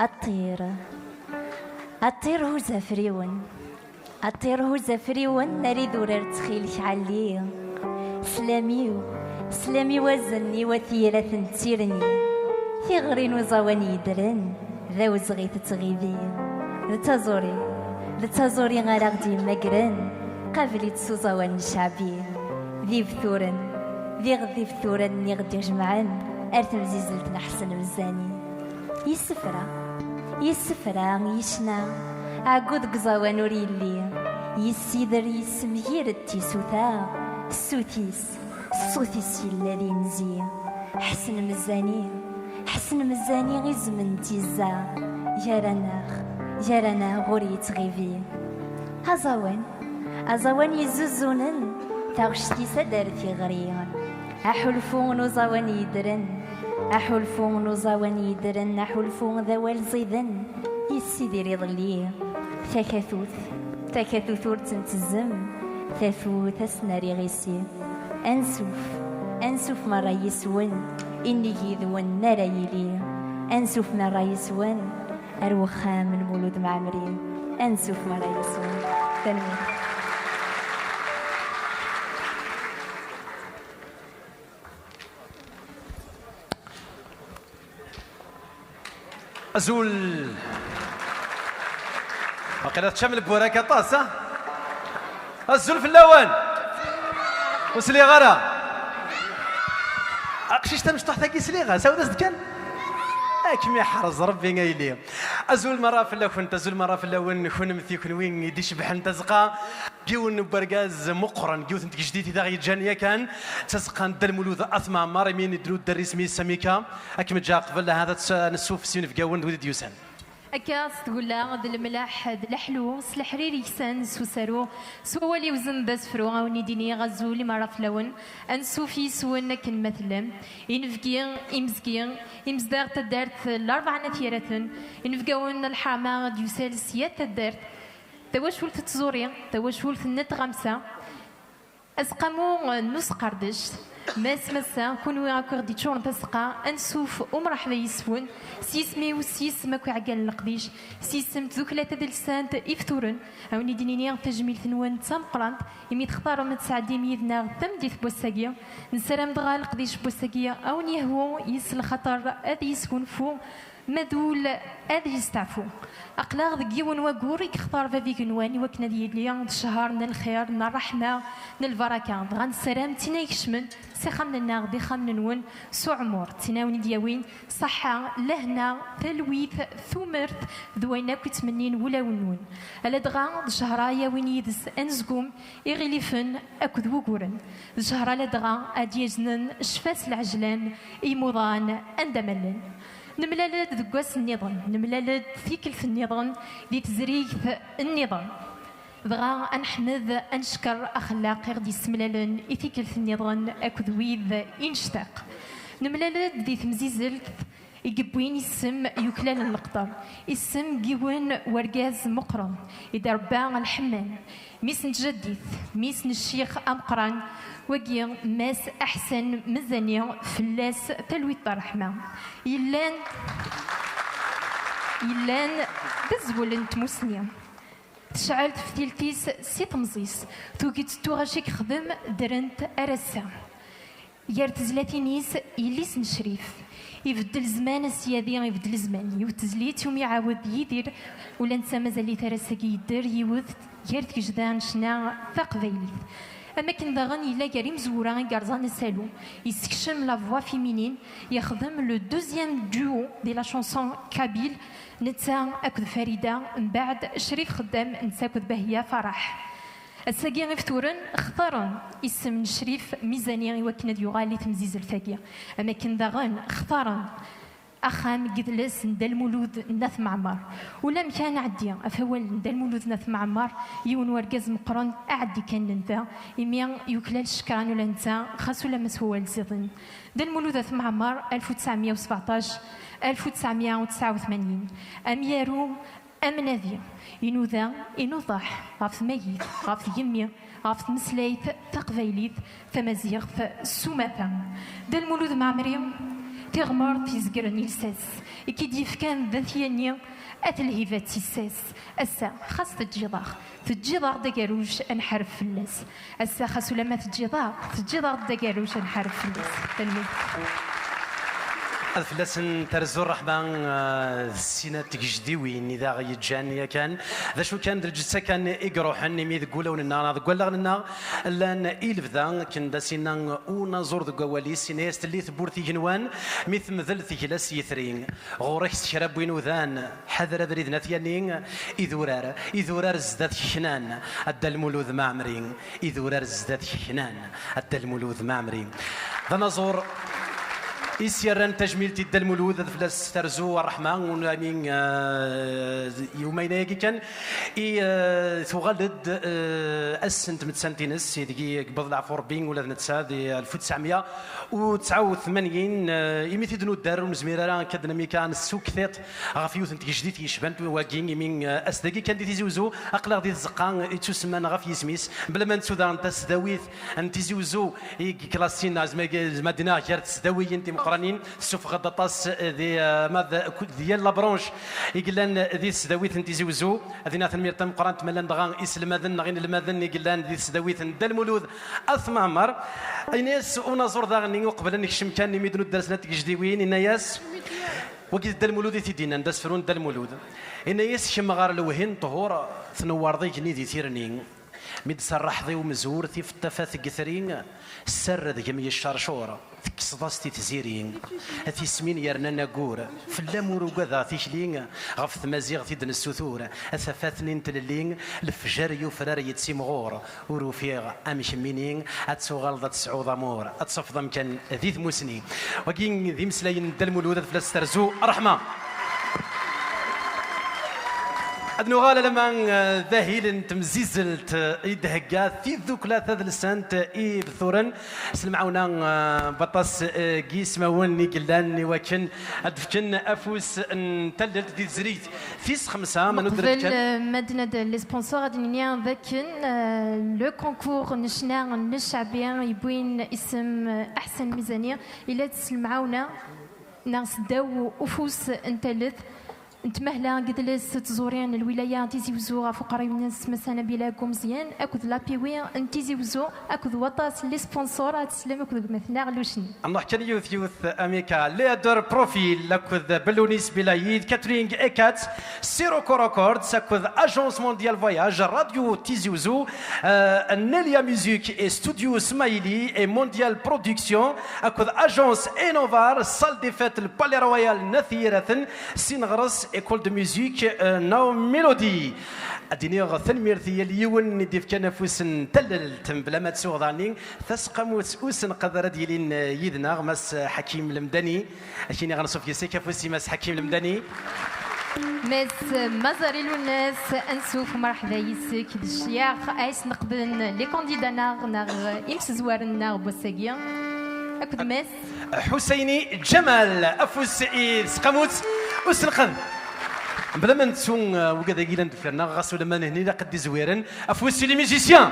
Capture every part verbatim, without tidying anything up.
Aṭṭir, aṭṭir huz afriwen, aṭṭir huz afriwen, ar idurar ttxil-k ɛelli. Sslam-iw, sslam-iw azen-iw a tiyrat n tirni. Tiɣri n uẓawan yeddren, d awezɣi tettɣibi. D taẓuri, d taẓuri ara ɣ-d-yemmagren, qabel-itt s uẓawan n ccɛbi. D ibturen, diɣ d ibturen i ɣ-d-ijemɛen ar temzizelt n Ḥsen Mzani. Yessefra, yessefra, yecna, ɛeggu deg uẓawan ur yelli, yessider, yessemgir-d tisuta, ssut-is, ṣṣut-is yella d inzi. Ḥsen Mzani, Ḥsen Mzani izem n tizza, gar-aneɣ, gar-aneɣ ur yettɣibi. Aẓawan, aẓawan yezzuzunen, taɣect-is ad d-ar tiɣri. Aḥulfu n uẓawan yeddren, aḥulfu n uẓawan yeddren, aḥulfu d awal ẓiden, yessidir iḍelli. Takatut, takatut ur tt-ntezzem, tafut ad s-nerr iɣisi. Ansuf, ansuf merra yis-wen, inig yid-wen ara yili. Ansuf merra yis-wen, ar wexxam n Mulud Mɛemmri. Ansuf merra yis-wen. Tanemmirt. Azul. Waqila teččam lburak aṭas, ha? Azul fell-awen. Ur sliɣ ara. Aqcic tamecṭuḥt-agi sliɣ-as, awd-as-d kan. Ad kem-iḥrez Rebbi a yelli. Azul merra fell-akent, azul merra fell-awen, kunemti, kunwi i d-icebḥen Tazeqqa. Yiwen n wergaz meqqren, yiwet n tgejdit i d aɣ-yeǧǧan yakan, d Tazeqqa n Dda Lmulud At Mɛemmer, imi i d-nudder isem-is Samika. Ad kem-ǧǧeɣ qbel ahat ad tt-nessuf s yinebgawen d wid i d-yusan. Akka s tgella d lemlaḥ d leḥlu, s leḥrir yeksan s usaru, s wawal iwzen d asefru, a wen-id-iniɣ azul i merra fell-awen, ansuf yis-wen akken ma tellam, inebgi, imezgi, imezdaɣ taddart Larebɛa n At Yiraten, inebgawen n lḥerma d-yusan s yat taddart, tawacult n tẓuri, tawacult n tɣamsa, aseqqamu n usqerdec, Mass Massa, kunwi akk i ɣ-d-iččuren tazeqqa, ansuf umreḥba yis-wen, s yisem-iw, s yisem akk iɛeggalen n leqdic, s yisem n tdukla tadelsant Ifturen, a wen-id-nini tajmilt-nwen d tameqqrant, imi textarem ad tesɛeddim yid-neɣ tameddit n wass-agi. Nessaram dɣa leqdic n wass-agi a wen-yehwu, yes lxaṭer ad yesgunfu, ma d ul ad yesteɛfu. Aql-aɣ deg yiwen wagur i yextar bab igenwan i wakken ad yili d ccher n lxir, n ṛṛeḥma, n lbaraka. Dɣa nessaram d tin ay ikecmen s ixxamen-nneɣ d ixxamen-nwen s uɛmur, d tin a wen-id-yawin ṣṣeḥḥa, lehna, talwit, tumert d wayen akk yettmennin wulawen-nwen. Ala dɣa d ccher-a yawin yid-s anezgum, iɣilifen akked wuguren. D ccher-a ladɣa ad d-yaznen ccfa s lɛejlan i imuḍan anda ma llan. Nemlal-d deg wass nniḍen, nemlal-d tikkelt nniḍen, di tezrigt nniḍen. Dɣa ad neḥmed, ad neckeṛ axellaq i ɣ-d-yessemlalen i tikkelt nniḍen akked wid i nectaq. Nemlal-d di temzizelt i yewwin isem yuklalen leqder, isem n yiwen wergaz meqqren, i d-irebba lḥemman, mmi-s n tjaddit, mmi-s n ccix ameqqran, wagi Mass Aḥsen Mezani, fell-as talwit d ṛṛeḥma. Yellan, yellan d azwel n tmusni. Tecɛel teftilt-is si temẓi-s, tugi-tt tuɣac i yexdem, ddrent ar ass-a. Gar tezlatin-is, yelli-s n Crif. Ibeddel zzman, a syadi, ibeddel zzman. Yiwet tezlit, umi iɛawed Yidir, ula netta mazal-it ar ass-agi yedder, yiwet gar tgejda n ccna taqbaylit. Am akken daɣen yella gar imezwura i yerẓan asalu, yessekcem la voix féminine, yexdem le deuxième duo de la chanson kabyle, netta akked Farida, mbeɛd Crif Xeddam, netta akked Bahia Farah. Ass-agi Ifturen xtaren isem n Crif Mizani i wakken ad yuɣal i temzizelt-agi. Am akken daɣen xtaren axxam n yidles n Dda Lmulud n At Mɛemmer. Ulamek ad nɛeddi ɣef wawal n Dda Lmulud n At Mɛemmer, yiwen wergaz meqqren, aɛeddi kan n da, imi yuklal ccekran ula netta, xas ulamma s wawal ziḍen. Dda Lmulud At Mɛemmer, alef u tesɛemya u sbeɛṭac, alef u tesɛemya u tesɛa u tmanyin. Amyaru, amnadi, inuda, inuḍeḥ ɣef tmagit, ɣef tgemmi, ɣef tmeslayt taqbaylit, tamaziɣt s umata. Dda Lmulud Mɛemmri, Tiɣmert izegren i lsas, i k-id-yefkan d at Yanni, at lhiba d tissas. Ass-a, xas teǧǧiḍ-aɣ, teǧǧiḍ-aɣ-d agerruj ad nḥareb fell-as. Ass-a, xas ulamma teǧǧiḍ-aɣ, teǧǧiḍ-aɣ-d agerruj ad nḥareb fell-as. Tanemmirt. Ad fell-asen terzu ṛṛeḥma, eh, d sin n tgejdiwin i d aɣ-yeǧǧan yakan. D acu kan, d lǧetta kan i iruḥen, imi deg wulawen-nneɣ neɣ deg wallaɣen-nneɣ llan i lebda, akken d as-inna unaẓur deg wawal-is, yenna-yas telli tewwurt igenwan, mi temdel tegla s yitri. Ɣur-k s kra n win udan, ḥader abrid n at Yanni, idurar, idurar zdat keknan, a Dda Lmulud Mɛemmri, idurar zdat keknan, a Dda Lmulud Mɛemmri. D anaẓur i s-yerran tajmilt i Dda Lmulud, ad fell-as terzu ṛṛeḥma, unami, eh, i umayna-agi kan, i, eh, tuɣal-d, eh, ass n tmettant-ines, ideg i yewweḍ leɛfu Ṛebbi ula d netta di alef u tesɛemya u tesɛa u tmanyin, eh, imi t-id-nudder, ur nezmir ara akka d-nami kan nessukk tiṭ ɣef yiwet n tgejdit yecban wagi, imi, eh, ass dagi kan di Tizi Uzzu, aql-aɣ di tzeqqa ittusemman ɣef yisem-is, bla ma nettu daɣen tasdawit n Tizi Uzzu i yeklasin, zma, zma d-iniɣ gar tesdawiyin timeqqranin, tessufeɣ-d aṭas, eh, di, eh, ma d, di yal la branche i yellan di tesdawit n Tizi Uzzu. Ad iniɣ tanemmirt tameqqrant ma llan dɣa iselmaden neɣ inelmaden i yellan di tesdawit n Dda Lmulud At Mɛemmer. Ini-as unaẓur daɣen-nni uqbel ad nekcem kan imi d-nudder snat tgejdiwin, inna-yas, wagi d Dda Lmulud i t-id-innan, d asefru n Dda Lmulud. Inna-yas: "Kemm ɣer lewhi n ṭhur, tnewwareḍ igenni di tirni. Mi d-serraḥeḍ i umzur, tif tafat deg itri, sser deg-m yeccercur, tekkseḍ-as-t i tziri. A tismin yernan aggur, fell-am ur ugadeɣ tikli, ɣef tmaziɣt i d-nessutur, a tafat-nni n tlelli, lefjer yufrar yettimɣur, ur ufiɣ am kemmini, ad tuɣaleḍ ad tesɛuḍ amur, ad tafeḍ amkan di tmusni." Wagi d imeslayen n Dda Lmulud, ad fell-as terzu ṛṛeḥma. Ad nuɣal alamma, eh, d ahil n temzizelt, eh, i d-thegga tiddukla tadelsant, eh, i Ibetturen s lemɛawna, eh, n waṭas, eh, n yismawen i yellan i wakken ad d-fken afus n tallelt di tezrigt tis xemsa, ma nudder-d kan. Qbel, eh, ma d-nadi les sponsors, ad d-nini d akken, eh, le concours n ccna n cceɛbi yewwin isem, eh, Aḥsen Mizani, yella-d s lemɛawna neɣ seddaw ufus n tallelt n tmahla n yidles d tẓuri n lwilaya n Tizi Uzzu ɣef uqerruy-nnes Massa Nabila Gumezyan akked l'A P W n Tizi Uzzu akked waṭas n les sponsors, ad teslem akked gma-tneɣ Lucni. Nruḥ kan yiwet yiwet, Amika, Leader Profil akked Belounis Bilayid, Catering Ekat, Sirocco Records akked Agence Mondiale Voyage, Radio Tizi Uzzu, euh, Nelia Music et Studio Smiley et Mondial Production akked Agence Enovar, Salle des Fêtes, le Palais Royal n At Yiraten, Sineɣres, École de Musique, euh, Now Melody. Ad d-iniɣ tanemmirt i yal yiwen i d-ifkan afus n tallelt, mebla ma ttuɣ daɣen-nni taseqqamut usenqed ara d-yilin, eh, yid-neɣ, Mass Ḥakim Lemdani. Ad k-iniɣ anṣuf yes-k, afus i Mass Ḥakim Lemdani. Mass Mazari Lunas, ansuf, merḥba yes-k, d ccyax ay s-neqden les candidats-nneɣ neɣ imsezwaren-nneɣ n wass-agi. Akked Mass Ḥusayni Ǧamal, afus i tseqqamut usenqed. Mebla ma nettu, uh, wigad-agi yellan deffir-nneɣ, ɣas ulamma nehni ilaq ad d-izwiren, afus i les musiciens.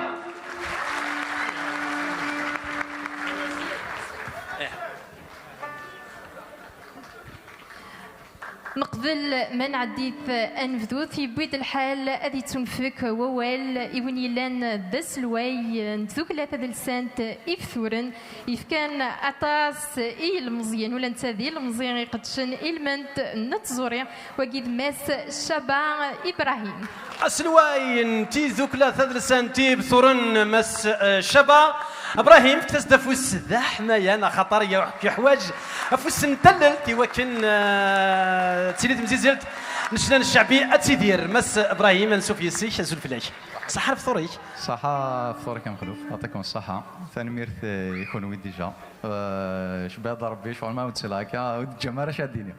Meqbel ma nɛeddi-t anebdut, yewwi-d lḥal ad yettunefk wawal i win yellan d aselway n tdukla tadelsant Ibetturen, yefkan aṭas i yilmeẓyen, ula netta d ilemẓi iqeddcen ilmend n tẓuri, wagi d Mass Caba Ibrahim. Aselway n tiddukla tadelsant Ibetturen, Mass, eh, Caba Ibrahim, fket-as-d afus d aḥmayan, axaṭer yeḥ-, yeḥwaǧ afus n tallelt i wakken, eh, ad tili temzizelt n ccna n cceɛbi ad tidir. Mass Ibrahim, ansuf yes-k, azul fell-ak. Ṣaḥa lefṭur-ik. Ṣaḥa lefṭur-ik a Mexluf, yeɛṭikum ṣṣaḥa. Tanemmirt, eh, i kunwi déjà. Eh, cebbaḍ Rebbi, ccɣel ma ur d-selaɣ akka, ur d-teǧǧam ara acu ad d-iniɣ.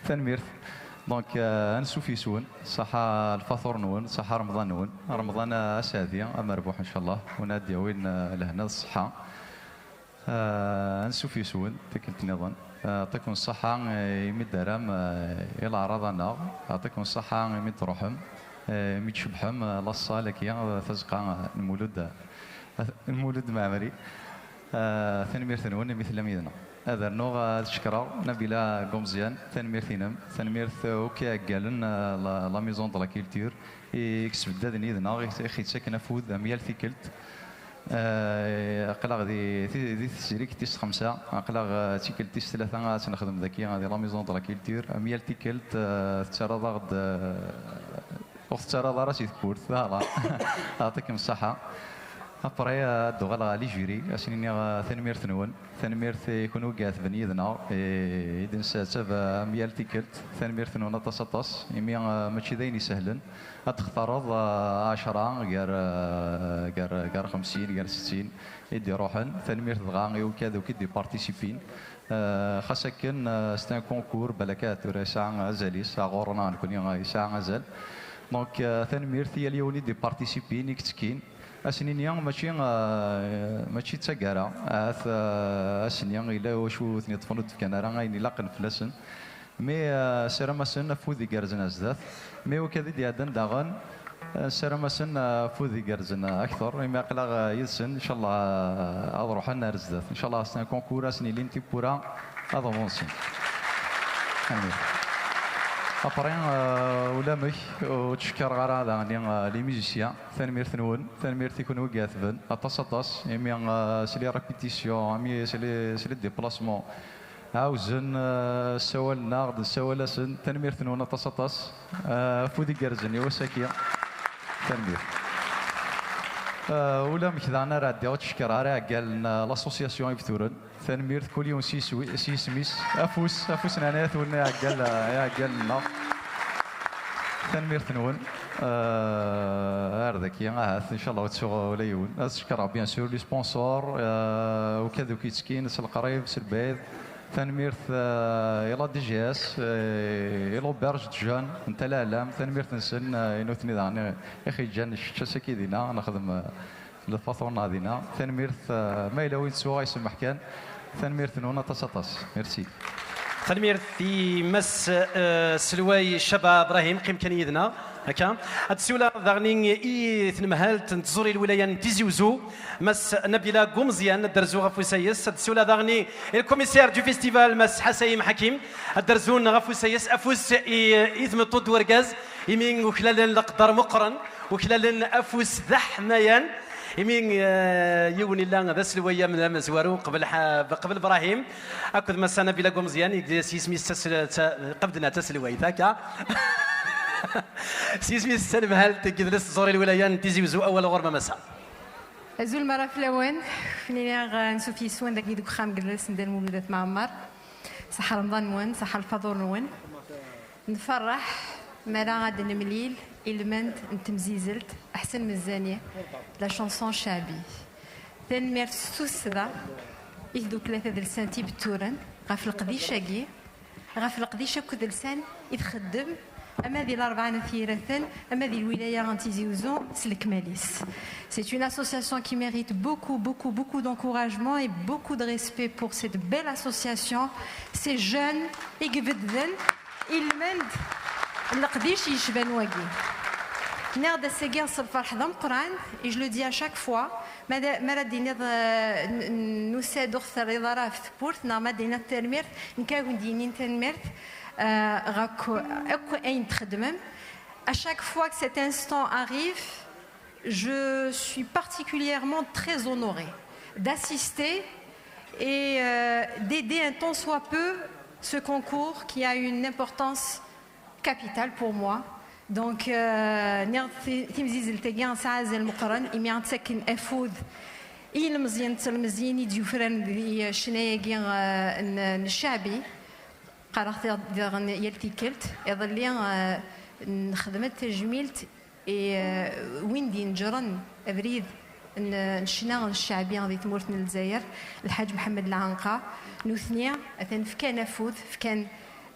Tanemmirt. Donc, eh, ansuf yes-wen, ṣaḥa lfaṭur-nwen, ṣaḥa Remḍan-nwen. Remḍan aseɛdi, amerbuḥ, ncallah, win ad d-yawin, eh, lehna d ṣṣeḥḥa. Eh, ansuf yes-wen, tikkelt nniḍen. Eh, yeɛṭikum ṣṣaḥa, eh, imi d-terram, eh, i leɛraḍ-nneɣ. Yeɛṭikum ṣṣaḥa imi d-truḥem, eh, imi d-tcebbḥem, eh, la salle-agi, eh, tazeqqa, eh, n Lmulud, eh, n Lmulud Mɛemmri. Eh, tanemmirt-nwen imi tellam yid-neɣ. Ad rnuɣ ad cekkreɣ Nabila Gumezyan, tanemmirt-inem, tanemmirt akk i iɛeggalen, eh, la, la Maison de la Culture, i yesbeddaden yid-neɣ, i, i ɣ-yettaken afud am yal tikkelt. Eh, aql-aɣ di, di, di tesrikt tis xemsa, aql-aɣ, eh, tikkelt tis tlata ad tt-nexdem daki, di la Maison de la Culture, am yal tikkelt, eh, tettarraḍ-aɣ-d, eh, ur tettarraḍ ara si tewwurt, voilà. Yeɛṭikem ṣṣeḥḥa. Après, eh, ad d-uɣaleɣ ɣer les jurys, ad sen-iniɣ, eh, tanemmirt-nwen. Tanemmirt i kunwi i iɛetben yid-neɣ, i, i d-nesɛettab, eh, am yal tikkelt. Tanemmirt-nwen aṭas, aṭas, imi, eh, mačči d ayen isehlen ad textareḍ, eh, ɛecra gar, eh, gar, gar xemsin, gar settin i d-iruḥen. Tanemmirt dɣa i ukad akk i d-iparticipin. Eh, xas akken, eh, c'est un concours, balak ahat tura yesɛa azal-is, ah, ɣur-neɣ nekkni, eh, yesɛa azal. Donc, eh, tanemmirt i yal yiwen i d-iparticipin, i yettekkin. Ad sen-iniɣ mačči, eh, mačči d taggara, ahat, eh, ass-nni yella wacu i ten-iṭṭfen ur d-fkan ara ayen ilaqen fell-asen. Mi, eh, ssarameɣ-asen afud igerrzen ar zdat. Mi wakka i d-iɛeddan daɣen, eh, ssarameɣ-asen, eh, afud igerrzen akteṛ. Imi aql-aɣ, eh, yid-sen, incallah, eh, ad ruḥen ar zdat. Incallah, c'est un concours, ad sen-ilin tiwwura ad avancin. Tanemmirt. Après, eh, ulamek, ur ttcekkireɣ ara daɣen, eh, les musiciens. Tanemmirt-nwen, tanemmirt i kunwi i iɛetben, aṭas, aṭas, imi, eh, s les répétitions, imi s les, s les déplacements, ɛawzen, eh, ssawalen-aɣ-d, nessawal-asen. Tanemmirt-nwen aṭas, aṭas. Eh, afud igerrzen i wass-agi. Tanemmirt. Eh, ulamek daɣen ara ɛeddiɣ, ur ttcekkireɣ ara iɛeggalen, eh, l'association Ibturen. Tanemmirt, kul yiwen s yiswi-, s yisem-is. Afus, afus n ɛnayat-nwen iɛeggalen, eh, iɛeggalen-nneɣ. Tanemmirt-nwen. Eh, ar daki, ahat, incallah, ur ttuɣ ula yiwen. Ad cekkreɣ, bien sûr, les sponsors, eh, ukad akk yettekkin, s leqrib, s lbɛid. Tanemmirt, eh, i la D G S, eh, i l'auberge de jeunes n Tala Ɛlam. Tanemmirt-nsen, eh, i nutni daɣen i, i ɣ-yeǧǧan kečč ass-agi dinna, nexdem, eh, lfaṭur-nneɣ dinna. Tanemmirt, eh, ma yella win ttuɣ, ay semmeḥ kan. Tanemmirt-nwen aṭas, aṭas. Merci. Tanemmirt i Mass, eh, Selway Caba Brahim, qqim kan yid-neɣ, akka. Ad d-siwleɣ daɣen i tnemhalt n tẓuri lwilaya n Tizi Uzzu, Mass Nabila Gumezyan, ad d-terzu ɣef usayes. Ad d-siwleɣ daɣen i le commissaire du festival, Mass Ḥasayim Ḥakim, ad d-terzun ɣef usayes. Afus i, i tmeṭṭut d urgaz, imi uklalen leqder meqqren, uklalen afus d aḥmayan. Imi, eh, yiwen illa d aselway am-, amezwaru qbel ḥa-, qbel Brahim, akked Massa Nabila Gumezyan, i s yisem-is tas-, ta-, qabden-aɣ taselwayt, akka. S yisem-is tanemhalt n yidles tẓuri lwilaya n Tizi Uzzu, awal ɣur-m a Massa. Azul mara fell-awen, nniɣ, eh, ansuf yis-wen dagi deg uxxam n yidles n Dda Lmulud At Mɛemmer. Ṣaḥa Remḍan-nwen, ṣaḥa lfaḍur-nwen. Nferreḥ mi ara ad nemlil ilmend n temzizelt Ḥsen Mezzani, la chanson cɛbi. Tanemmirt s tussda i tdukla tadelsant Ibetturen ɣef leqdic-agi, ɣef leqdic akked lsan i txeddem, ama di Larebɛa n At Yiraten, ama di lwilaya n Tizi Uzzu s lekmal-is. C'est une association qui mérite beaucoup, beaucoup, beaucoup d'encouragement et beaucoup de respect pour cette belle association, ces jeunes i ibedden ilmend n leqdic yecban wagi. Nniɣ-d ass-agi s lferḥ d ameqqran, et je le dis à chaque fois, ma da-, ma ara d-tiniḍ, eh, n-, n-, nusa-d ur ɣ-terriḍ ara ɣef tewwurt, neɣ ma d-tiniḍ tanemmirt, nekk ad awen-d-yinin tanemmirt, eh, ɣef akk ayen txedmem. À chaque fois que cet instant arrive, je suis particulièrement très honorée d'assister et, euh, d'aider un tant soit peu ce concours qui a une importance capitale pour moi. Donc, euh, nniɣ-d ti-, timzizzelt-agi tesɛa azal meqqren, imi ɣ-d-tettaken afud i yilmeẓyen d telmeẓyin i d-yufraren di ccna-agi, euh, n, n ccaɛbi. Qqareɣ-t diɣen yal tikkelt. Iḍelli, euh, nexdem-d tajmilt i, eh, win d-ineǧren abrid n, n ccna n cceɛbi di tmurt n Lezzayer, Lḥaǧ Mḥemmed Lɛanqa. Nutni atan fkan afud, fkan,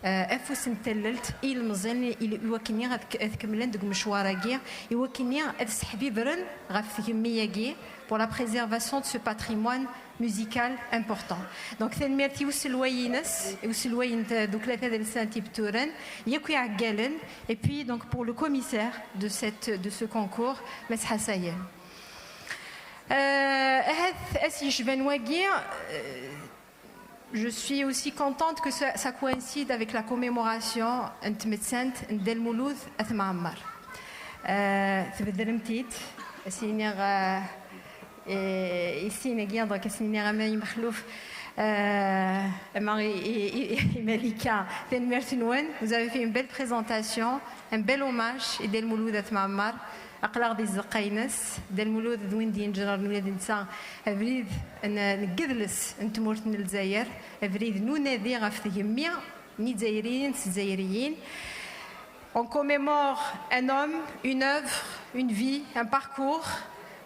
eh, afus n tallelt i yilmeẓyen i, i wakken ad k-, ad kemmlen deg umecwar-agi, i wakken ad sseḥbibren ɣef tgemmi-agi, pour la préservation de ce patrimoine musical important. Donc, tanemmirt i uselway-ines, i uselway n tdukla tadelsant Ibetturen, yakk iɛeggalen, et puis, donc, pour le commissaire de cette, de ce concours, Mass Ḥasayim. Euh, ahat ass yecban wagi, euh, Je suis aussi contente que ça, ça coïncide avec la commémoration n tmettant n Dda Lmulud At Mɛemmer. Euh, tbeddlemt-id, as-iniɣ, euh, et ici, Naguia, donc, as-iniɣ ama i Mexluf, euh, ama i, i, i, i Malika, tanemmirt-nwen. Vous avez fait une belle présentation, un bel hommage i Dda Lmulud At Mɛemmer. Aql-aɣ di tzeqqa-ines. Dda Lmulud d win d-yenǧren ula d netta abrid n, n yidles n tmurt n Lezzayer, abrid n unadi ɣef tgemmi n Izzayriyen s Tezzayerin. On commémore un homme, une œuvre, une vie, un parcours.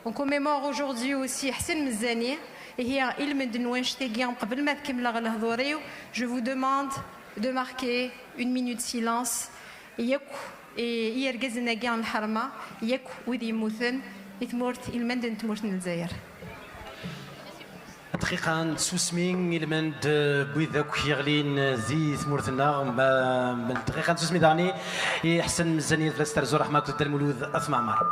On commémore aujourd'hui aussi Ḥsen Mezani. Ihi, ilmend n wannect-agi, qbel ma ad kemmleɣ lehdur-iw, je vous demande de marquer une minute de silence yakk i, i yergazen-agi n lḥerma, yakk wid yemmuten i tmurt, ilmend n tmurt n Lezzayer. Dqiqa n tsusmi i lmend, eh, n wid akk yeɣlin, eh, di tmurt-nneɣ. Ma, ma dqiqa n tsusmi daɣen i Ḥsen Mezani, ad fell-as terzu ṛṛeḥma akked Dda Lmulud At Mɛemmer.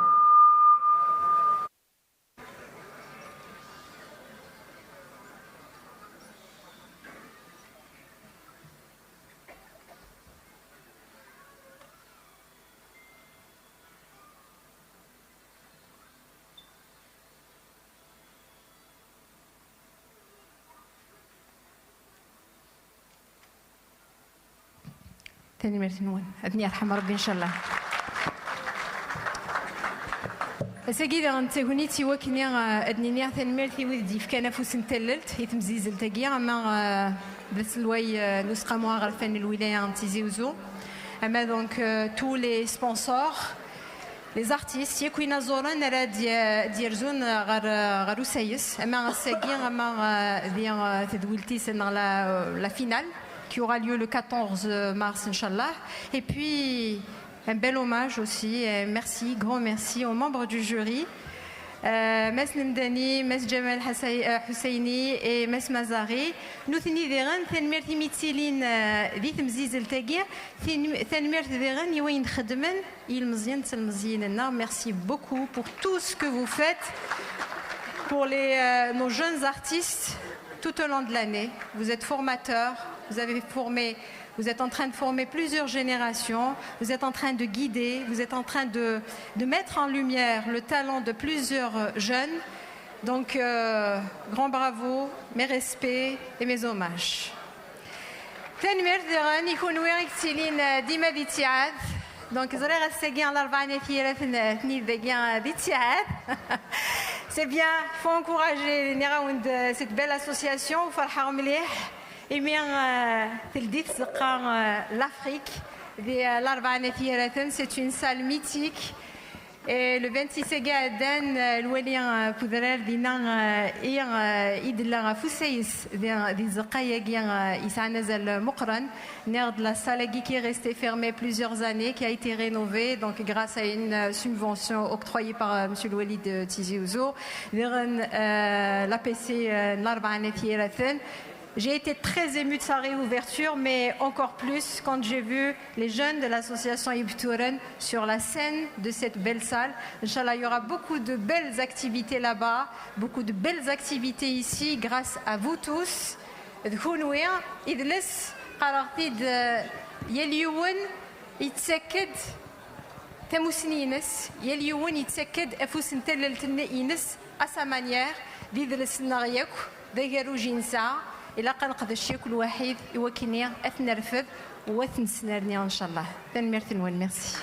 Tanemmirt-nwen. Ad ten-yerḥem Rebbi, ncallah. Ass-agi daɣen d tagnit i wakken, eh, ad d-nini tanemmirt i wid d-yefkan afus n tallelt i temzizzelt-agi, ama, eh, d aselway, eh, n Useqqamu Aɣerfan n Lwilaya n Tizi Uzzu, ama donc, eh, tous les sponsors, les artistes, yakk inaẓuren ara d-, d-yerzun ɣer, ɣer usayes, ama ass-agi, ama, eh, di, eh, tedwilt-is neɣ la, la finale, qui aura lieu le quatorze mars, inchallah. Et puis, un bel hommage aussi, euh, merci, grand merci aux membres du jury. Euh, Mass Nemdani, Mass Jamal Hassay-, euh, Husseini et Mass Mazari. Nutni diɣen, tanemmirt imi ttilin, euh, di temzizzelt-agi. Tin-, tanemmirt diɣen i wayen xedmen yilmeẓyen d telmeẓyin-nneɣ. Merci beaucoup pour tout ce que vous faites pour les, euh, nos jeunes artistes tout au long de l'année. Vous êtes formateurs, vous avez formé, vous êtes en train de former plusieurs générations, vous êtes en train de guider, vous êtes en train de, de mettre en lumière le talent de plusieurs jeunes. Donc, euh, grand bravo, mes respects et mes hommages. Tanemmirt diɣen i kunwi i yettilin, eh, dima di ttiɛad. Donc, ẓriɣ ass-agi, Larebɛa n At Yiraten, eh, tnid dagi, eh, di ttiɛad. C'est bien, faut encourager, nniɣ-awen-d, eh, cette belle association, u ferḥeɣ mliḥ. Imi, eh, teldi tzeqqa, eh, l'Afrique, di, eh, Larebɛa n At Yiraten, c'est une salle mythique. Et le vingt-six agi iɛeddan, euh, lwali, euh, n udrar dinna, euh, i, euh, i d-tella ɣef usayes di, di tzeqqa-agi, euh, yesɛan azal meqqren. Nniɣ-d, la salle-agi qui est restée fermée plusieurs années, qui a été rénovée, donc grâce à une, euh, subvention octroyée par, euh, monsieur le wali de Tizi Ouzou. Diɣen, euh, l'A P C, euh, n Larebɛa n At Yiraten. J'ai été très émue de sa réouverture, mais encore plus quand j'ai vu les jeunes de l'association Ibturen sur la scène de cette belle salle. Inch'Allah, il y aura beaucoup de belles activités là-bas, beaucoup de belles activités ici, grâce à vous tous. D kunwi, idles, qqareɣ-t-id, euh, yal yiwen yettak-d tamussni-ines, yal yiwen yettak-d afus n tallelt-nni-ines, à sa manière, d idles-nneɣ yakk, d agerruj i nesɛa, ilaq ad neqdec yakk lwaḥid i wakken ad t-nerfed u ad t-nesnerni, ncallah. Tanemmirt-nwen, merci.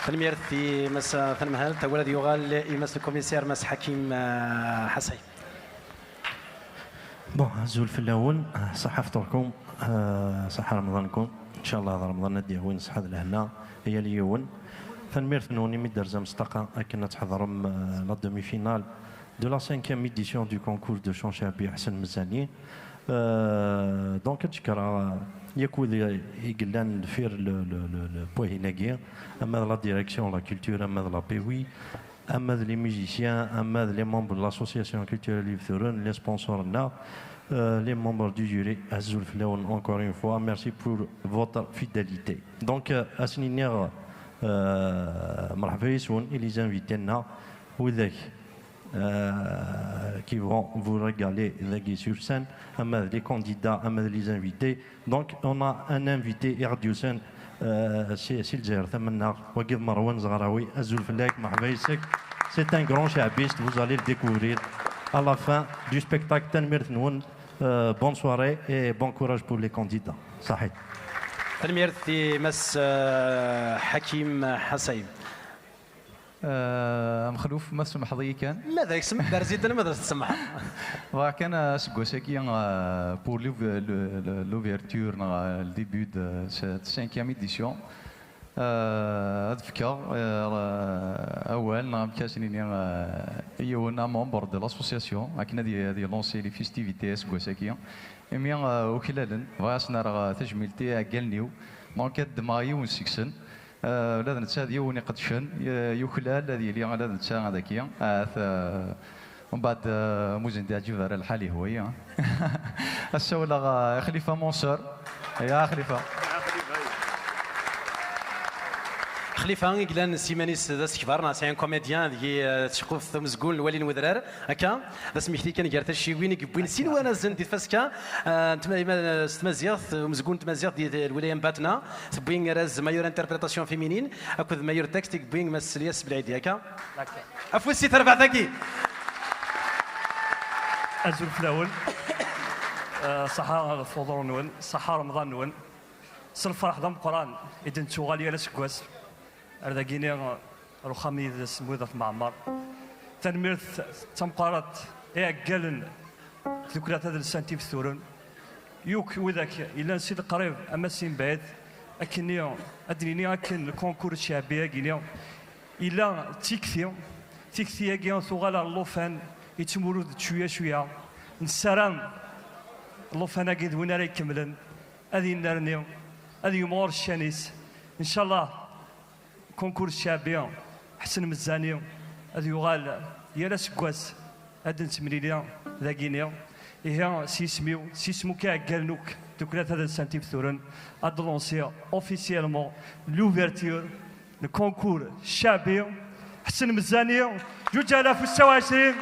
Tanemmirt i Mass tanemhalt, awal ad yuɣal i Mass le commissaire, Mass Hakim, euh, Hassay. Bon, azul fell-awen, ṣaḥa fṭurkum, euh, ṣaḥa remḍankum. Incallah d remḍan ad d-yawin ṣṣeḥḥa d lehna i yal yiwen. Tanemmirt-nwen imi d-terzam s ṭṭaqa akken ad tḥeḍrem, euh, la demi-finale de la cinquième édition du concours de chant ceɛbi Ḥsen Mezani. Euh, donc, ad d-cekkreɣ, euh, yakk wid i yellan deffir le, le, le, le, n wahil-agi, ama d la direction la culture, ama d la P W I, ama d les musiciens, ama d les membres de l'association culturelle Ibturen, les sponsors-nneɣ, euh, les membres du jury, azul fell-awen encore une fois, merci pour votre fidélité. Donc, euh, ad sen-iniɣ, euh, merḥba yes-wen, i les invités-nneɣ, widak euh, qui vont vous régaler dagi sur scène, ama d les candidats, ama d les invités. Donc, on a un invité i ɣ-d-yusan, euh, si, si Lezzayer tama-nneɣ, wagi d Merwan Zeɣrawi. Azul fell-ak, merḥba yes-k. C'est un grand chaabiste, vous allez le découvrir à la fin du spectacle. Tanemmirt-nwen, euh, bonne soirée et bon courage pour les candidats. Saḥit. Tanemmirt i Mass, euh, Hakim Hassaim. Euh, Mexluf, ma tsemḥeḍ-iyi kan. Ma d aksem berzi-ten, ma d as-tsemḥeḍ. Bɣiɣ kan, euh, aseggas-agi, euh, pour l'ouv-, le- le- l'ouverture, neɣ, euh, le début de cette cinquième édition, euh, ad fkeɣ, euh, awal, neɣ amek as nini, euh, i yiwen, un membre de l'association, akken ad y- ad ylancer les festivités aseggas-agi. Imi, euh, uklalen, bɣiɣ ad sen-rreɣ, euh, tajmilt i iɛeggalen-iw. Donc, ad ddmeɣ yiwen seg-sen. Euh, ula d netta d yiwen iqedcen, y- yuklal ad yili ula d netta dagi. Ahat, euh, mbeɛd, euh, ma ur sen-d-yeɛǧib ara lḥal, ihwa-yi, hein. Ad ssawleɣ, euh, i Xlifa Mansour. Ya Xlifa. Xlifa i yellan s yiman-is d asekbar, neɣ c'est un comédien, deg-i, euh, tceqquft umezgun n lwali n wedrar, akka, d asmekti kan gar tacciwin i yewwin sin warrazen di tfaska, euh, n tma- ima- s tmaziɣt, umezgun n tmaziɣt di, di lwilaya n Batna, tewwi arraz meilleure interprétation féminine, akked meilleur texte i yewwi Mass Lyas Belɛidi, akka? Afus si terbaɛt-agi. Azul fell-awen. Eh, ṣaḥa ɣef uḍru-nwen, ṣaḥa Remḍan-nwen. S lferḥ d ameqqran i d-nettuɣal yal aseggas. Ar dagini, ar uxxam yid-s Mwiḍ At Mɛemmer. Tanemmirt d tameqqrant i iɛeggalen n tdukla tadelsant Ibetturen. Yakk widak yellan si leqrib ama si mebɛid, akkenni ad d-nini akken lkunkur ccɛbi-agi-ni yella d tikti. Tikti-agi tuɣal ɣer llufan, yettmurud-d cwiya cwiya. Nessaram llufan-agi d win ara ikemmlen, ad yennerni, ad yimɣur ccan-is. Ncallah, kunkur ccɛbi Ḥsen Mezzani ad yuɣal yal aseggas ad d-nettemlili dagini. Ihi s yisem-iw, s yisem akk iɛeggalen akk, tdukla tadelsant Ibetturen, ad d-lansiɣ officiellement l'ouverture n kunkur ccɛbi Ḥsen Mezzani juǧ alaf u setta u ɛecrin.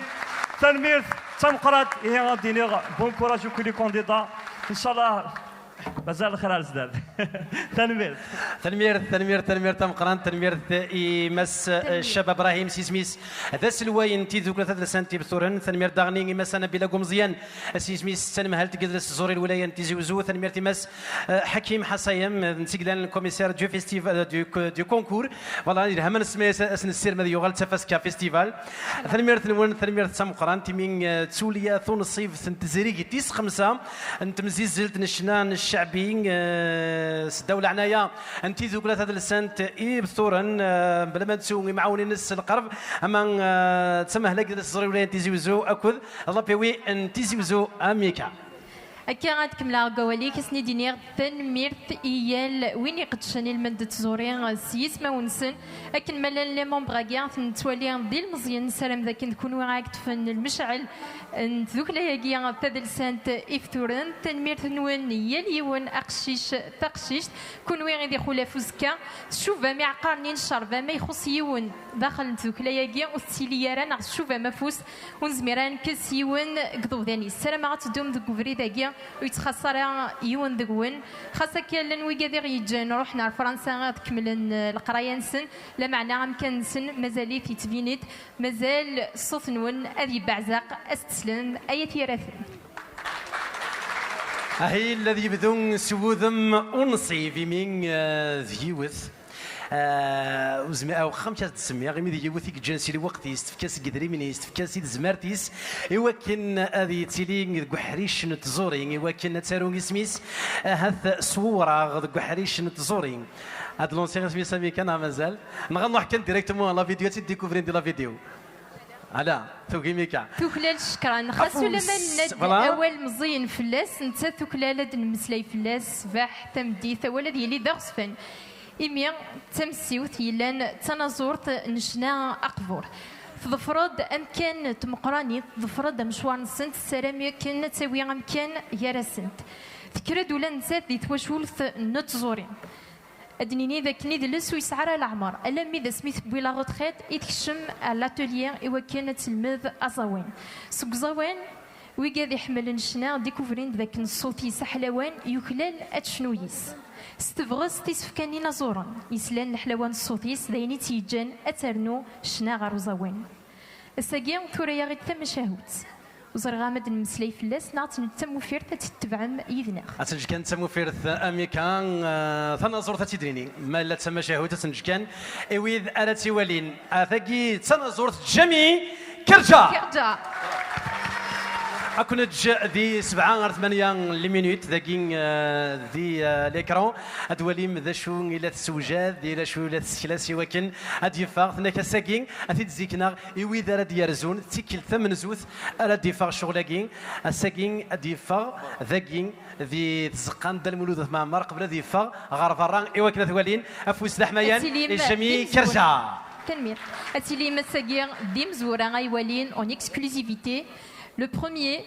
Tanemmirt d tameqqrant. Ihi ad d-iniɣ bon courage i kulli candidat. Ncallah mazal lxir ar zdat. Tanemmirt. Tanemmirt, tanemmirt, tanemmirt tameqqrant, tanemmirt i Mass, eh, Ccaba Brahim, s yisem-is d aselway n tdukla tadelsant Ibetturen. Tanemmirt daɣen i Mass Nabila Gumẓyan, s yisem-is d tanemhalt deg yidles tẓuri lwilaya n Tizi Uzzu. Tanemmirt i Mass, eh, Hakim Hassaim, eh, n Tiglan, le commissaire du festival, eh, du, du concours. Voilà, yelha ma nesma-yas as nessirem ad yuɣal d Tafaska Festival. Tanemmirt-nwen, tanemmirt d tameqqrant, imi, eh, d tulya tunṣibt n tezrigt tis xemsa n temzizzelt n ccna n cceɛbi, eh, s ddaw leɛnaya n tdukla tadelsant Ibetturen, eh, bla ma nettu imɛawnen-nnes s lqerb, ama, eh, d tamehla deg yidles tẓuri lwilaya n Tizi Uzzu akked l'A P W n Tizi Uzzu. Amika. Akka ad kemmleɣ deg wawal-ik, ad sen-id-iniɣ tanemmirt i yal win iqeddcen ilmend n tẓuri s yismawen-nsen. Akken ma llan les membres-agi, ad ten-nettwali d ilmeẓyen, nessaram d akken d kunwi ara yeṭṭfen lmecɛel n tdukla-agi tadelsant Ibetturen. Tanemmirt-nwen yal yiwen, aqcic, taqcict, kunwi i d ixulaf uzekka. Tcubam iɛeqqaren-in ccerba, ma ixuṣ yiwen daxel n tdukla-agi, ur tettili ara neɣ tcubam afus. Ur nezmir ara ad nekkes yiwen deg iḍebdan-is. Ssarameɣ ad teddum deg ubrid-agi ur yettxaṣṣa ara yiwen deg-wen. Xas akka llan wigad i ɣ-yeǧǧan ruḥen ar Fransa ad kemmlen, eh, leqraya-nsen, lameɛna amkan-nsen mazal-it yettbin-d, mazal ṣṣut-nwen ad yebbeɛzaq, ad s-teslem ay at yiraten. Ahil ad yebdu s wudem unṣib, imi, eh, d yiwet. Ah, ur zmireɣ, amek ad s-d-semmiɣ, imi d yiwet i yeǧǧan si lweqt-is, tefka-s deg yedrimen-is, tefka-s i tezmert-is, i wakken ad yettili deg uḥric n tẓuri, i wakken ad taru isem-is, ahat s wureɣ deg uḥric n tẓuri. Ad lansiɣ isem-is, Amika, neɣ mazal? Neɣ ad nruḥ kan directement à la vidéo, ad tt-id-découvrir di la vidéo. Ala, tugi Mika. Tuklal Cekran. Xas ulamma nenna-d awal meẓẓiyen fell-as, nettat tuklal ad d-nemmeslay fell-as ṣṣbeḥ, tameddit, awal ad yili d aɣezfan. Imi d tamsiwt yellan d tanaẓurt n ccna aqbur. Tḍefreḍ amkan n tmeqranin, tḍefreḍ amecwar-nsent, tessaram akken ad tawi amkan gar-asent. Tekker-d ula nettat di twacult n tẓuri. Ad d-nini d akken idles ur yesɛi ara leɛmer, alammi d asmi tewwi la retraite i tekcem ar l'atelier i wakken ad telmed aẓawan. Seg uẓawan, wigad iḥemmlen ccna découvrin-d d akken ṣṣut-is aḥlawan yuklal ad tecnu yis. S tebɣest i s-fkan inaẓuren, yeslan leḥlawa n ṣṣut-is d ayen i tt-yeǧǧan ad ternu ccna ɣer uẓawan. Ass-agi, tura-yaɣ-d tamacahut. Ur ẓriɣ ma ad nemmeslay fell-as neɣ ad tt-neǧǧ d tamufirt ad tt-tebɛem yid-neɣ. Ad tt-neǧǧ kan d tamufirt, a Mika, eh, tanaẓurt ad tt-id-nini. Ma yella d tamacahut, ad tt-neǧǧ kan i wid ara tt-iwalin. Ah, tagi d tanaẓurt Jami Kerja. Kerja. Ad ken-neǧǧ di sebɛa ar tmanya les minutes, dagi, eh, di, eh, l'écran. Ad twalim d acu i la tessewjad, d acu i la tesseklas i wakken ad d-yeffeɣ. Tenna-k ass-agi, ad t-id-zikneɣ i wid ara d-yerzun, d tikkelt tamenzut ara d-yeffeɣ ccɣel-agi. Ass-agi ad d-yeffeɣ dagi di tzeqqa n Dda Lmulud At Mɛemmer qbel ad yeffeɣ ɣer berra i wakken ad t-walin. Afus d aḥmayan i Jami Kerja. Tanemmirt. Ad tilim ass-agi d imezwura ay walin en exclusivité. Le premier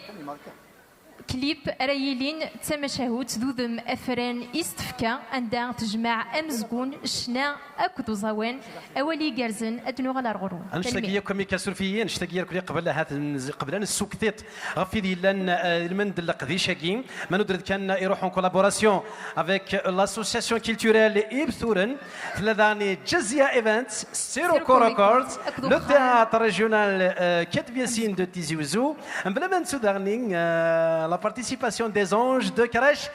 clip ara yilin d tamacahut d udem afran i s-tefka, anda tejmeɛ amezgun, ccna akked uẓawan. Awal igerrzen, ad nuɣal ar ɣur-wen. Annect-agi yakk, a Mika, suref-iyi, annect-agi yakk qbel ahat nz-, qbel ad nessukk tiṭ ɣef wid yellan, eh, ilmend n leqdic-agi. Ma nudred kan iruḥ en collaboration avec l'association culturelle Ibturen, tella daɣen Jazzia Events, Sirocco Records, le théâtre régional, euh, Quatre Biasines de Tizi Ouzou, mebla ma nettu daɣen, euh, la participation des anges de crèche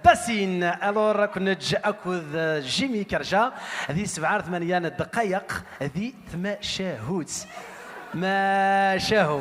Dassin. Alors, ad ken-neǧǧ akked, euh, Jimmy Kerja, di sebɛa ar tmanya n ddqayeq di tmacahut. Macahu.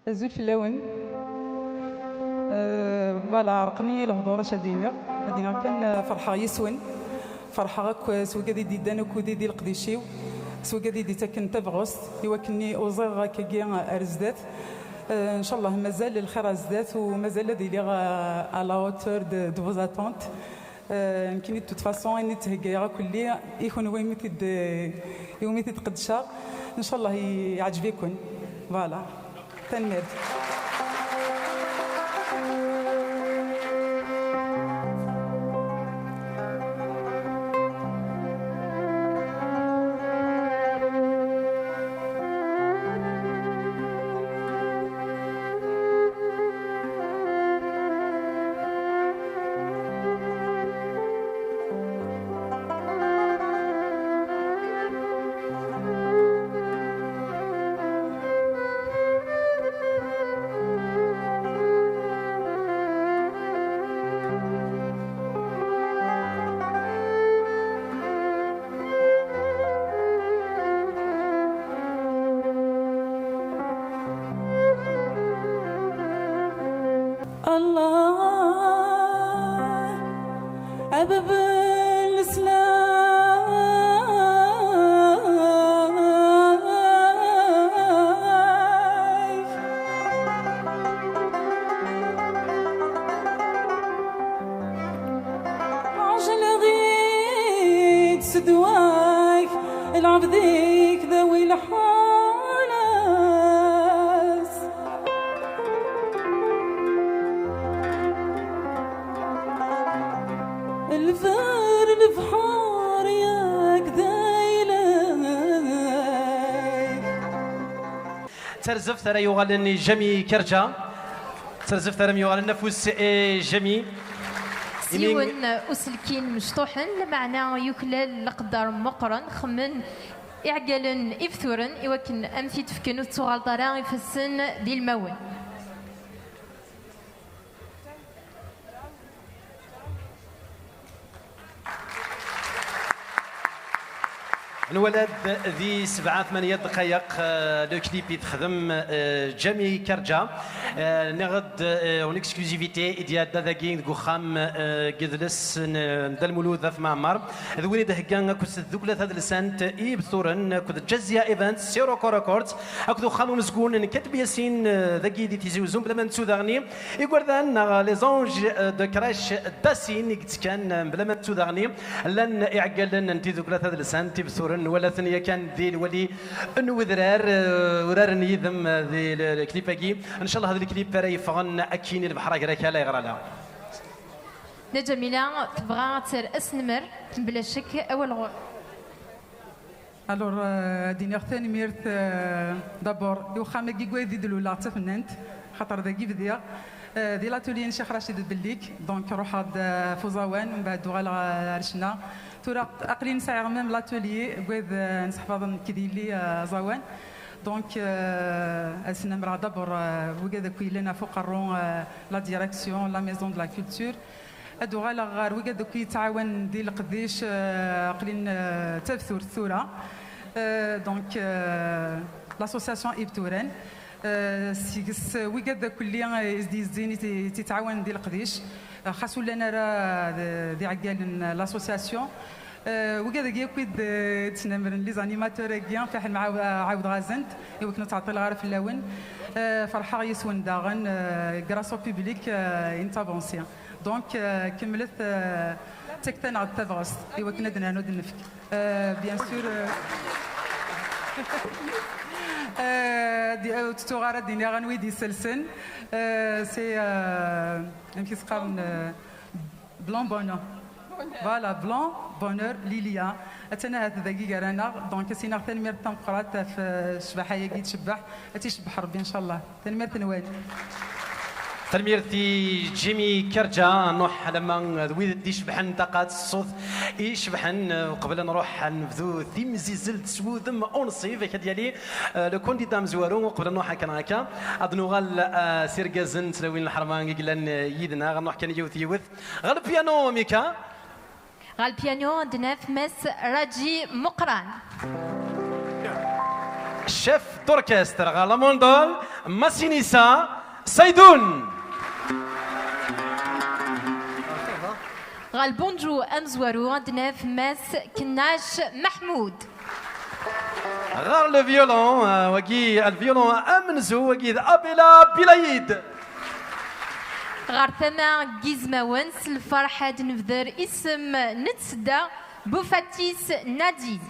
Azul fell-awen. Euh, voilà, ɛerqen-iyi lehdur, acu ad d-iniɣ? Ad d-iniɣ kan, euh, ferḥeɣ yis-wen. Ferḥeɣ akk, euh, s wigad i d-yeddan akked-i di leqdic-iw, s wigad i d-yettaken tabɣest i wakken-nni uẓiɣ akkagi ar zdat. Euh, ncallah mazal lxir ar zdat u mazal ad iliɣ, euh, à la hauteur de, de vos attentes. Euh, nekkini, de toute façon, ayen i d-ttheggayeɣ akk-lli i kunwi, imi t-id-, iwumi t-id-qeddceɣ. Ncallah i-, iɛǧeb-iken. Voilà. Tanemmirt. الله، أبب الإسلام. عجل غيد سدواك، العبديك ذوي الحالات. Lfer lebḥer yak d ayla-k. Tarzeft ara yuɣalen i Jami Kerǧa. Tarzeft ara m-yuɣalen afus i Jami. S yiwen uselkin mecṭuḥen, lameɛna yuklal leqder meqqren, xemmen iɛeggalen ibturen, iwakken am t-id-fken ur tettuɣaleḍ ara ifassen d ilmawen. Nwala-d di sebɛa tmanya ddqayeq, eh, le clip i texdem, eh, Jami Kerja. Eh, nniɣ-d, eh, en exclusivité i d-iɛedda dagi deg uxxam, eh, n yidles n, n Dda Lmulud At Mɛemmer. D win i d-hegga akked tdukla tadelsant i ibturen akked Jazzia Events, Sirocco Records, akked uxxam umezgun n Kateb Yasin, eh, dagi di Tizi Uzzu, mebla ma nettu daɣen igerdan neɣ les anges, eh, de crèche Dassin i yettekkan, eh, mebla ma nettu daɣen llan iɛeggalen n tdukla tadelsant, ibturen, nwala-ten yakan di lwali n wedrar, eh, uraren yid-m, eh, di l-, l-, clip-agi. Ncallah d lklip ara yeffɣen akkin i lebḥer agrakal, ayɣer ala? Nna Ǧamila tebɣa ad terr asnemmer, mebla ccek, awal ɣur. Alors, euh, ad d-iniɣ tanemmirt, euh, d'abord i uxxam-agi deg wayd i d-luleɣ d tafennant, xaṭer dagi bdiɣ, euh, di l'atelier n Ccix Racid Bellik, donc ruḥeɣ-d, euh, f uẓawan, mbeɛd uɣaleɣ, euh, ar ccna. Tura aql-i nesɛiɣ même l'atelier deg wayd, euh, nesseḥfaḍen nekk d yelli, euh, aẓawan. Donc, euh, ad snamreɣ d'abord, euh, wigad akk yellan ɣef uqerru, euh, la direction, la maison de la culture. Ad uɣaleɣ ɣer wigad akk yettɛawanen di leqdic, euh, aql-in, euh, d tabturt tura. Euh, donc, euh, l'association Ibturen, euh, seg-s wigad akk-lli, euh, i s-d-yezzin, i t-, i tt-yettɛawanen di leqdic, euh, xas ur llan ara d, d iɛeggalen n l'association. Euh, wigad-agi akk i d, euh, d-snamren les animateurs-agi, fiḥel ma ɛaw-, ɛawdeɣ-asen-d, i wakken ur ttɛeṭṭileɣ ara fell-awen. Euh, ferḥeɣ yes-wen daɣen, euh, grâce au public, euh, i nettavansi. Donc, euh, kemmlet, euh, d takta neɣ d tabɣest, i wakken ad nernu ad nefk. Euh, bien sûr, euh, euh, di-, euh, ur tettuɣ ara d-iniɣ anwa i d-iselsen. Euh, c'est, euh, amek i s-qqaren, euh, Blanc Bonheur. Voilà, Blanc Bonheur Lilia. Attan ahat dagi gar-aneɣ. Donc, ad s-iniɣ tanemmirt tameqqrant ɣef, euh, ccbaḥa-agi tcebbeḥ. Ad tt-icebbeḥ Rebbi, ncallah. Tanemmirt-nwen. Tanemmirt i Jimmy Kerja, nruḥ alamma d wid d-icebḥen, taqaɛet, ṣṣut icebḥen. Uqbel ad nruḥ ad nebdu timzizzelt s wudem unṣib, ak ad yali, eh, le candidat amezwaru. Uqbel ad nruḥ akka neɣ akka, ad nuɣal, eh, s irgazen n tlawin n lḥerma i yellan, eh, yid-neɣ. Ad nruḥ kan yiwet yiwet ɣer le piano, Mika. Ɣer le piano, ad naf Mass Raji Muqran. Chef d'orchestre ɣer la mandole, Massinissa Saidoun. Ɣer le banjo amezwaru, ad naf Mass Kennac Mahmoud. Ɣer le violon, euh, wagi, le violon amenzu, wagi d Abela Bilaïd. Ɣer tama n yizmawen, s lferḥ ad nebder isem n tsedda, Bufatis Nadine.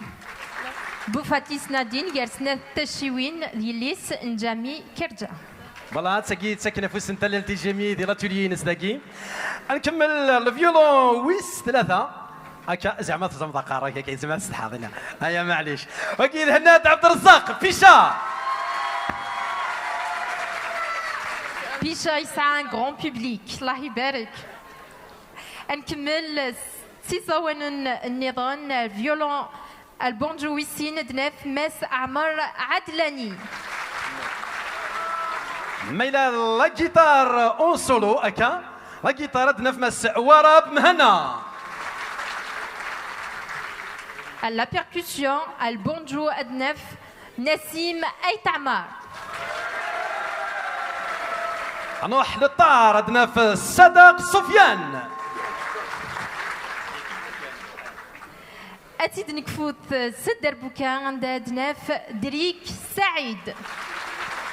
Bufatis Nadine, gar snat tacciwin, d yelli-s n Jami Kerja. Voilà, d tagi d takken afus n tallelt i Jami di l'atelier-ines dagi. Ad nkemmel le violon wis tlata. Akka, zeɛma tẓameḍ aqerru-k, akka, zeɛma tsetḥaḍ, ina. Aya, maɛlic. Wagi d Hennad Abderrezzaq, Picha. Picha yesɛa un grand public, Allah ibarek. Ad nkemmel s iẓawanen nniḍen, violon, le banjo wis sin, ad naf Mass Ɛmer Ɛedlani. Ma yella la guitare en solo, akka. La guitare, ad naf Mass Warab Mhenna. La percussion, le banjo, ad naf Nassim Ait Amar. Nruḥ le ṭṭar, ad naf Sadaq Sofiane. Ad tt-id-nekfut s dderbuka, anda ad naf Drik Saɛid.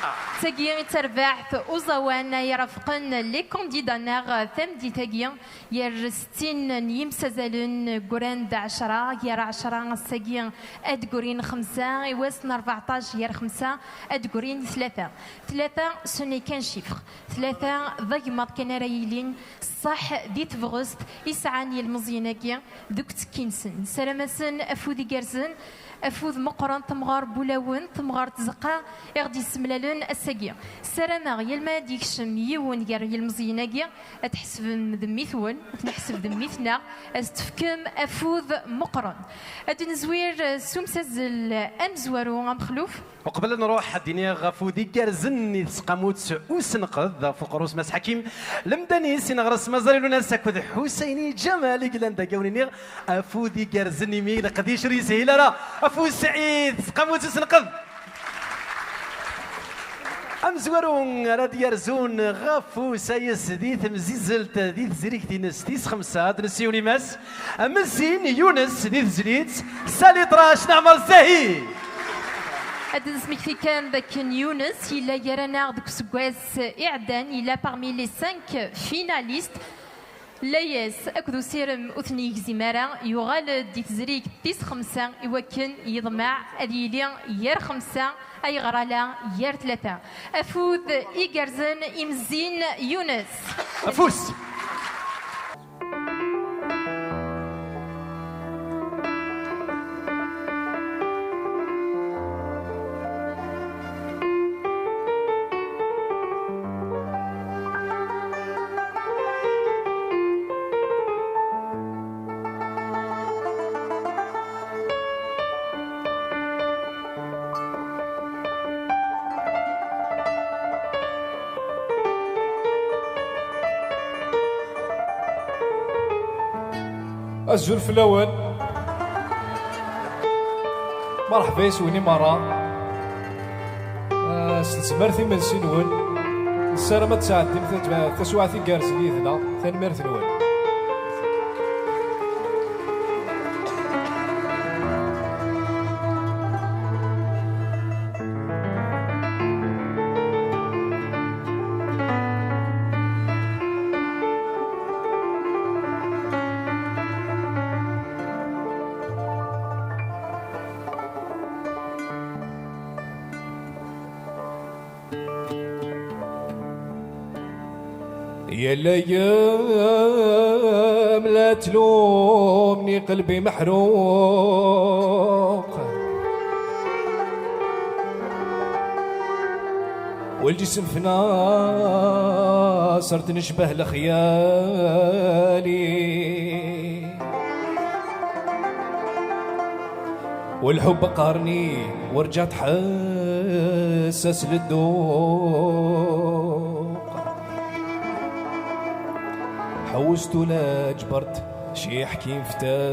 D tagi i d tarbaɛt uẓawan ay irafqen les candidats-nneɣ tameddit-agi, gar settin n yimsazalen, ggran-d ɛecra, gar ɛecra ass-agi ad d-grin xemsa, i wass n rbeɛṭac gar xemsa ad d-grin tlata. Tlata, ce n'est qu'un chiffre. Tlata d agmaḍ kan ara yilin, ṣṣeḥ di tebɣest i sɛan yilmeẓyen-agi deg uttekki-nsen. Nessaram-asen afud igerrzen, afud meqqren, temɣer n wulawen, temɣer n tzeqqa i ɣ-d-yessemlalen ass-agi. Ssarameɣ yal ma ad d-yekcem yiwen gar yilmeẓyen-agi, ad tḥesbem d mmi-twen, ad t-neḥseb d mmi-tneɣ, ad s-tefkem afud meqqren. Ad d-nezwir s umsazzel amezwaru amexluf. Uqbel ad nruḥ, ad d-iniɣ afud igerrzen i tseqqamut usenqed ɣef uqerru-s Mass Ḥakim. Lemdan-is ineɣres Maẓari Lunas akked Ḥusayni Ǧamal i yellan d agawen-nni. Afud igerrzen imi leqdic ur yeshil ara. Afud Saɛid, tseqqamut usenqed. Amezwaru ara d-yerzun ɣef usayes di temzizzelt di tezrigt-ines tis xemsa, ad nessiwel i Mass Amzin Yunes di tezlit Saliṭrac Neɛmer Zahi. Ad d-nesmekti kan d akken Yunes yella gar-aneɣ deg useggas iɛeddan, yella parmi les cinq finalistes. Layas akked usirem ur ten-yegzim ara, yuɣal-d di tezrigt tis xemsa i wakken yeḍmeɛ ad yili gar xemsa, ayɣer ala gar tlata. Afud igerrzen i Mzin Yunes. Afus! Azul fell-awen. Merḥba yes-wen i merra. Ah, s tezmert imensi-nwen. Nessaram ad tesɛeddim ta-, taswiɛt igerrzen yid-neɣ. Tanemmirt-nwen. Yal ayyam la tlumni qelbi meḥruq. والجسم في نار صرت نشبه لخيالي. والحب قهرني ورجعت حساس للذوق. حوست ولا جبرت شي حكيم في تالي.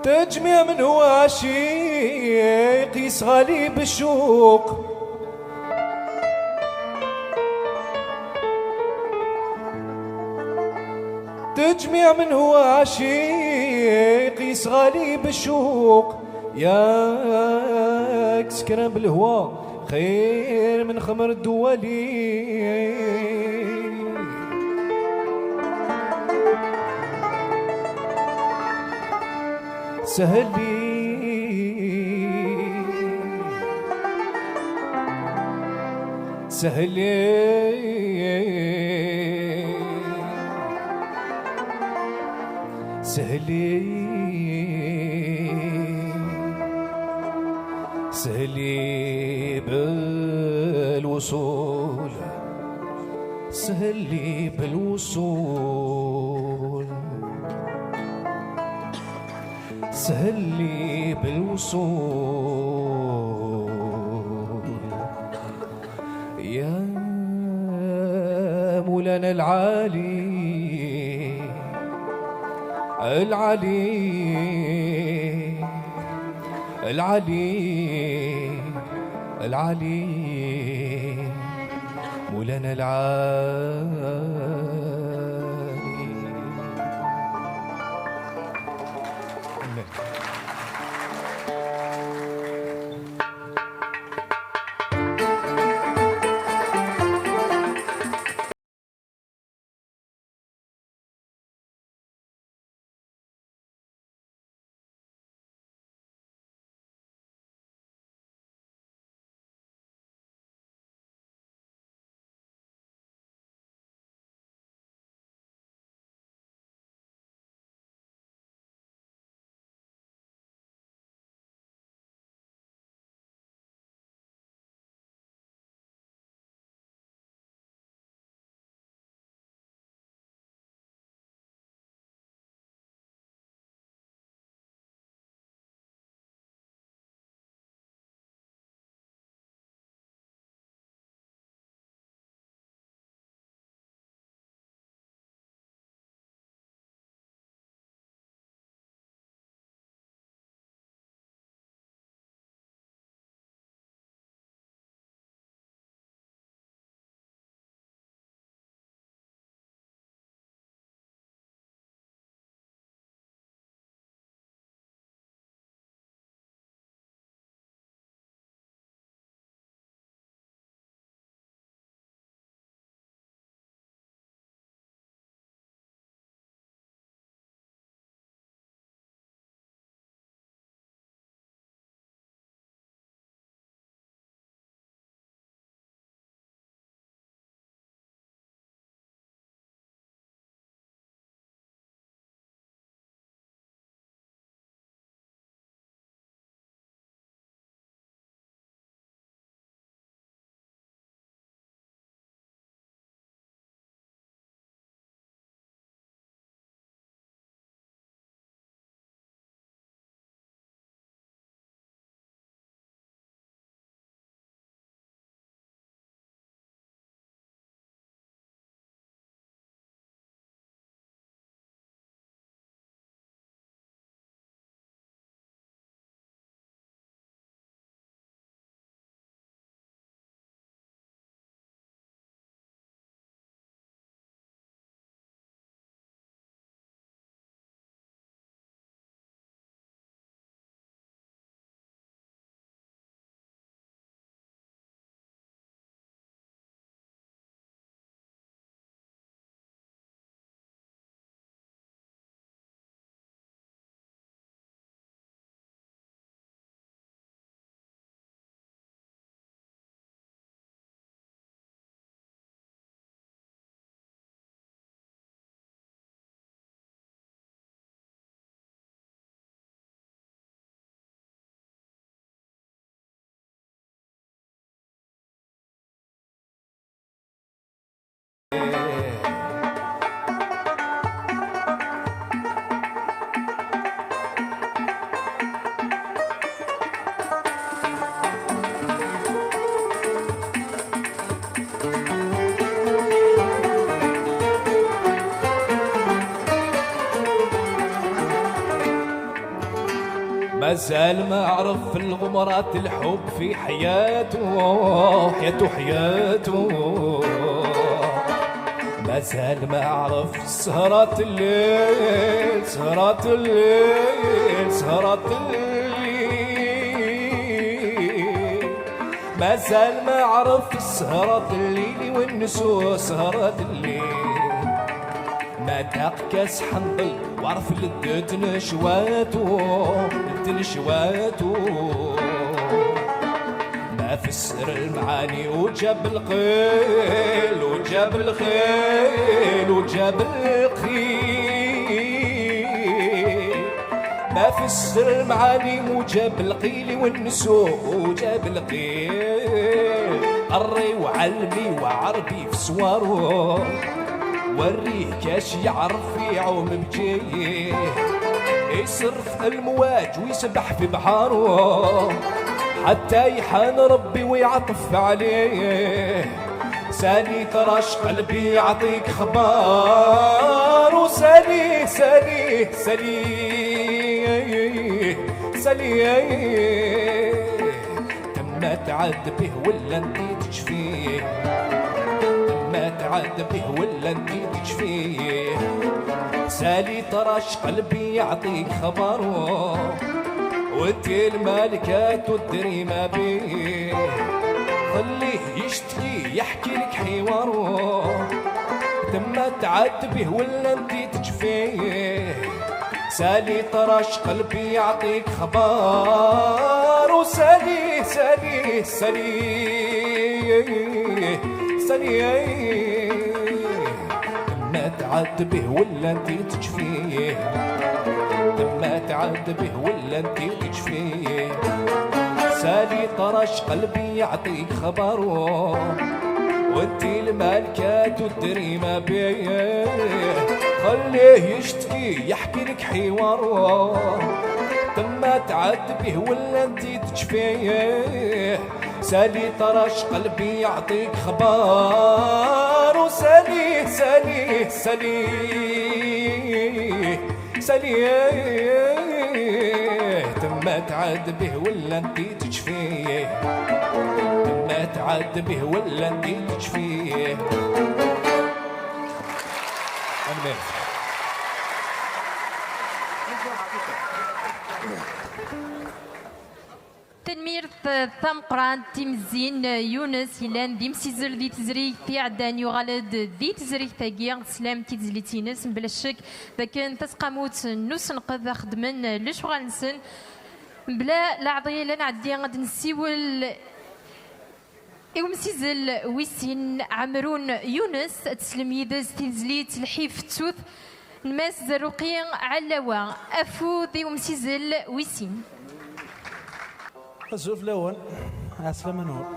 تجميع من هو عشيق يصغى لي بالشوق. تجميع من هو عشيق يصغى لي بالشوق. ياك سكران بالهوى خير من خمر الدوالي. سهل لي، سهل لي، سهل لي، سهل لي بالوصول، سهل لي بالوصول، سهل لي بالوصول. يا مولانا العالي، العالي، العالي، العالي، مولانا العالي. مازال ما عرف الغمرات الحب في حياته، حياته، حياته. مازال ما عرف سهرات الليل، سهرات الليل، سهرات الليل. مازال ما عرف سهرات الليل ونسو سهرات الليل. ما داق كاس حنظل وعرف لذة نشواتو، لذة نشواتو. ما فسر المعاني وجاب القيل، وجاب الخيل، وجاب القيل. ما فسر المعاني وجاب القيل والنسو وجاب القيل. قري وعلمي وعربي في سوارو، وريه كاش يعرف يعوم بجيه، يصرف المواج ويسبح في بحارو، حتى يحان ربي ويعطف عليه. سالي طراش قلبي يعطيك خبار، وسالي، سالي، سالي، سالي. تما تعد به ولا انت تشفيه، تما تعد به ولا انت تشفيه. سالي طراش قلبي يعطيك خبر، وانت المالكة تدري ما بيه. خليه يشتكي يحكي لك حواره، تما تعد به ولا انت تجفيه. سالي طراش قلبي يعطيك خبر، وسالي، سالي، سالي، سالي. ما تعد به ولا انت تجفيه، ما تعد به ولا انت تجفيه. سالي طرش قلبي يعطيك خبر، وانت المالكة تدري ما بيه. خليه يشتكي يحكي لك حوار، تما تعد به ولا انت تجفيه. سالي طرش قلبي يعطيك خبر، وسالي، سالي، سالي، سالي. تما تعد به ولا انت تجفيه، تما تعد به ولا انت تجفيه. Tanemmirt tameqqrant i Timezzin Yunes, yellan d imsizzel di tezrigt iɛeddan, yuɣal-d di tezrigt-agi, teslam tizlit-ines, mebla ccek d akken taseqqamut n usenqed xeddmen lecɣal-nsen. Mebla leɛḍil, ad nɛeddi ad nessiwel i umsizzel wis sin, Ɛemrun Yunes, ad teslem yid-s tizlit Lḥif Ttut n Mass Zerruqi Ɛellawa. Afud i umsizzel wis sin. Azul fell-awen. Ɛeslama-nwen.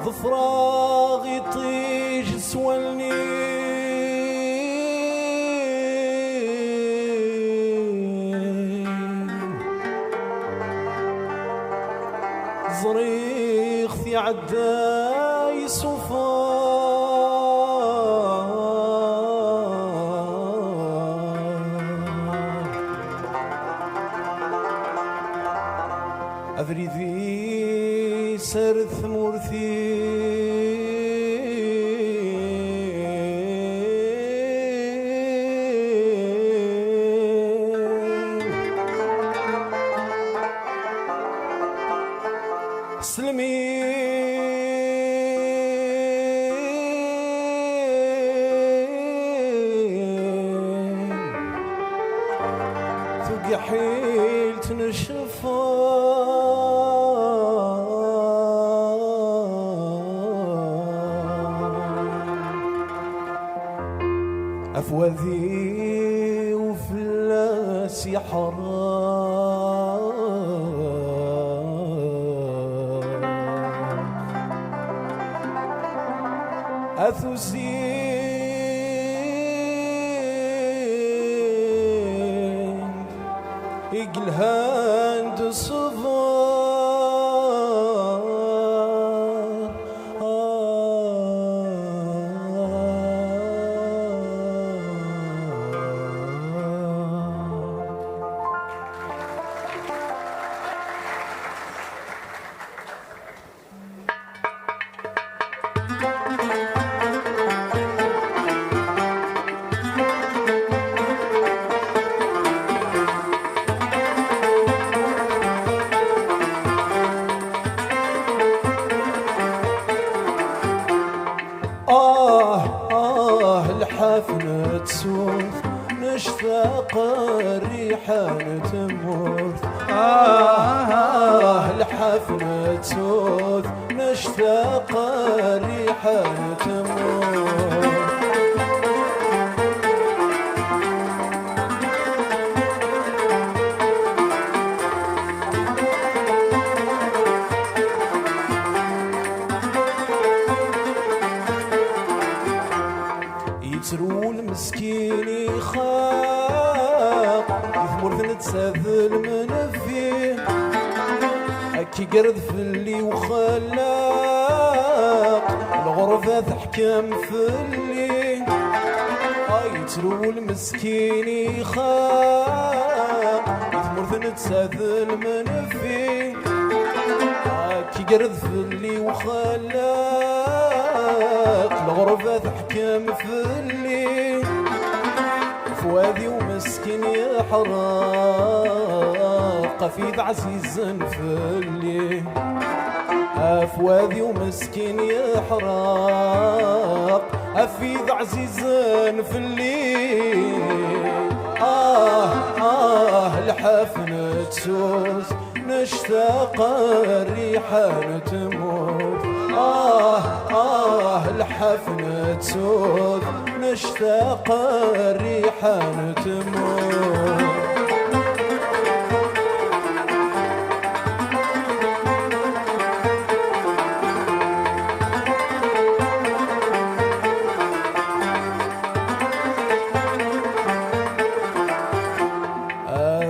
Ḍefreɣ iṭij s wallen-iw. Ẓriɣ-t iɛedda yesufar. Abrid-is ar tmurt-iw. Iḥil tnecfa afwad-iw fell-as iḥra. At usin i yelhan d ṣṣber. آه، آه، الحفنة تسوث، نشتاق الريحة نتموت. آه، آه، الحفنة تسوث، نشتاق الريحة نتموت. Yettru lmeskin ixaq, i tmurt netta d lmenfi. Ad k-igerrez fell-i uxellaq, lɣerba teḥkem fell-i. Ay, yettru lmeskin ixaq, i tmurt netta d lmenfi. Ad k-igerrez fell-i uxellaq, lɣerba teḥkem fell-i. Fwad-iw meskin yeḥreq, ɣef wid ɛzizen fell-i. Fwad-iw meskin yeḥreq, ɣef wid ɛzizen fell-i. آه، آه، الحفنة تسوس، نشتاق الريحة نتموت. آه، آه، الحفنة تسوس، نشتاق الريحة نتموت.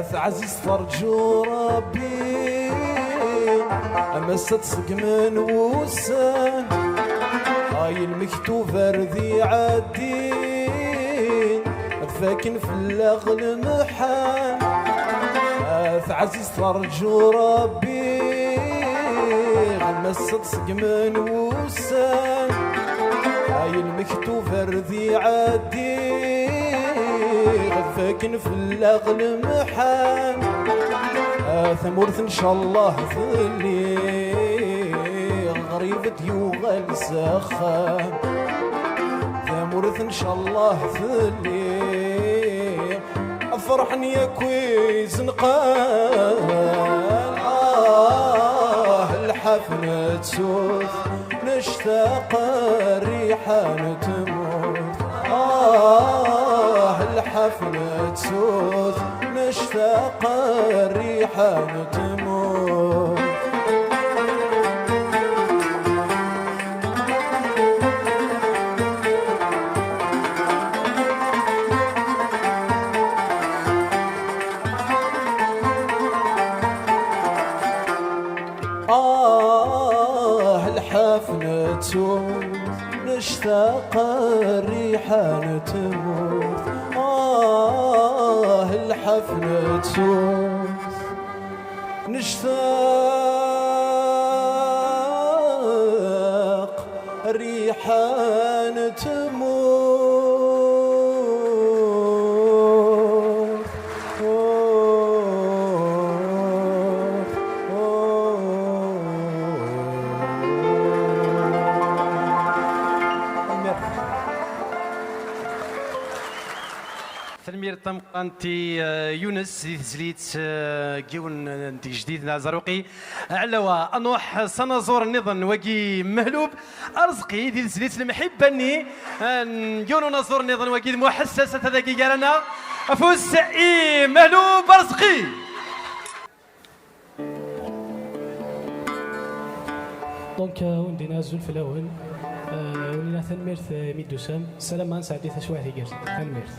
At ɛziz terǧu Ṛebbi, am ass ad ṣeggmen wussan. Ay lmektub ar d iɛeddin, ad faken fell-aɣ lemḥan. At ɛziz terǧu Ṛebbi, am ass ad ṣeggmen wussan. Ay lmektub ar d iɛeddin, ad faken fell-aɣ lemḥan. A tamurt ncallah telli, ɣrib ad yuɣal s axxam. Tamurt ncallah telli, ad ferḥen yakk izenqan. آه، الحفنة تسوس، نشتاق الريحة نتموت. آه، الحفنة تسوس، نشتاق الريحة نتموت. آه، الحفنة تسوس، نشتاق الريحة نتموت. آه، الحفنة تسوس، نشتاق الريحة نتموت. Tameqqrant i, eh, Yunes di tezlit, eh, n yiwen, eh, n tgejdit n Ɛzaruqi. Ɛlawa, ad nruḥ s anaẓur nniḍen wagi Mehlub Arezqi di tezlit Lemḥibba-nni, eh, n yiwen unaẓur nniḍen wagi d Muḥessas, ata dagi gar-aneɣ. Afus i Mehlub Arezqi. Donc, euh, ur d-nini azul fell-awen. Euh, ur d-nini tanemmirt, euh, imi d-tusam. Ssarameɣ ad nesɛeddi taswiɛt igerrzen. Tanemmirt.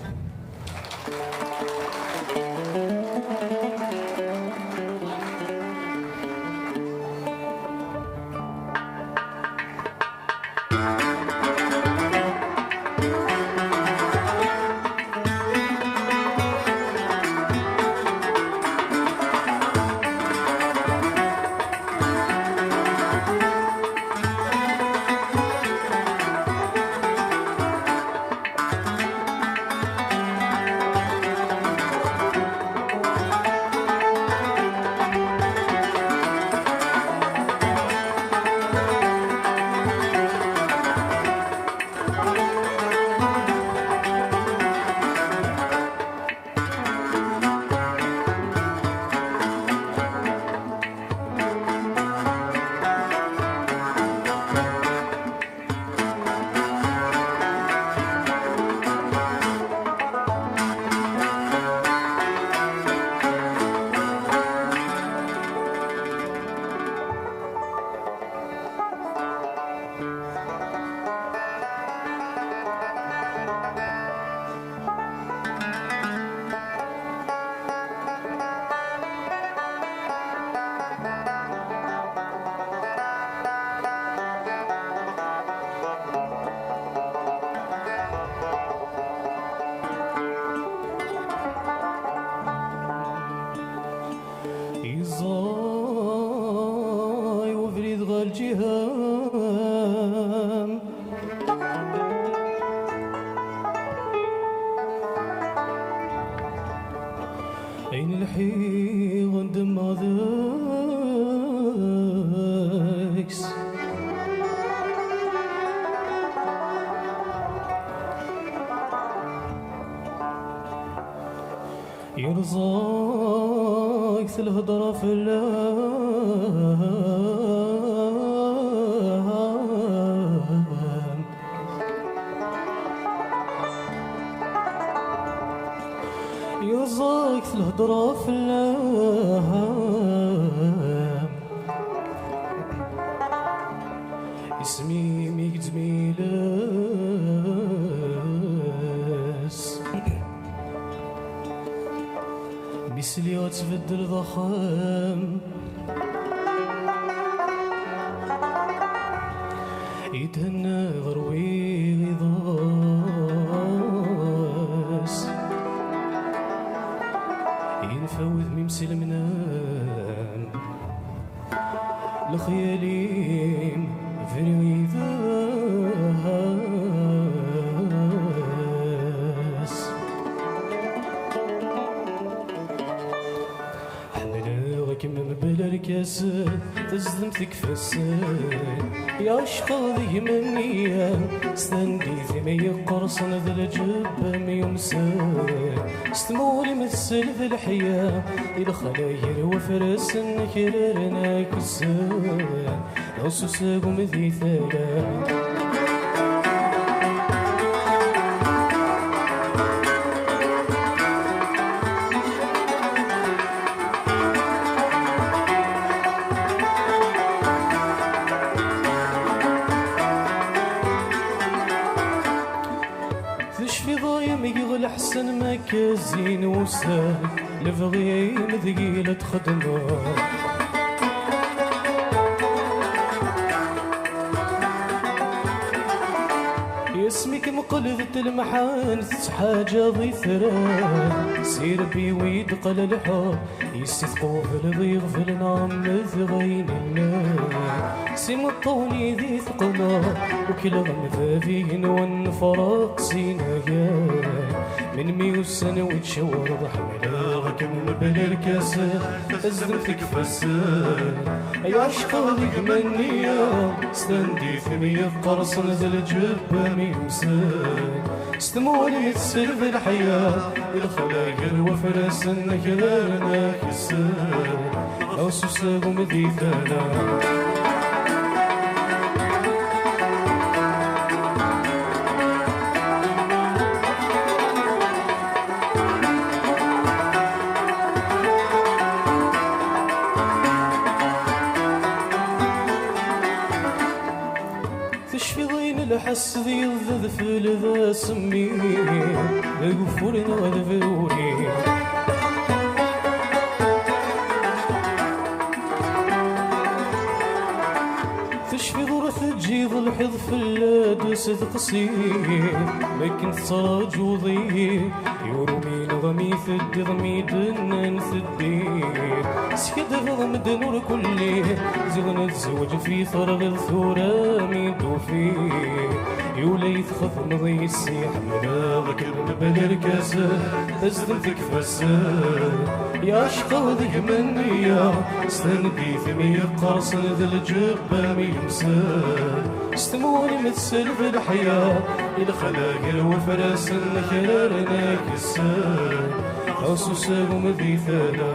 Iẓẓay ubrid ɣer lǧihan. Ayen lḥiɣ ndemmeɣ deg-s. Yerẓa-k lhedra fell-am. Yerẓa-k lhedra fell-am. Isem-im igezzem iles. Mi sliɣ ad tbeddel d axxam, ithenna ɣer wiɣ iḍes. Yenfa wudem-im si lemnam. Lexyal-im bniɣ yid-s. Ḥemmleɣ-kem mebla lkas, tezdem tekfes. Yeɛceq deg-m nniya, s tandit-im yeqqerṣen d lǧeb-im yumsen. S tmuɣli-m tessel d leḥya, i lexla gar wafrasen kraren akk ssen. Ɣas usagem di tala. Tecfiḍ ay amgiɣ leḥsen ma zzin wussan, lebɣi-m deg-i la txeddmeḍ. Yasmi-k meqqel d telmeḥan, tettḥaǧaḍ itran, si Rebbi wi d-qal lḥeqq. Yessi tqubel d iɣbel neɣ mmed ɣayen-nni. Si meṭṭuni di teqqneḍ, Ukleɣ mdad igenwan nefreq s inagan. Melmi ussan wi tcewreḍ ḥemmleɣ-kem mebla lkas. Azdem tekfassen. Ay ɛecqeɣ deg manniya. S tandit mi yeqqerṣen d lǧebba mi yemsen. S tmuɣli tselb leḥya. I lexla gar wafrasen akraren akessar. Neɣ s usagum di tala. Tecfiḍ ayen lḥess d yiḍ d adfel d asemmi, d ageffur neɣ d abruri. Tecfiḍ ur teǧǧiḍ lḥiḍ fell-ad s deqsi, makken tettraǧuḍ-iyi. Yurumi neɣ mi teddiḍ mi d-nnan teddiḍ. Skadbeɣ medden ur kulli. Ziɣ nezweǧ fi terɣiḍ tura mi d-ufiɣ. Yulay txedmeḍ yessi ḥemmleɣ-kem mebla lkas. Azdem tekfassen. Yɛecqeɣ deg menniya. S tandit mi yeqqerṣen d lǧebba mi yemsen. S tmuɣli mi tselb leḥya. I lexla gar wafrasen akraren akessar. Neɣ s usagum di tala.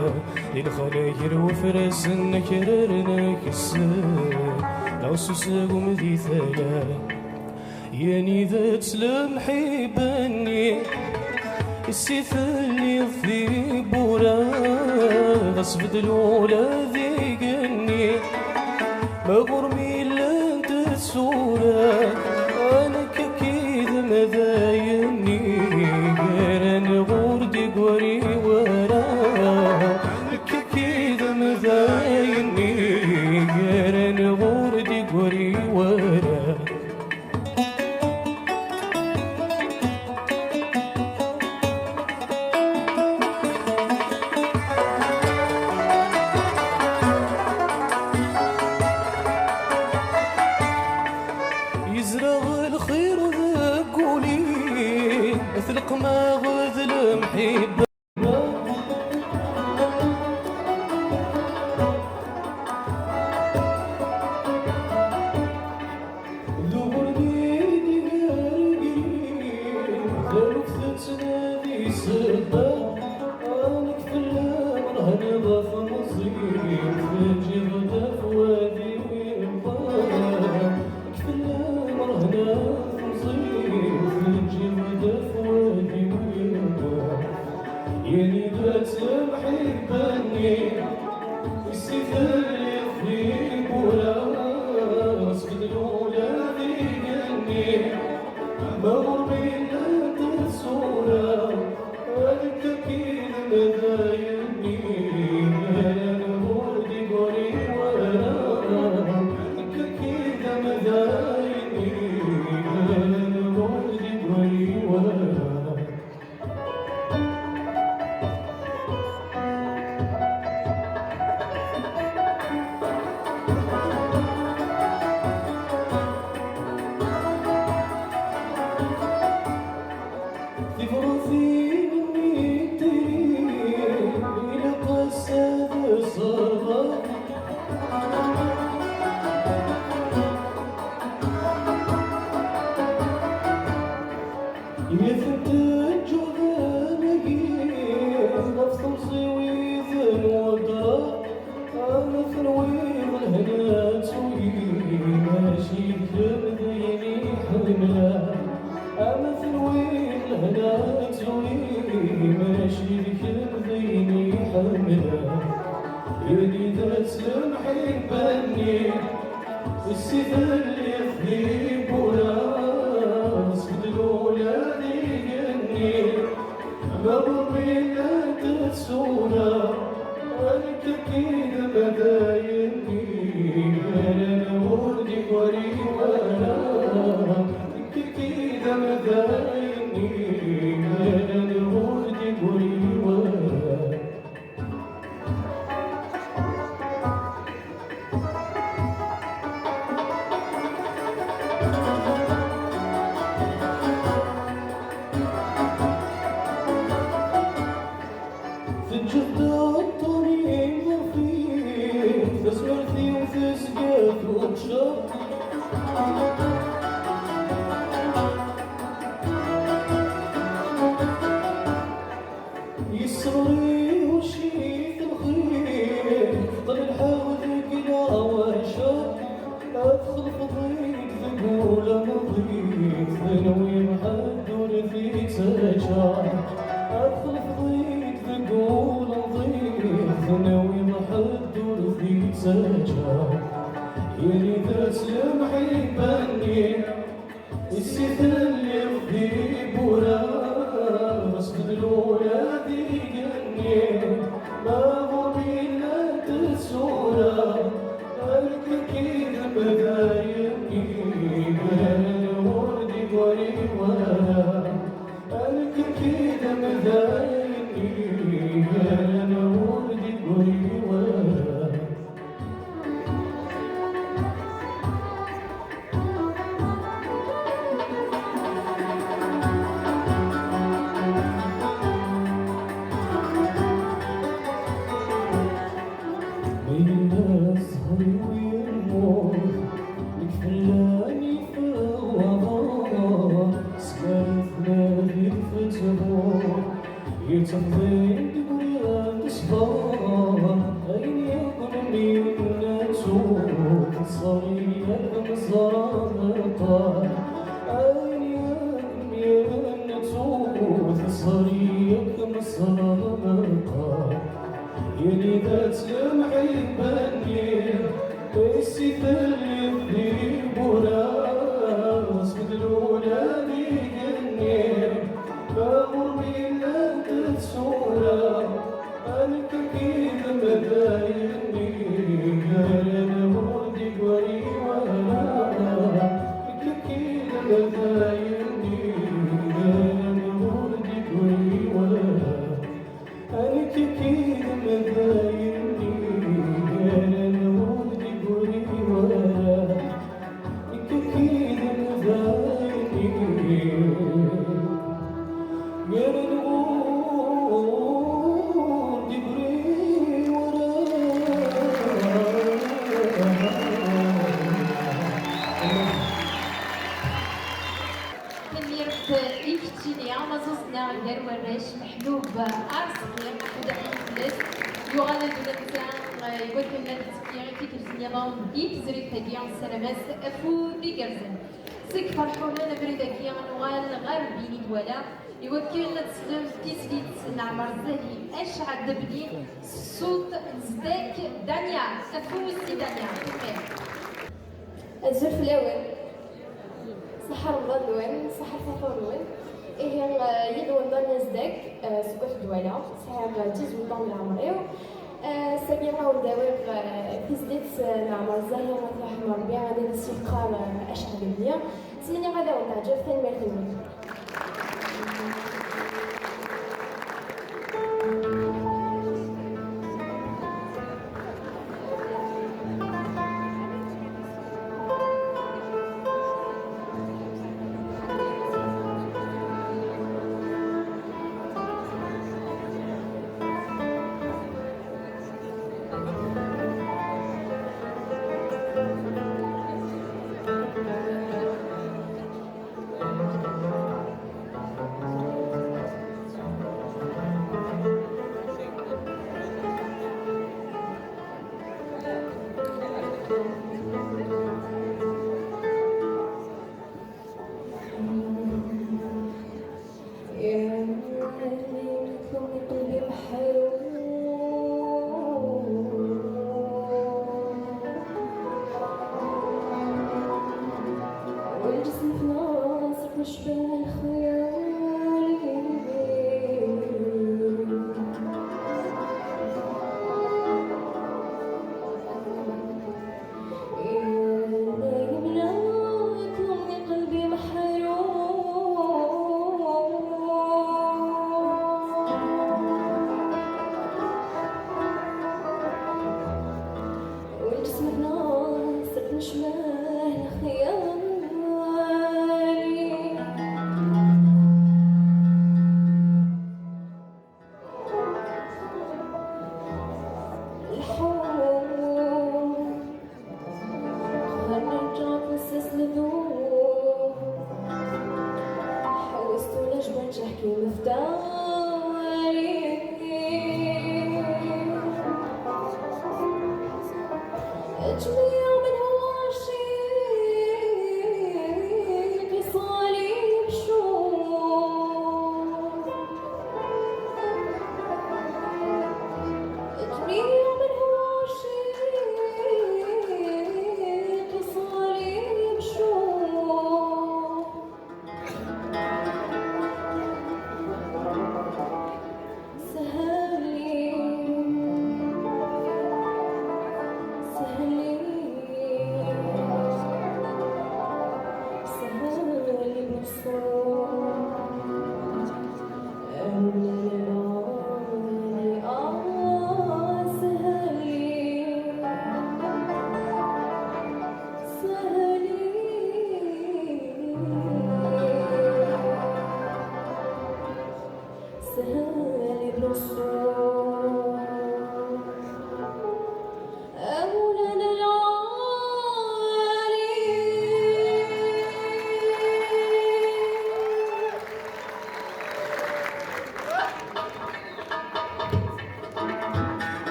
I lexla gar wafrasen akraren akessar. Neɣ s usagum di tala. Yanida-tt lemḥibba-nni. Si telliḍ tiwwura, ɣas bedel ula d igenni. Ma ɣur-m i llant tsura, nekk akkid medden-nni, gar-aneɣ ur d-igri wara. Nekk akkid medden-nni, gar-aneɣ ur d-igri wara. Yezreɣ lxir deg wul-i, tleqqem-aɣ d lemḥibba. D uɣerni d igergri, taluft tettnadi sebba. Nekk fell-am rehneɣ temẓi-w, teǧǧiḍ-d afwad-iw yemḍa. Nekk fell-am rehneɣ temẓi-w, teǧǧiḍ-d afwad-iw yemḍa. Yanida-tt lemḥibba-nni, si telliḍ tiwwura, sbedden ula d igenni, ma ɣur-m i llant tsura, ad nekk akkid medden-nni, gar-aneɣ ur d-igri wara, nekk akkid medden-nni, gar-aneɣ ur d-igri wara. Tibṛatin-nni n tayri, ilaq-as ad ṣerɣeɣ. I ten-teǧǧuḍ am agir ɣef temẓi-w i d-nweddreɣ, ama tenwiḍ lehna ttuli, mačči d kemm d ayen i ḥemmleɣ. Ama tenwiḍ lehna ttuli, mačči d kemm d ayen i ḥemmleɣ. Anida-tt lemḥibba-nni, si telliḍ tiwwura, sbedden ula d igenni, ma ɣur-m i llant tsura, nekk akkid medden-nni, gar-aneɣ ur d-igri wara, nekk akkid medden-nni, gar-aneɣ ur d-igri wara. Ula nḍiq tenwiḍ ḥedd ur t-ittaǧǧa. Ad txelfeḍ-ik deg wul nḍiq tenwiḍ ḥedd ur t-ittaǧǧa. Ini-d-as lemḥibba-nni, issi telliḍ di bura, sbedden ula d igenni, ma ɣur-i llant tsura. Alkak idem dayen-nni, gar-aneɣ ur d-igri wara. Alkak idem dayen-nni, gar-aneɣ ur d-igri wara. Ma yella zzher-iw yemmut, nekk fell-am ifew aḍar, sgar tnadi tettbur, yettemḍin deg wran d ṣṣber, ayen yakk nemyettu, teẓri-yak meẓra meqqar, ayen yakk nemyettu, teẓri-yak meẓra meqqar. Ini-d-as lemḥibba-nni, issi telliḍ di bura, sbedden ula d igenni, ma ɣur-i llant tsura. Alkak idem dayen-nni, gar-aneɣ ur d-igri wara. Alkak idem dayen-nni, gar-aneɣ ur d-igri wara. Alkak idem dayen-nni, gar-aneɣ ur d-igri wara. Alkak idem dayen-nni, gar-aneɣ ur d-igri wara. Tanemmirt i keččini, amaẓuẓ-nneɣ gar warrac, Meḥlub Arezqi, akked Aḥmed Fellad, yuɣal-d ula d netta, eh, i wakken ad d-tekki i tikkelt nniḍen di tezrigt-agi, nessaram-as afud igerrzen. Seg Ferḥunen, abrid-agi ad nuɣal ɣer Bini Dwala, i wakken ad teslem tizlit n Ɛmer Zzahi, Acɛel Debli, s ṣṣut n Zdak Dania. Afus i Dania. Azul fell-awen. Ṣaḥa Remḍan-nwen, ṣaḥa lfaṭur-nwen. Ihi, eh, yid-wen Dania Zdak, eh, seg At Dwala, sɛiɣ, eh, dix-huit ans di leɛmer-iw. Eh, ass-agi ad wen-d-awiɣ, eh, tizlit, eh, n Ɛmer Zzahi, ad t-yerḥem Rebbi, ad as-yeqqar, eh, Acɛel Debli. Ttmenniɣ ad wen-teɛǧeb, tanemmirt-nwen.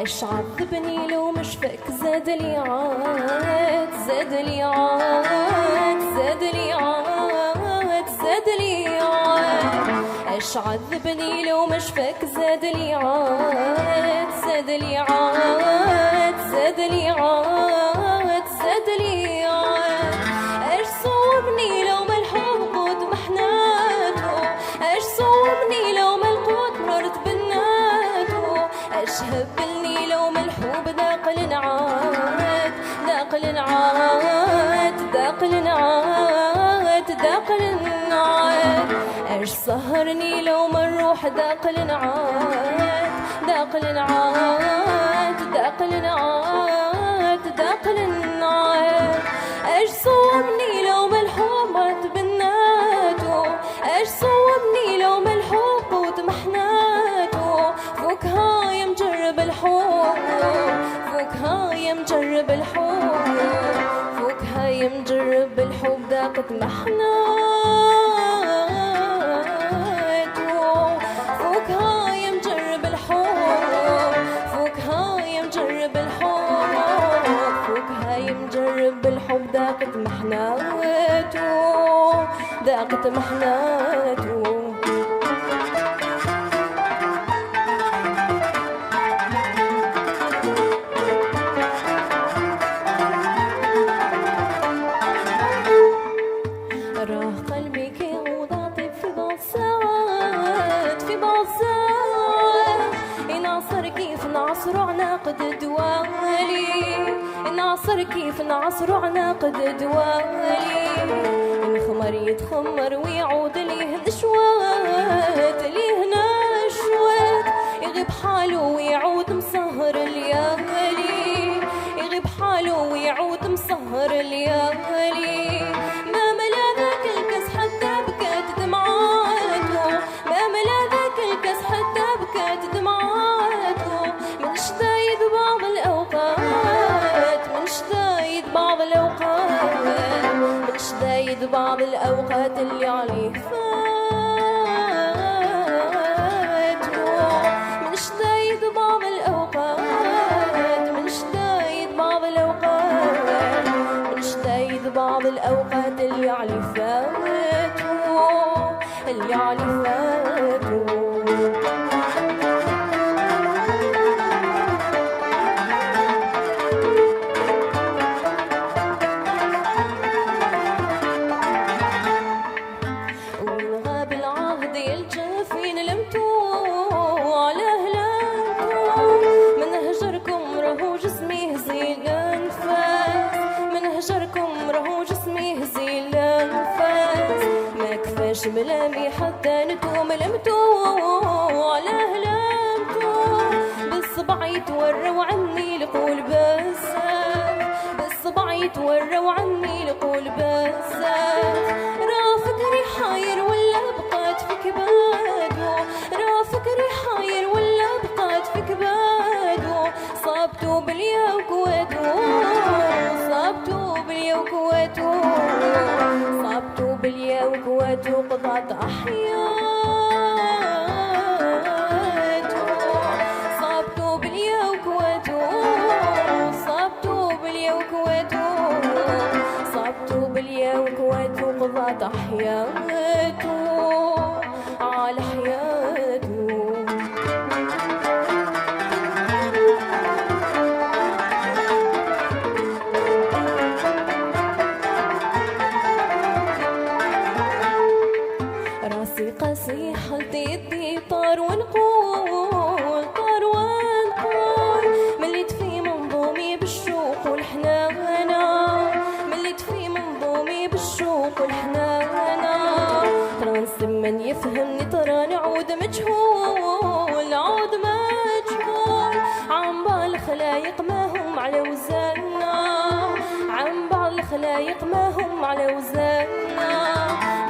Acu ɛeḍḍben ila umecfak, zad liɛad, zad liɛad, zad liɛad, zad liɛad. Acu ɛeḍḍben ila umecfak, zad liɛad, zad liɛad, zad liɛad, zad liɛad. Acu ṣṣubben ila umelḥuq d meḥnatu, acu ṣṣubben ila umelḥuq d meḥnatu. Acu hebblen ila umelḥuq d aqel nɛad, d aqel nɛad, d aqel nɛad, d aqel nɛad. Acu sehren ila umerruḥ d aqel nɛad, d aqel nɛad, d aqel nɛad, d aqel nɛad. Acu ṣṣubben ila umelḥuq d meḥnatu, acu ṣṣubben ila umelḥuq d meḥnatu. Fukha ya mǧerreb lḥub, fukha ya mǧerreb lḥub, fukha ya mǧerreb lḥub, daqet meḥnatu. Fukha ya mǧerreb lḥub, fukha ya mǧerreb lḥub, fukha ya mǧerreb lḥub, daqet meḥnatu. Daqet meḥnatu. راه قلبي كيغوض عاطف في بعض الساعات، في بعض الساعات. ينعصر كيف نعصر عناقد الدوالي، نعصر كيف نعصر عناقد الدوالي. نخمر يتخمر ويعود ليه نشوات، ليه نشوات. يغيب حاله ويعود مسهر الليالي، يغيب حاله ويعود مسهر الليالي. ما ملا ذاك الكاس حتى بكات دمعاته، ما ملا ذاك الكاس حتى بكات دمعاته. من شدايد بعض الأوقات، من شدايد بعض الأوقات، من شدايد بعض الأوقات اللي عليه فاتوا. من شدايد بعض الأوقات، من شدايد بعض الأوقات، من شدايد بعض الأوقات اللي عليه فاتوا. اللي على فاتو. وين غاب العهد يا الجافين لمتو، علاه لمتو؟ من هجركم راهو جسمي هزيل الأنفاس، من هجركم راهو جسمي هزيل الأنفاس. ما كفاش ملامي حتى نتوم لمتو، علاه لمتو؟ بالصبع يتوروا عني القول بزاف، بالصبع يتوروا عني القول بزاف. راه فكري حاير ولا بقات في كبادو، راه فكري حاير ولا بقات في كبادو. صابتو باليوك واتو، صابتو باليوك واتو، صابتو باليوك واتو قضات أحياتو. صابتو باليوك واتو، وكواتو قضى تحياتو على حياتو. راسي قاسي، حالتي يدي طار ونقول، طار ونقول. مليت في منظومي بالشوق والحنانة، مليت في منظومي بالشوق والحنانة. ترى نسمن يفهمني، ترى نعود مجهول، عود مجهول. عم بالخلايق ما هم على وزننا، عم بالخلايق ما هم على وزننا.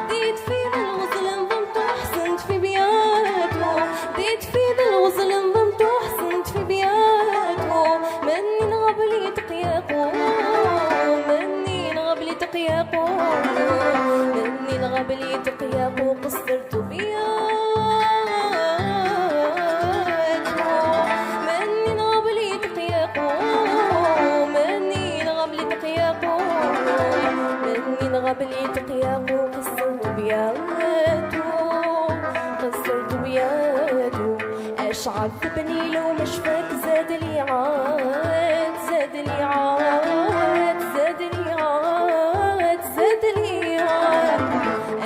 ديت في الغزل نظمت وحسنت في بياتو، ديت في الغزل نظمت وحسنت في بياتو. مني نغبلي تقياقو، مني نغبلي تقياقو، مني نغبلي تقياقو قصرت بياتو. مني نغبلي تقياقو، مني نغبلي تقياقو، مني نغبلي تقياقو قصرت بياتو، قصرت بياتو. اش عذبني لو ما شفاك، زاد لي عاد، زاد لي عاد، زاد لي عاد، زاد لي عاد.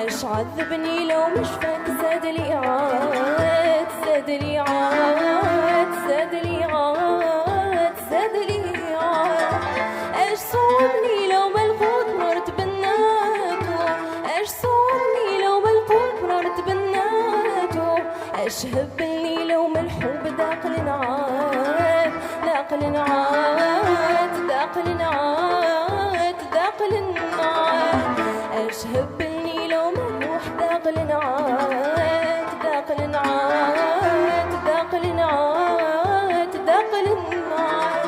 اش عذبني لو ما شفاك، زاد لي عاد، زاد لي عاد، زاد لي عاد، زاد لي عاد. اش صومني لو ما القوت مرت بناتو، اش صومني لو ما القوت مرت بناتو. اش هبلني لو ما الحب داق النعاد، داق النعاد، داق النعاد، داق النعاد. اش هبلني لو ما الروح داق النعاد، داق النعاد، داق النعاد، داق النعاد.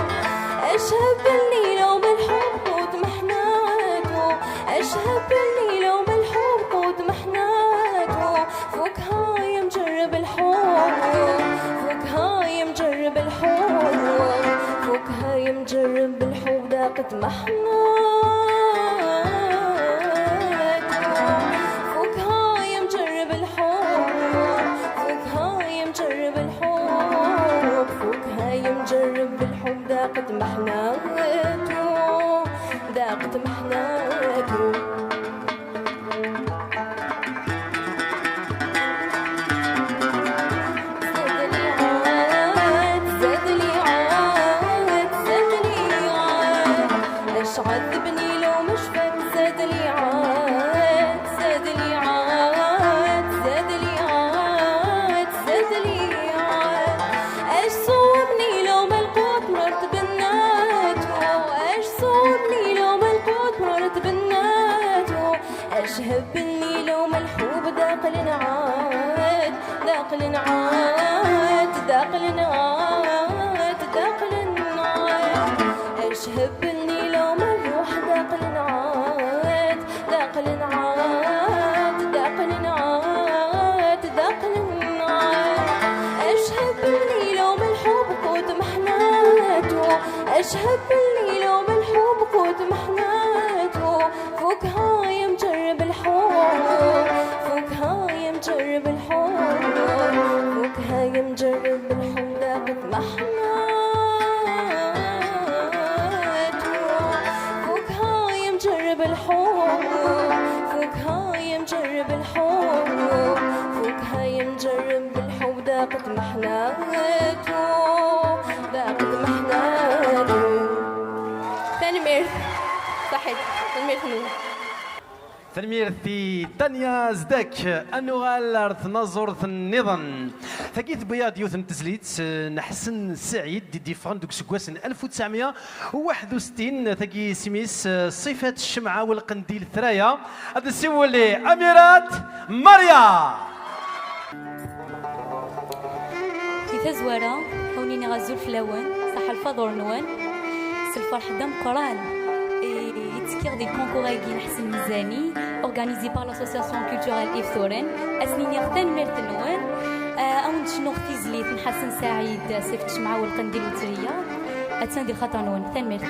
اش هبلني لو ما الحب قوت محناتو، اش هبلني لو ما الحب قوت محناتو. فكها يا مجرب الحب، فكها يا مجرب الحب، فكها يا مجرب الحب ذاقت محناتو. فكها يا مجرب الحب، فكها يا مجرب الحب، فكها يا مجرب الحب ذاقت محناتو، ذاقت محناتو. زاد لي عاد، زاد لي عاد، زاد لي عاد. اش عذبني لو ما شفاك، زاد لي عاد، زاد لي عاد، زاد لي عاد، زاد لي عاد. اش صومني لو ما القوت مرت بناتو، اش صومني لو ما القوت مرت بناتو. اش هبلني لو ما الحب ذاق النعاد، ذاق النعاد، ذاق النعاد، ذاق النعاد. اش هبلني لو ما الروح ذاق النعاد، ذاق النعاد، ذاق النعاد، ذاق النعاد. اش هبلني لو ما الحب قوت محناتو، اش هبلني لو ما الحب قوت محناتو. فكها يا مجرب الحب، فكها يا مجرب الحب، فكها يا مجرب الحب ذاقت محناتو. فكها يا مجرب الحب، فكها يا مجرب الحب، فكها يا مجرب الحب ذاقت محناتو، ذاقت محناتو. Tanemmirt. Ṣaḥit. Tanemmirt-nwen. Tanemmirt i Tanya Zedek. Ad nuɣal ar tnaẓurt nniḍen. Tagi tewwi-aɣ-d yiwet n tezlit, eh, n Ḥsen Saɛid, i d-yeffɣen deg useggas n alef u tesɛemya u waḥed u settin. Tagi isem-is, eh, Ṣṣifat ccemɛa u lqendil traya. Ad nsiwel i Amirat Maria. Di tazwara, ad wen-iniɣ azul fell-awen, ṣaḥa lfaḍur-nwen, s lferḥ d ameqqran i, i ttekkiɣ di lkunkur-agi n Ḥsen Mizani, organisé par l'association culturelle Yves Turin. Ad sen-iniɣ tanemmirt-nwen, eh, ad wen-d-cnuɣ tizlit n Ḥasan Saɛid, Ṣṣifat ccemɛa u lqendil traya. Attan di lxaṭer-nwen. Tanemmirt.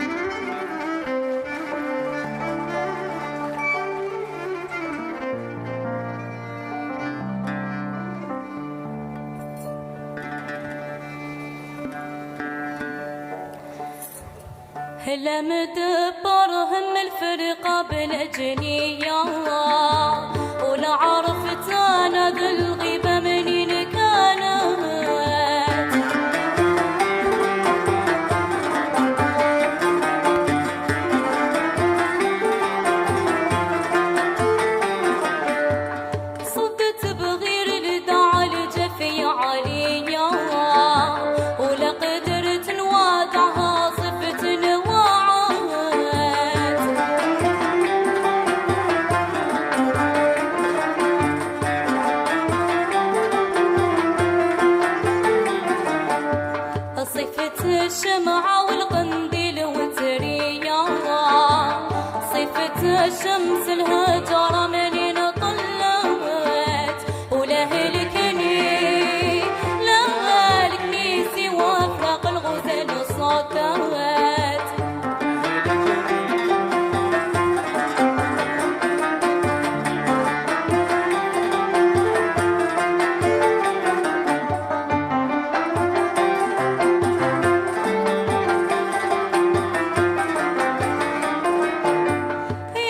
Lemdebber hem lferqa bla ǧniya, ula ɛreftan ad lɣiba mnin kanat. Ṣeddet bɣir ldaɛ lǧafi ɛliya, ula qedret nwaḍɛha ṣifet nwaɛat. Ṣifet ccemɛa ulqendil wettriya, ṣifet ccems lhejra mnin ṭellet, ula helkni, la helkni siwa fraq lɣuzal ṣṣadat.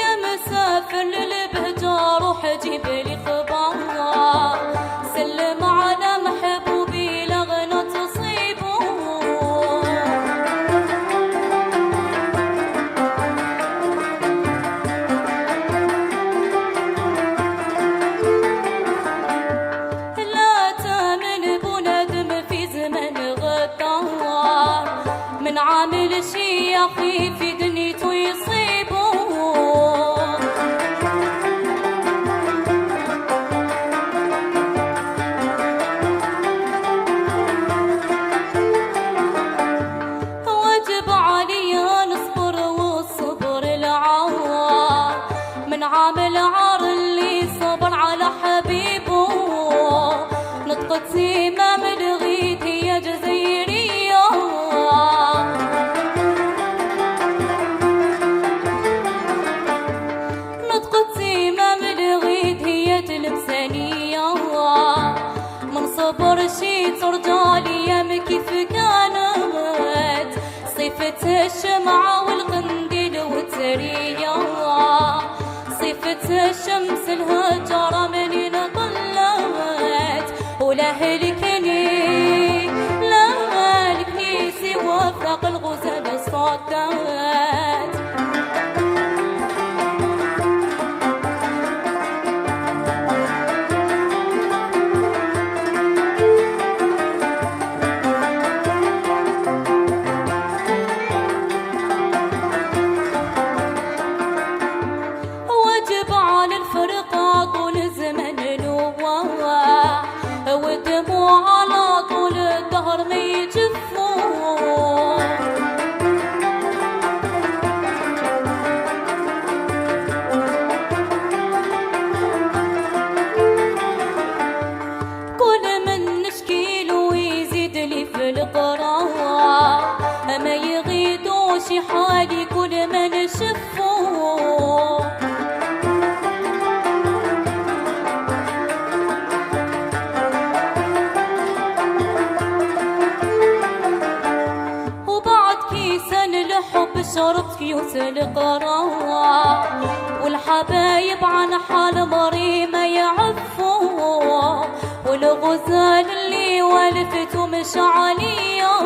يا مسافر للبهجة روح جيب لي خبر، سلم على محبوبي لغنا تصيبه. لا تامن بنادم في زمن غدار، من عامل شي يا أخي في دنيتو يصيبو. واجب عليا نصبر والصبر العوار، من عامل عار اللي صبر على حبيبو. نطقت إمام الغيث يا جزائرية، نطقت إمام الغيث هي تلمسانية. من صبر شي ترجع ليام كيف كانت، صفة الشمعة والقنديل والترية، صفة الشمس الهجرة منين طلعت، ولا هلكني، لا هلكني سوى فراق الغزال الصدات. واجب على الفرقة طول زمن نوار، ودموع على طول الدهر ما يجفو. كل من نشكيلو يزيد لي في القرار، ما يغيدوش حالي كل ما نشفو. وبعد كيسان الحب شربت كيوت القرار، والحبايب عن حال مري ما يعفو، والغزال اللي والفته مش عليا.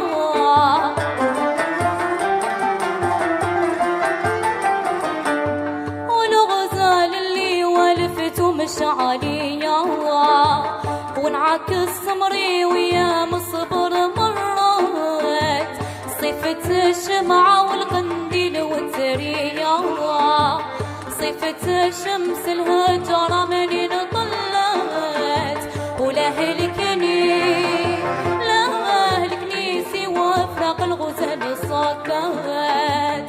والغزال اللي والفته مش عليا، ونعكس سمري ويا مصبر مرات، صفة الشمعة والقنديل والترية، صفة الشمس الهجرة منين طلعت، ولا هلكني، لا هلكني سوى فراق الغزال الصدات.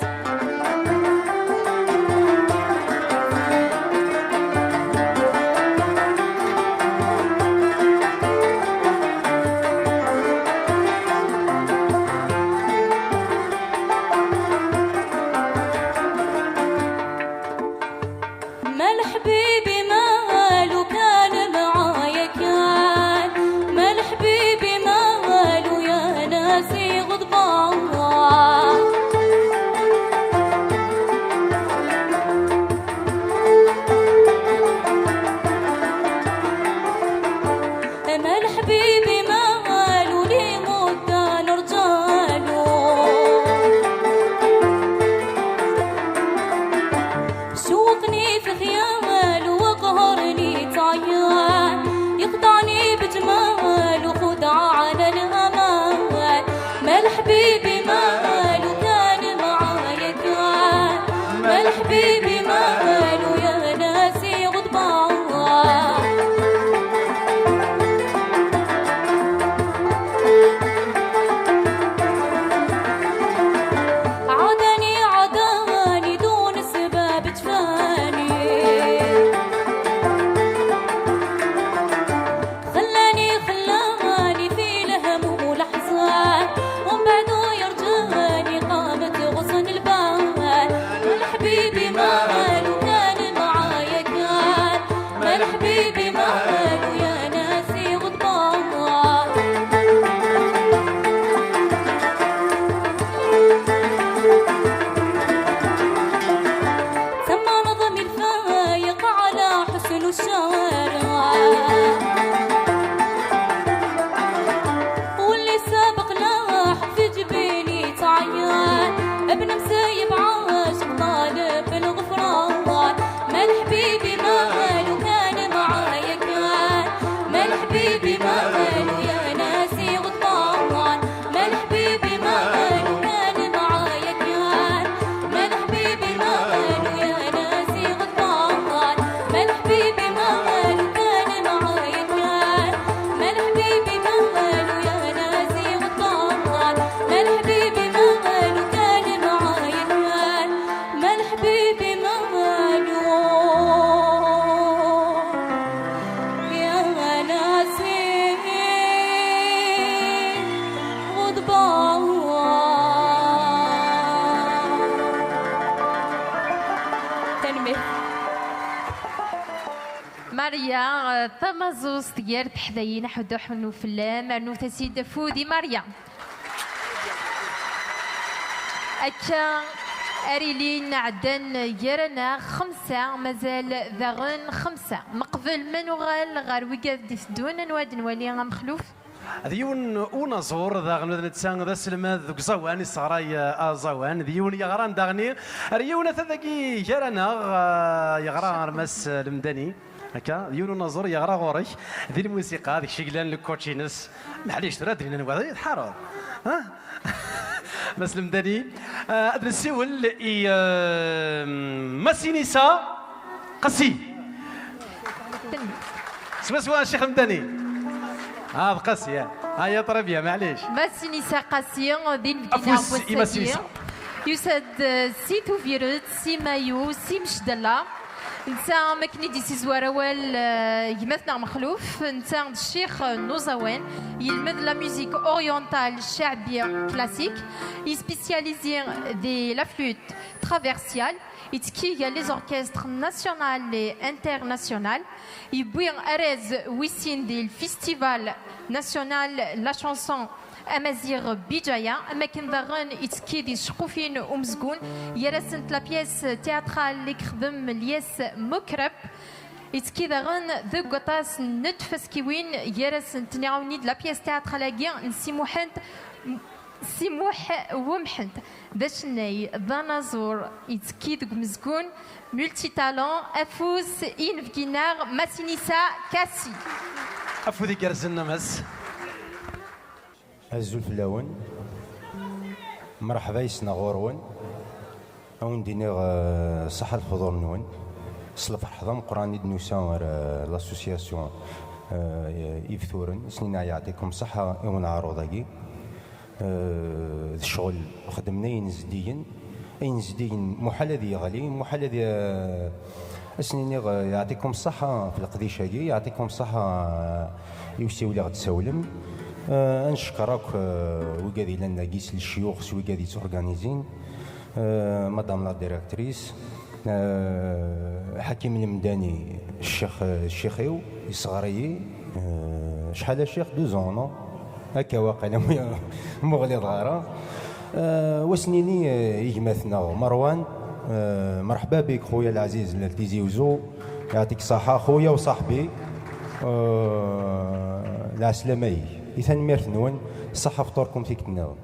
مال حبيبي مالو كان معايا كان، مال حبيبي مالو يا ناسي غضبان. Maria, eh, tamaẓuẓt gar teḥdayin, aḥuddu ḥunnu fell-am, rnu-as-id afud i Maria. Akka ar ilin ɛeddan gar-aneɣ xemsa, mazal daɣen xemsa. Meqbel ma nuɣal ɣer wigad d-iteddun, anwa ad nwali, a Mexluf? D yiwen unaẓur daɣen, d netta d aselmad deg uẓawan, isseɣray, eh, aẓawan. D yiwen yeɣran daɣen ar yiwen ata dagi gar-aneɣ, eh, yeɣra ɣer Mass Lemdani. Akka, d yiwen unaẓur yeɣra ɣur-k di lmusiqa, d kečč i yellan le coach-ines. Maḥlic, tura ad d-nini wa tḥareḍ. Ha? Mass Lemdani, eh, ad nessiwel i, eh, Massinissa Qasi. Swaswa, Ccix Lemdani. Ah, d Qasi, ah. Aya, très bien, maɛlic. Massinissa Qasi, d inebgi-nneɣ n wass-agi. Afus i Massinissa. Yusa-d, eh, si Tubiret, si Mayu, si Mecdala. Netta, am akken i d-yessizwar awal, eh, gma-tneɣ Mexluf, netta d ccix n uẓawan, yelmed la musique orientale ccaɛbi classique, yespécialisé di la flûte traversiale, yettekki gar les orchestres national et international, yewwi arraz wis sin di le Festival National la Chanson Amaziɣ Bidjaya, am akken daɣen yettekki di tceqqufin umezgun, gar-asent la pièce théâtrale i yexdem Lyes Mokreb, yettekki daɣen deg waṭas n tfaskiwin, gar-asent, nniɣ-awen-id, la pièce théâtrale-agi n Si Muḥend, Si Muḥ Wemḥend. D acennay, d anaẓur, yettekki deg umezgun, multitalent, afus i inebgi-nneɣ Massinissa Qasi. Afud igerrzen a Mass. Azul fell-awen. Mreḥba yes-neɣ ɣur-wen. A wen-d-iniɣ, eh, ṣaḥa lehdur-nwen. S lferḥ d ameqqran i d-nusa ar, eh, l'association, eh, Ibturen. Ad s-nini yeɛṭikum ṣaḥa i uneɛruḍ-agi. Eh, d ccɣel xedmen ayen zeddigen. Ayen zeddigen muḥal ad yeɣli, muḥal ad, eh, ad s-niniɣ, eh, yeɛṭikum ṣṣaḥa ɣef leqdic-agi, yeɛṭikum ṣṣaḥa, eh, i usiwel i ɣ-d-tsawlem. Eh, ad ncekkeṛ akk, eh, wigad yellan dagi s lecyux, s wigad yetturganizin, eh, madame la directrice, eh, Ḥakim Lemdani, ccix, ccix-iw, yesɣer-iyi, eh, acḥal a ccix, douze ans, non? Akka waqila, ma ɣliḍeɣ ara. Eh, wa s-nini, eh, i gma-tneɣ Marwan, eh, mreḥba bik, xuya lɛziz, lal Tizi Uzzu, yeɛṭik ṣṣaḥa, xuya u ṣaḥbi, eh, lɛeslama-ik. I tanemmirt-nwen, ṣṣaḥa fṭurkum tikkelt nniḍen.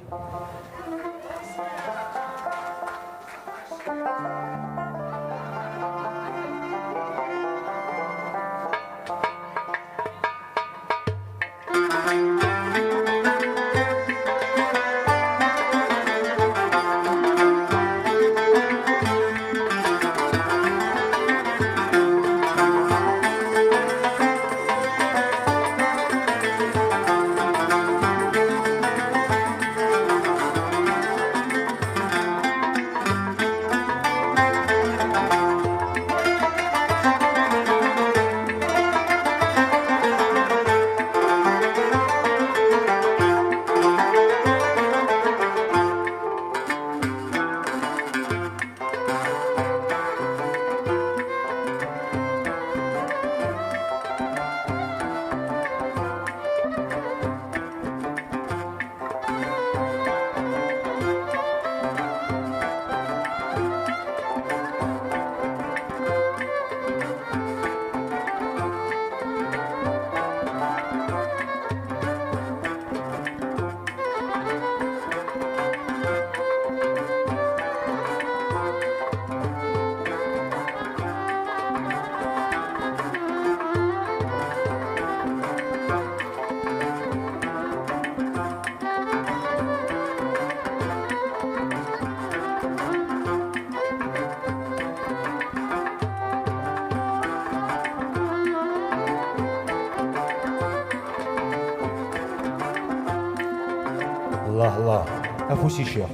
Allah, Allah. Afus i ccix.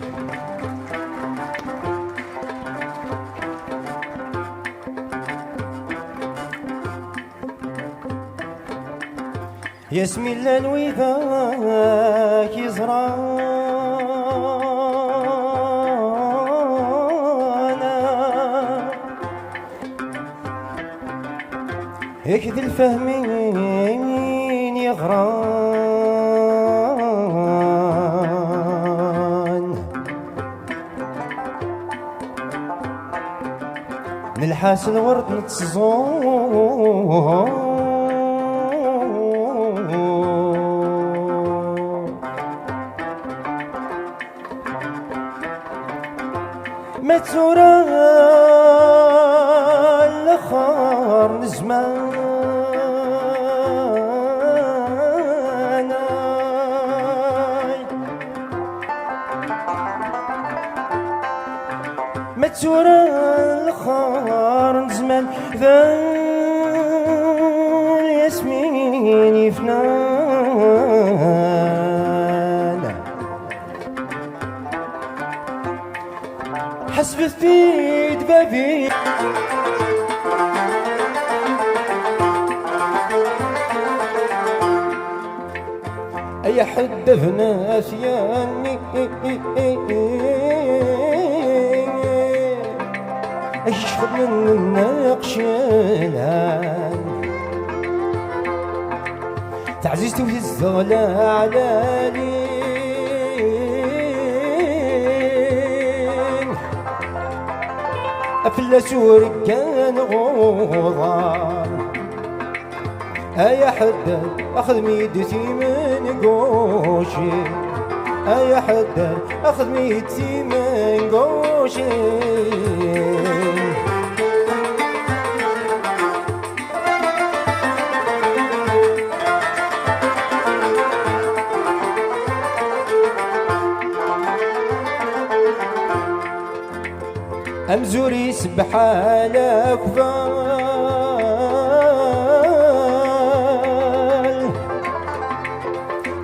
Yasmi llan widak yeẓran. Yak d lfehmin yeɣran. Nelḥa s lwerd netẓur. Ma tura lexxer n zzman, ay. Ma tura lexxer n zzman, d yasmin yefnan. Ḥesbet-t-id babi. Ay aḥeddad n At Yanni, ay ixedmen nnaqec yelhan. Taɛzizt-iw tezdeɣ leɛlalin, fell-as ur kkan uḍan. Ay aḥeddad, axdem-iyi-d timengucin. Ay aḥeddad, axdem-iyi-d timengucin. Amzur isebbeḥ ala akbal,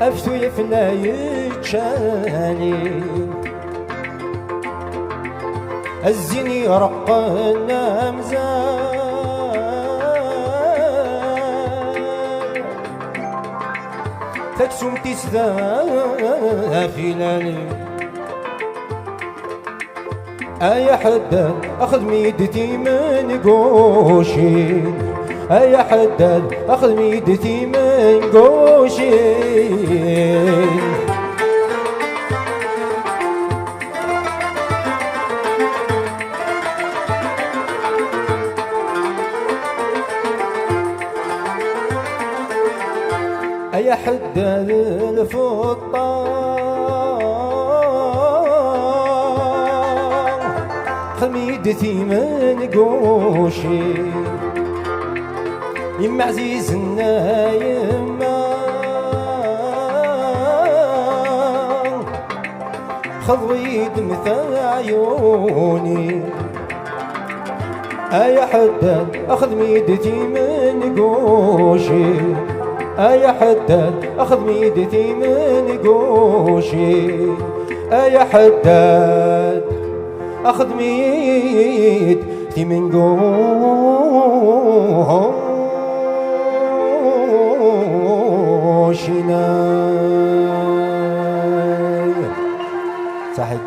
aftu yefla yeččali. A zzin ireqqen amzal, taksumt-is d afilali. Ay aḥeddad, axdem-iyi-d timengucin. Ay aḥeddad, axdem-iyi-d timengucin. Ay aḥeddad lfeṭṭa, xdem-iyi-d timengucin. Yemma ɛzizen a yemma, xḍu-yi-d mtaɛyuni. Ay aḥeddad, axdem-iyi-d timengucin. Ay aḥeddad, axdem-iyi-d timengucin. Ay aḥeddad, axdem-iyi-d timengucin. Ay. Saḥit.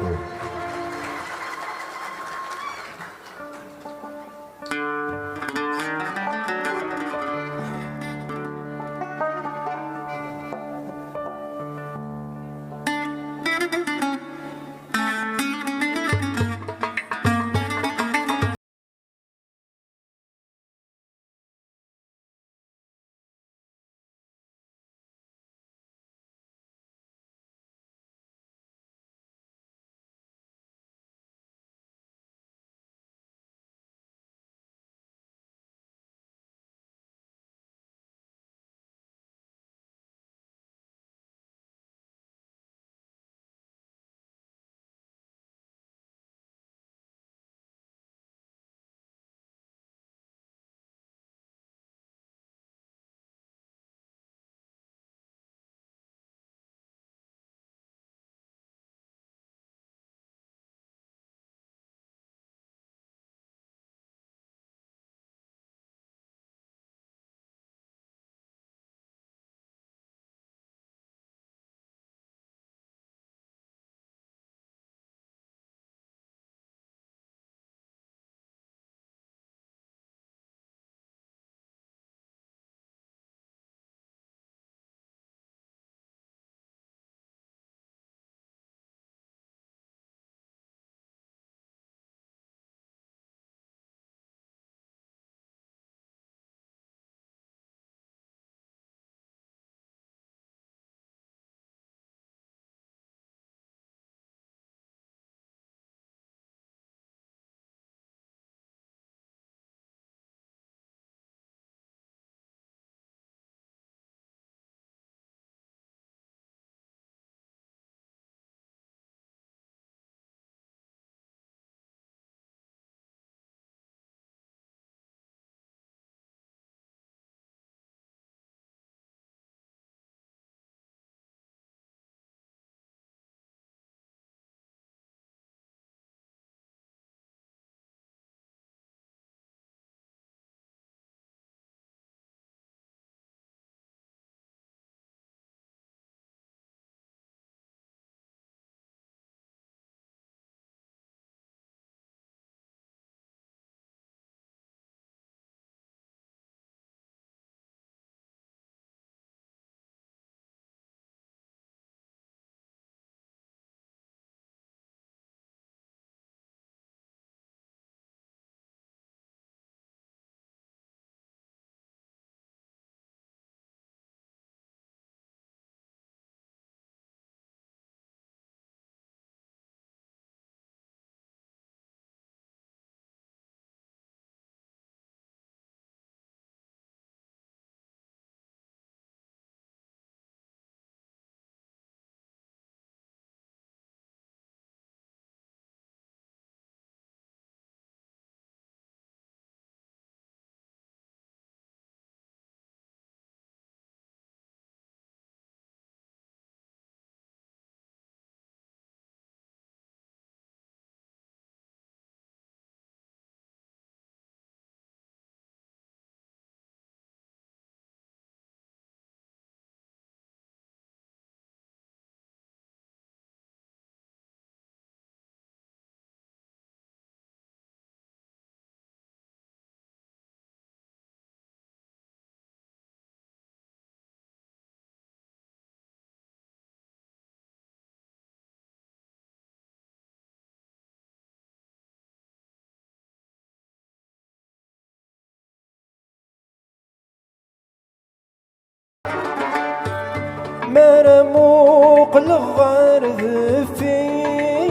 Qqleɣ ɣer deffir,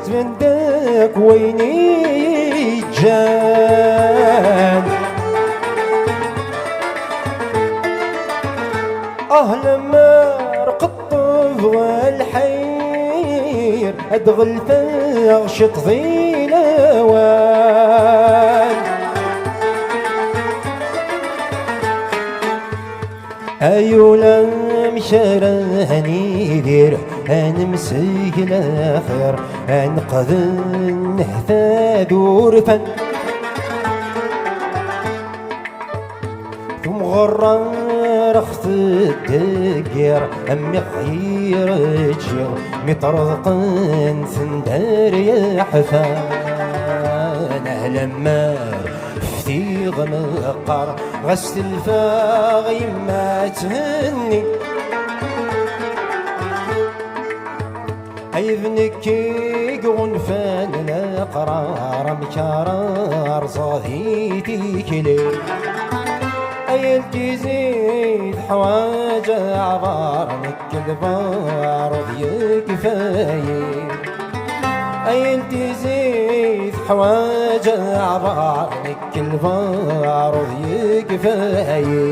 tban-d akk wayen i yi-ǧǧan. Ah, lemmer qeṭṭbeɣ lḥir, ad ɣelteɣ ciṭ di lawan. Ay ul, amek ara nidir, ad nemsegla xir, ad neqden nehtad urfan. Tumɣer ara ɣ-teddeggir, am iɣyir ččiɣ, mi ṭṭreḍqen tendar yeḥfan. Ahlammer ftiɣ meqqar, ɣas telfa yemma thenni. Ay d nekk i iɣunfan leqrar, amek ara rẓeɣ di tikli? Ay n tizi teḥwaǧ aɛbar, nekk lbarud yekfa-yi. Ay n tizi teḥwaǧ aɛbar, nekk lbarud yekfa-yi.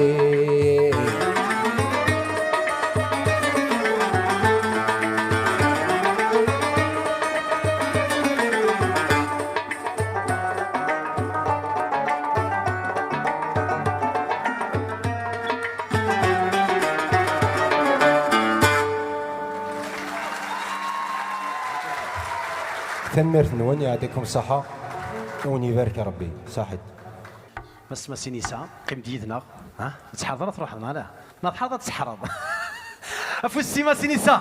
Tanemmirt-nwen, yeɛṭikum ṣṣeḥḥa, ad wen-ibarek Rebbi. Saḥit. Mass Massinissa, qqim-d yid-neɣ. Ha? Ur tettḥareḍ ara ad truḥeḍ, neɣ ala? Neɣ tḥareḍ ad tseḥreḍ? Afus i Massinissa!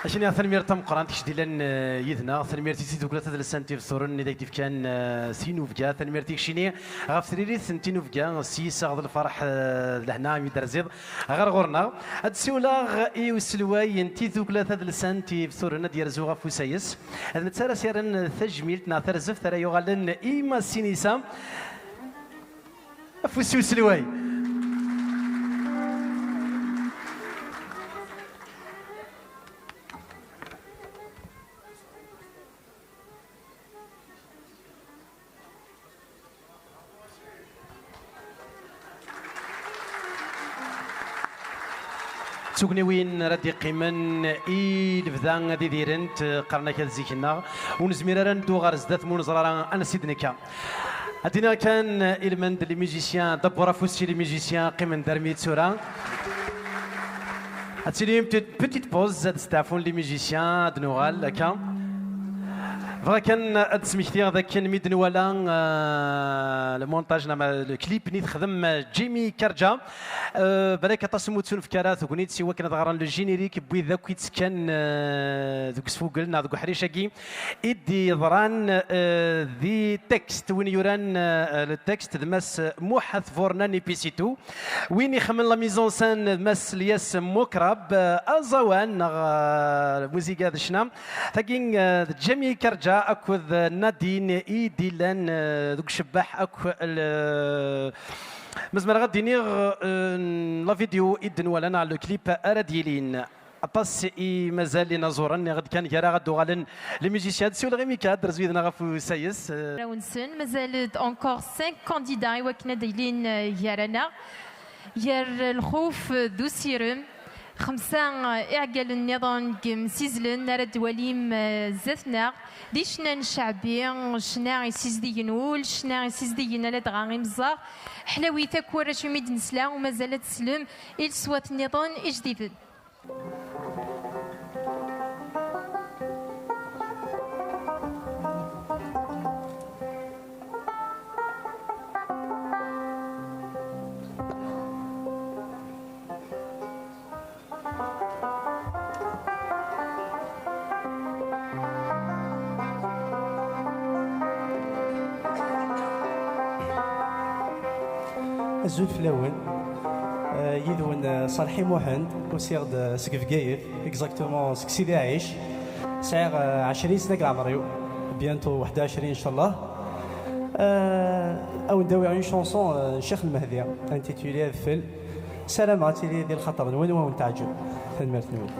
Acni, tanemmirt tameqqrant kečč d-illan, eh, yid-neɣ. Tanemmirt i Tidukla Tadelsant Ibetturen i d ak-d-ifkan, eh, tinubga. Tanemmirt i keččini ɣef tririt n tinubga s yiseɣ d lferḥ, eh, d lehna imi d-terziḍ ɣer ɣur-neɣ. Ad d-siwleɣ i uselway n Tidukla Tadelsant Ibetturen, ad d-yerzu ɣef usayes. D netta ara s-yerren tajmilt neɣ tarzeft ara yuɣalen i Massinissa. Afus i uselway. D tugniwin ara d-iqqimen i lebda ad idirent, qqaren-ak ad zik-nneɣ, ur nezmir ara ad neddu ɣer zdat ma ur neẓri ara ansi d-nekka. Ad d-iniɣ kan, ilmend les musiciens, d'abord afus i les musiciens qqimen-d armi d tura. Ad tili une petite, petite pause, ad steɛfun les musiciens, ad nuɣal akka. Bɣiɣ kan ad d-smektiɣ d akken mi d-nwala, euh, le montage neɣ le clip-nni texdem, euh, Jimmy Karja. Euh, balak aṭas n wettunefk ara tegnit i wakken ad ɣren le générique n wid akk ittekkan, euh, deg usfugel neɣ deg uḥric-agi i d-yeḍran, euh, di texte. Win yuran, euh, le texte d Mass Muḥ At Burnan Ipisitu. Win ixemmen la mise en scène d Mass Lyas Mukrab, euh, aẓawan neɣ, euh, lmuziga d ccna. Tagi, euh, d Jami Karja akked, euh, Nadine i d-illan, euh, deg ucebbaḥ akk l-, ma zemreɣ ad d-iniɣ, euh, la vidéo i d-nwala neɣ le clip ara d-yilin. Aṭas i mazal inaẓuren, niɣ-d kan gar-aɣ ad d-uɣalen les musiciens. Ad siwleɣ i Mika, ad d-terzu yid-neɣ ɣef usayes. Rawnsen, mazal-d encore cinq candidats i wakken ad d-ilin, euh, gar-aneɣ. Gar lxuf d usirem, xemsa iɛeggalen nniḍen n yimsizzlen ara d-twalim, eh, zdat-neɣ, d icnan cceɛbi, ccna isizdigen ul, ccna isizdigen ala dɣa imeẓẓaɣ. Ḥlawit akk warrac umi d-nesla, u mazal ad teslem i leṣwat nniḍen ijdiden. Azul fell-awen. Euh, yid-wen, euh, Ṣalḥi Muḥend, usiɣ-d, euh, seg Bgayet, exactement seg Sidi Ɛic. Sɛiɣ, euh, ɛecrin sna deg leɛmer-iw, bientôt waḥed u ɛecrin, ncallah. Euh, ad wen-d-awiɣ une chanson, euh, n Ccix Lmehdi, intitulée Adfel. Ssarameɣ ad tili di lxaṭer-nwen, wa wen-teɛǧeb. Tanemmirt-nwen.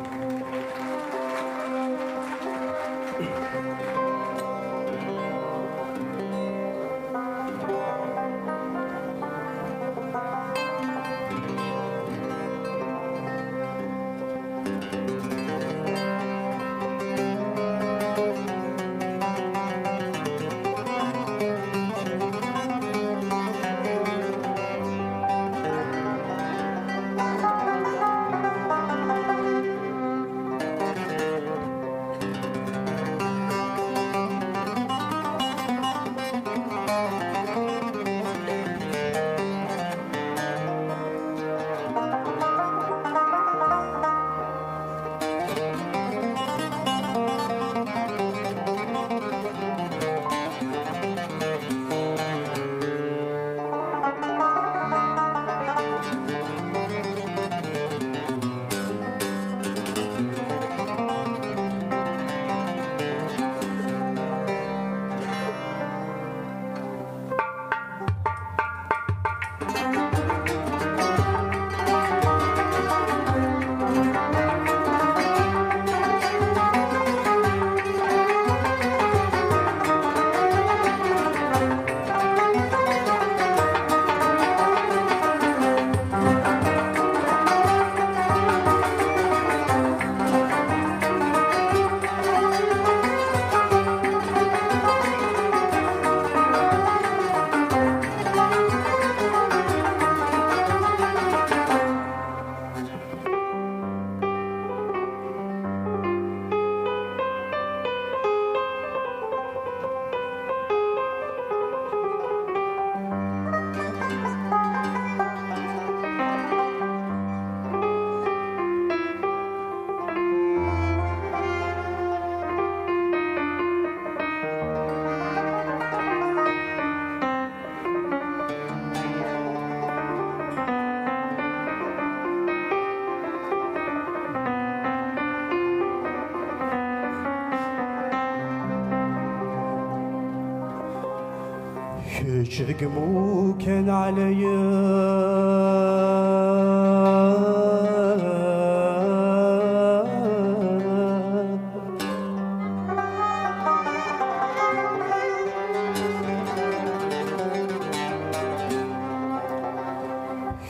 Kečč deg imukan ɛlayen.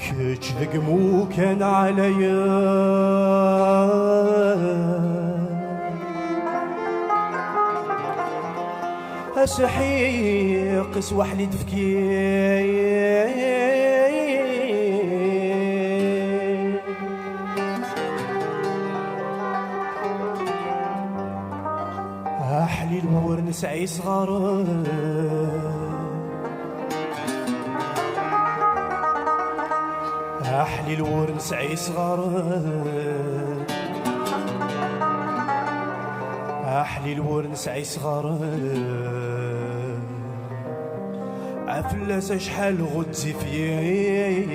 Kečč deg imukan ɛlayen. Aseḥḥiq s waḥli d-fki. Aḥlil ur nesɛi isɣaren. Aḥlil ur nesɛi isɣaren. Aḥlil ur nesɛi isɣaren. Fell-as acḥal ɣezzif yiḍan.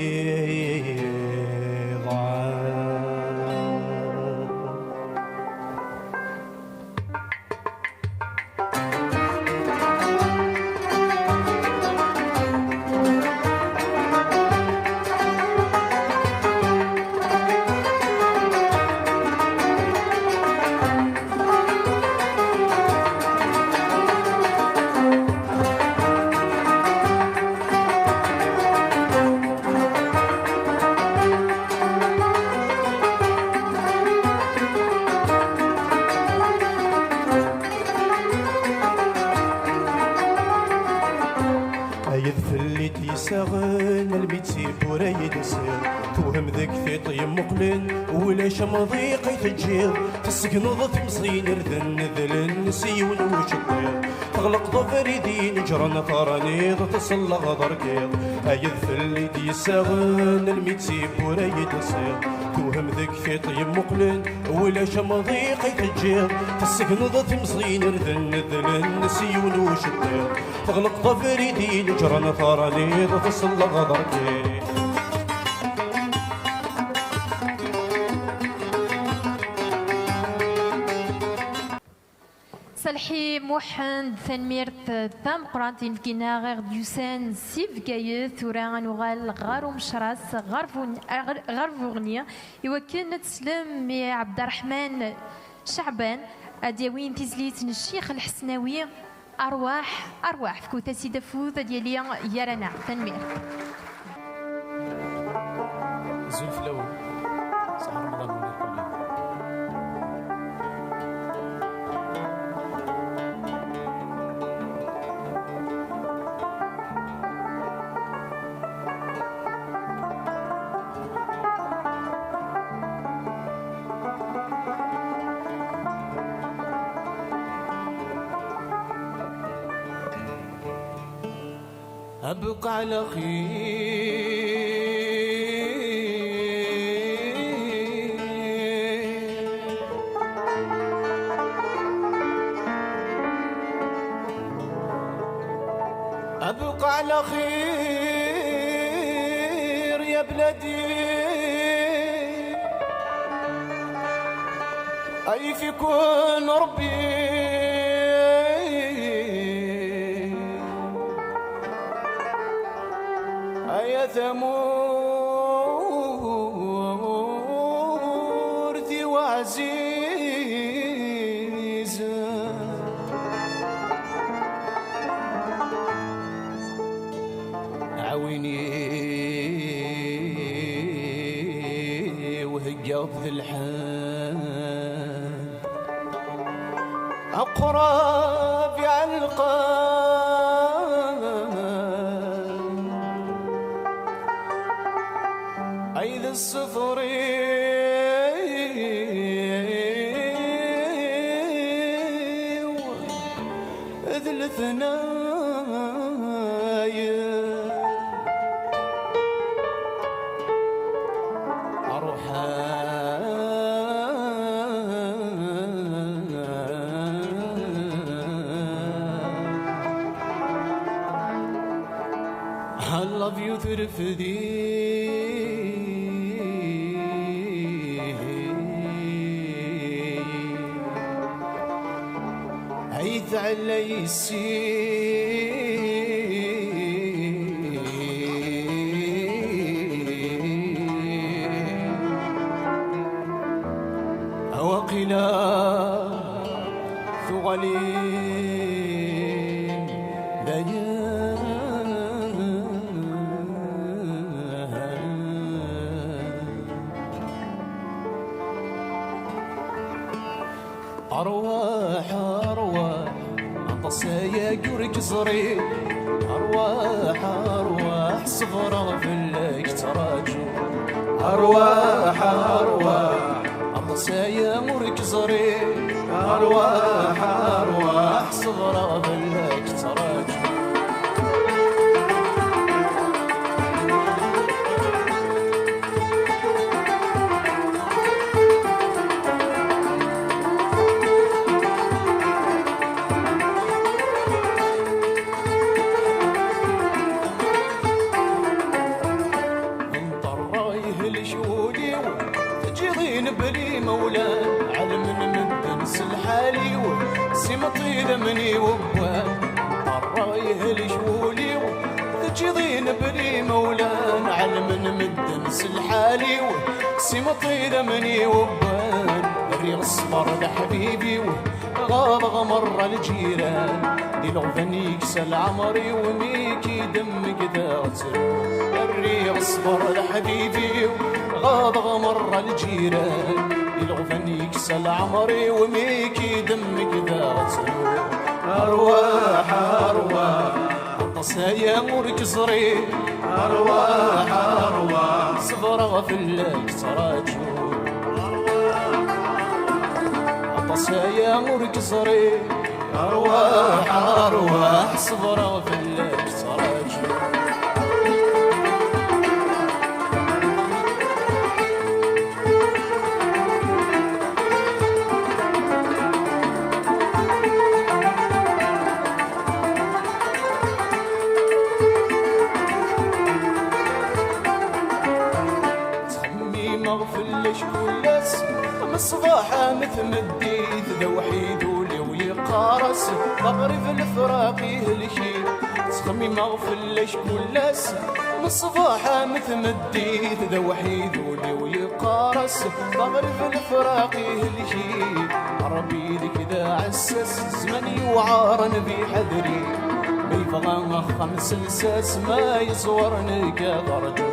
Ay d fell-i d-yessaɣen, almi d tiwwura i d-usiɣ. Tewhem deg tiṭ yemmuqlen, ulac amḍiq ay teǧǧiḍ. Tessegneḍ timẓin irden nedlen s yiwen uceṭṭiḍ. Teɣleqeḍ abrid ineǧren terniḍ, tselleɣ d arkiḍ. Ay d fell-i d-yessaɣen, almi d tiwwura i d-usiɣ. Tewhem deg tiṭ yemmuqlen, ulac amḍiq ay teǧǧiḍ. Tessegneḍ timẓin irden nedlen s yiwen uceṭṭiḍ. Teɣleqeḍ abrid ineǧren terniḍ, tselleɣ d arkiḍ. Salḥi Muḥend, tanemmirt tameqqrant i nefk-ina i ɣ-d-yusan si Bgayet. Tura ad nuɣal ɣer umecras, ɣer Bun-, ɣer, ɣer Buɣni, i wakken ad teslem i Ɛebderreḥman Ceɛban, ad d-yawin tizlit n Ccix Lḥesnawi, Arwaḥ, Arwaḥ. Fkut-as-id afud ad yali gar-aneɣ. Tanemmirt. Azul fell-awen. Ṣaḥ Remḍan. أبقى على خير. أبقى على خير يا بلادي. أي في كون ربي. أيا ثمورتي وعزيز. عاوني وهيا في الحال. أقرب يعلقان عيد الصفر. ذ الاثنايا. أروح I love you ترفدي. عيث على يسي. أوقلا ثغلي دايا. أرواح، أرواح، أطسايا جورج زري. أرواح، أرواح، صبرة فلك تراجو. أرواح، أرواح، أطسايا مورك زري. أرواح، أرواح، صبرة فلك تراجو. نطريه لشوليو، تجيضين بلي مولان، علم من مدن سلحاليو، سمطي ذمني وبوان. نطريه لشوليو، تجيضين بلي مولان، علم من مدن سلحاليو، سمطي ذمني وبوان. ريغ الصبر لحبيبيو، غاضغ مرة الجيران، دي الغبن يكسى العمري وميكي دمك داغتر. الريغ الصبر لحبيبي، غاضغ مرة الجيران، دي الغبن يكسى العمري وميكي دمك داغتر. أرواح، أرواح، عطس يا مورك زري. أرواح، أرواح، صبر غفلك تراجو. عطس يا مورك زري. أرواح، أرواح، صبر غفلك تراجو. ضحى متمديت ذا وحيد ولي ويقع. Ɣer-as d aɣrib lefraq ihelki, ttxemmimeɣ fell-ak kul ass, meṣbaḥ am tmeddit d awḥid ul-iw yeqqar-as d aɣrib lefraq ihelki. Ṛebbi deg d aɛessas, zzman yewɛaren d iḥedri, ma yebɣa axxam s lsas, ma yeẓwer nekk ad rǧu.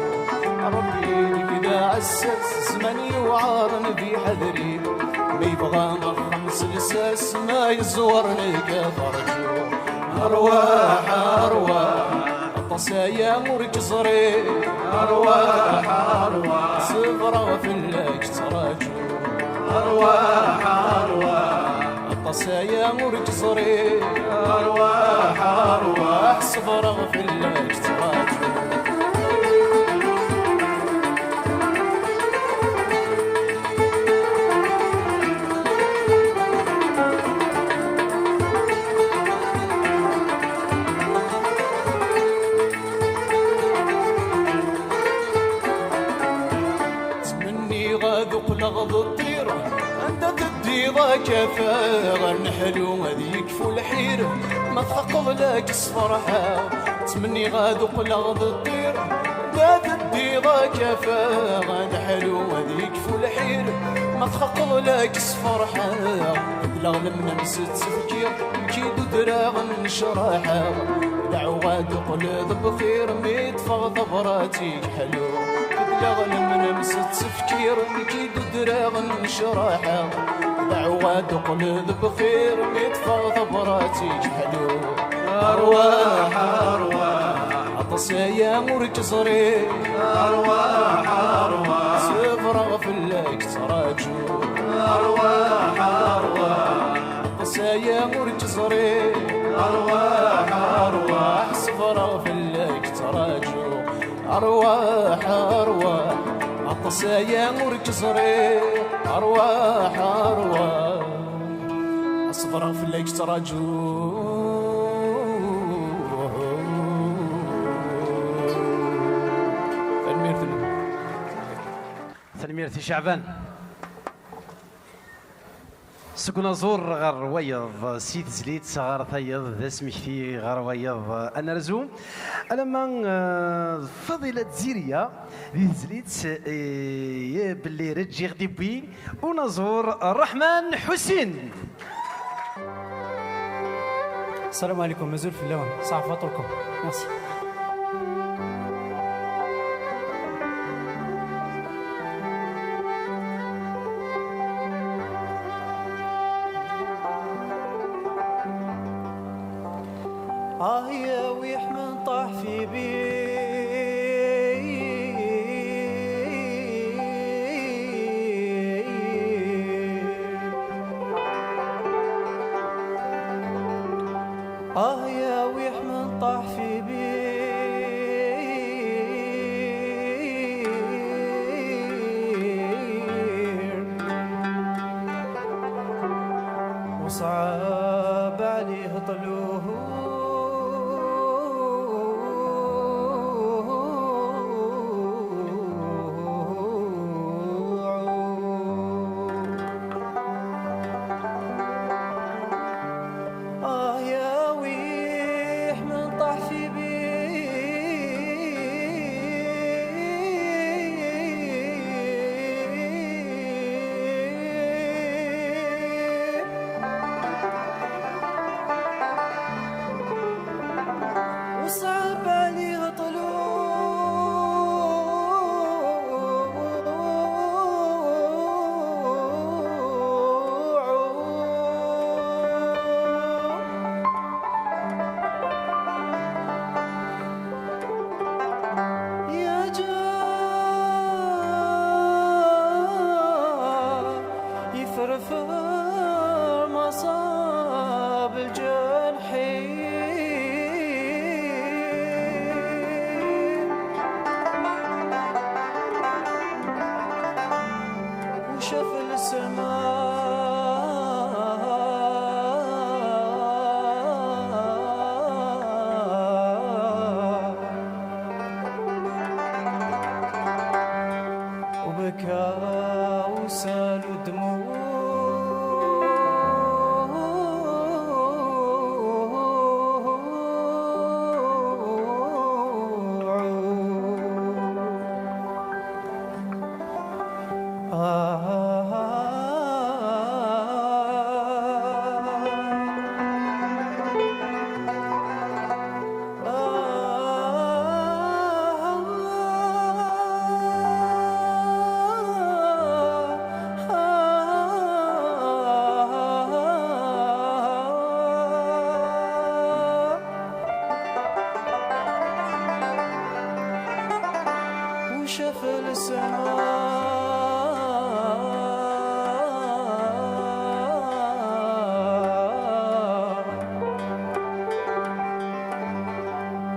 Ṛebbi deg d aɛessas, zzman yewɛaren d iḥedri, ma yebɣa axxam s lsas, ma yeẓwer nekk ad rǧu. Arwaḥ, arwaḥ, aṭas aya ur k-ẓriɣ. Arwaḥ, arwaḥ, ṣebreɣ fell-ak ttraǧu. Arwaḥ, arwaḥ, aṭas aya ur k-ẓriɣ. Arwaḥ, arwaḥ, ṣebreɣ fell-ak ttraǧu. Ttmenniɣ ad uqleɣ d ṭṭir, anda teddiḍ ad k-afeɣ, ar neḥlu ad yekfu lḥir, ma txaqeḍ la k-sferḥeɣ. Ttmenniɣ ad uqleɣ d ṭṭir, anda teddiḍ ad k-afeɣ, ar neḥlu ad yekfu lḥir, ma txaqeḍ la k-sferḥeɣ. Beddleɣ lemnam s ttefkiɣ, nekk i d-udraɣ nnecraḥeɣ. Dɛuɣ ad uqleḍ bxir, mi ṭṭfeɣ tabrat-ik ḥlu. Beddleɣ lemnam s ttefkiɣ, nekk i d-udraɣ nnecraḥeɣ. Dɛuɣ ad uqleḍ bxir, mi ṭṭfeɣ tabrat-ik ḥlu. Arwaḥ, arwaḥ, aṭas aya ur k-ẓriɣ. Arwaḥ, arwaḥ, ṣebreɣ fell-ak ttraǧu. Arwaḥ, arwaḥ, aṭas aya ur k-ẓriɣ. Arwaḥ, arwaḥ, ṣebreɣ fell-ak ttraǧu. Arwaḥ, arwaḥ, aṭas aya ur k-ẓriɣ. Arwaḥ, arwaḥ, ṣebreɣ fell-ak ttraǧu. Tanemmirt-nwen. Tanemmirt i Ceɛban. Seg unaẓur ɣer wayeḍ, si tezlit ɣer tayeḍ, d asmekti ɣer wayeḍ, ad nerzu. Alamma, eh, Faḍila Tziriya, di tezlit, eh, belli reǧǧiɣ d-iwwi unaẓur Ṛeḥman Ḥusin. السلام عليكم، مازال في اللون، صح فطوركم. Merci. آه يا ويح من طاح في بير. آه يا ويح من طاح في بير. وصعب عليه طلوع. آه يا ويح من طاح في بير.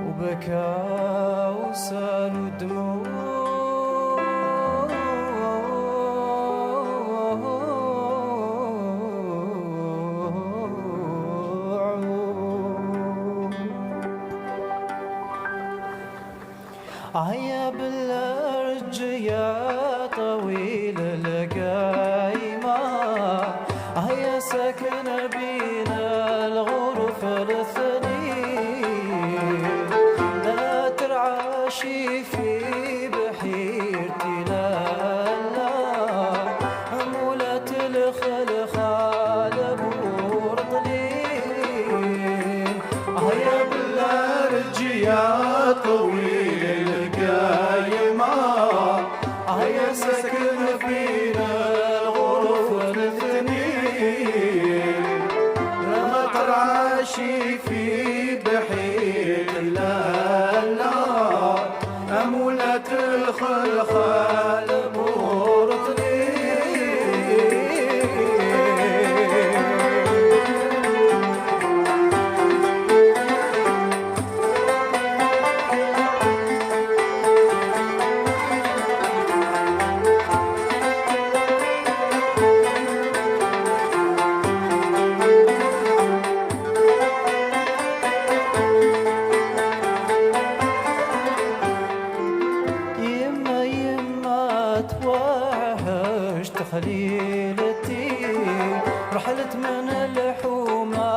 وبكى وسالوا الدموع. عيا بالرجية طويل القايمة، هيا ساكن بين الغرف الاثنين. لا ترعاشي في بحيرتي، لا، لا، مولات الخلخال بورطلين. هيا بالرجية طويل القايمة، هيا ساكن بين الغرف الاثنين. ما ترعاشي في بحيرتي، لا، لا، أمولات الخلخال بورطلين. يما، يما، توحشت خليلتي، رحلت من الحومة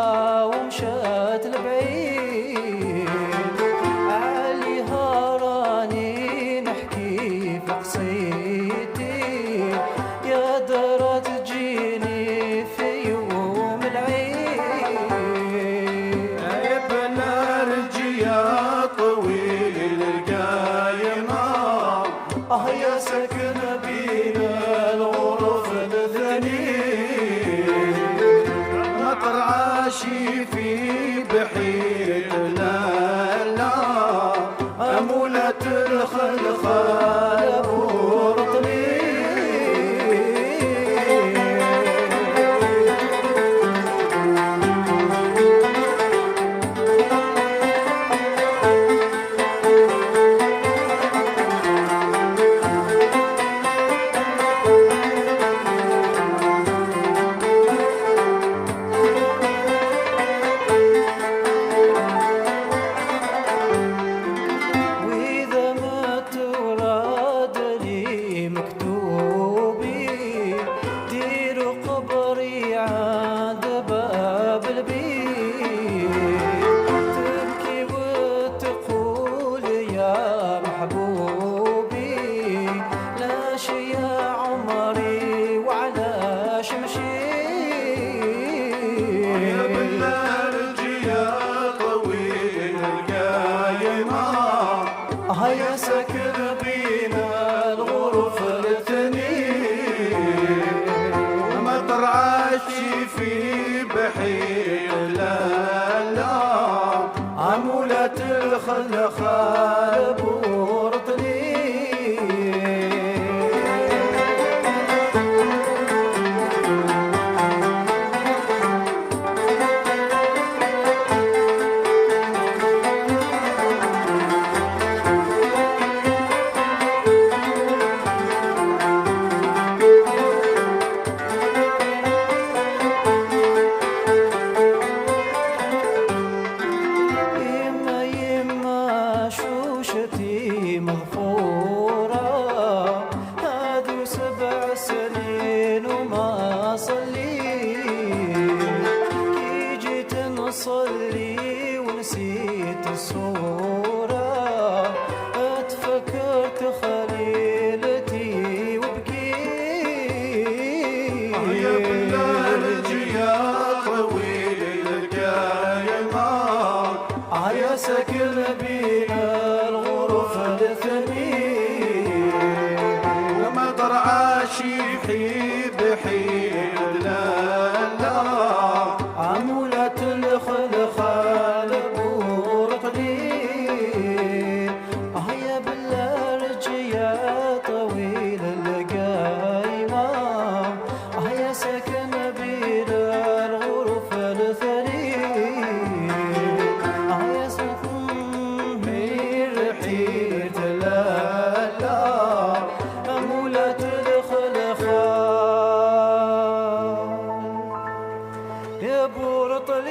ومشات لبعيد. عليها راني نحكي في قصيتي، يا درا تجيني في يوم العيد. يا بنرجي يا طويل القايمة، آه يا ساكن بين الغرف الاثنين، ما ترعاشي في بحيرة، لا، لا، أمولة الخلخال بورطلين. وإذا ما تراد لي مكتوبي، ديروا قبري عند باب البيت. تبكي وتقول يا محبوبي، لاش يا عمري وعلاش مشيت؟ يا بلال يا طويل القايمة، هيا ساكن بين الغرف الاثنين، ما ترعاش في بحير، لا، لا، عمولة الخلخال بورطلين. يما، يما، شوشتي مغفورة، هادو سبع سنين وما صليت. كي جيت نصلي ونسيت الصورة، تفكرت خليلتي وبكيت. يا بلال يا طويل الكلمة، يا ساكن بين الغرف الاثنين، وما ترعاش يحيد حيد، لا، لا، عمولة الخلخال. Tanemmirt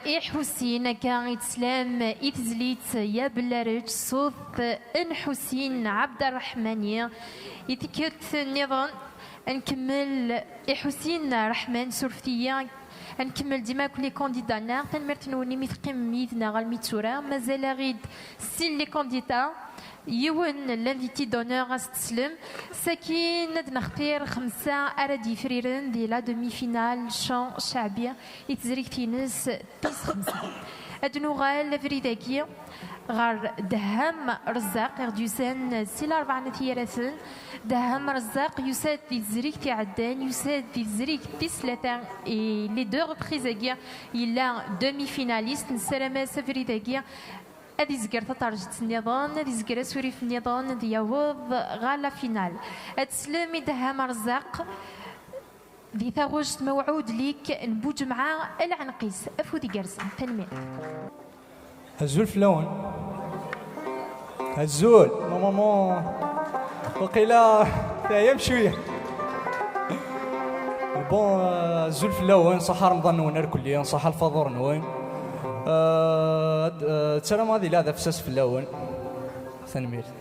i Ḥusin, akka i teslam i tezlit Ya Bellareǧ, ṣṣut n Ḥusin Ɛebderreḥmani. I tikkelt nniḍen, ad nkemmel i Ḥusin Ṛeḥman, surfet-iyi, ad nkemmel dima akk les candidats-nneɣ. Tanemmirt-nwen imi teqqimem yid-neɣ almi d tura. Mazal-aɣ-id sin les candidats. Yiwen n l'invité d'honneur, ad s-teslem. Sakin ad nextir xemsa ara d-yefriren di la demi-finale chant ceɛbi i tezrigt-ines tis xemsa. Ad nuɣal abrid-agi ɣer Dehham Rezzaq, i ɣ-d-yusan si Larebɛa n At Yiraten. Dehham Rezzaq yusa-d di tezrigt iɛeddan, yusa-d di tezrigt tis tlata, et les deux reprises-agi yella demi-finaliste. Nessaram-as abrid-agi ad izger taṭerjit nniḍen, ad izger asurif nniḍen, ad yaweḍ ɣer la finale. Ad teslem i Dehham Rezzaq di taɣect Mawɛud Lik n Buǧemɛa Lɛenqis. Afud igerrzen. Tanemmirt. Azul fell-awen. Azul. Normalement, waqila teɛyam cwiya. Bon, euh, azul fell-awen, ṣaḥa Remḍan-nwen irkelli, ṣaḥa lfaḍur-nwen. Euh, ad, euh, ttarameɣ ad yili ɛad afessas fell-awen. Tanemmirt.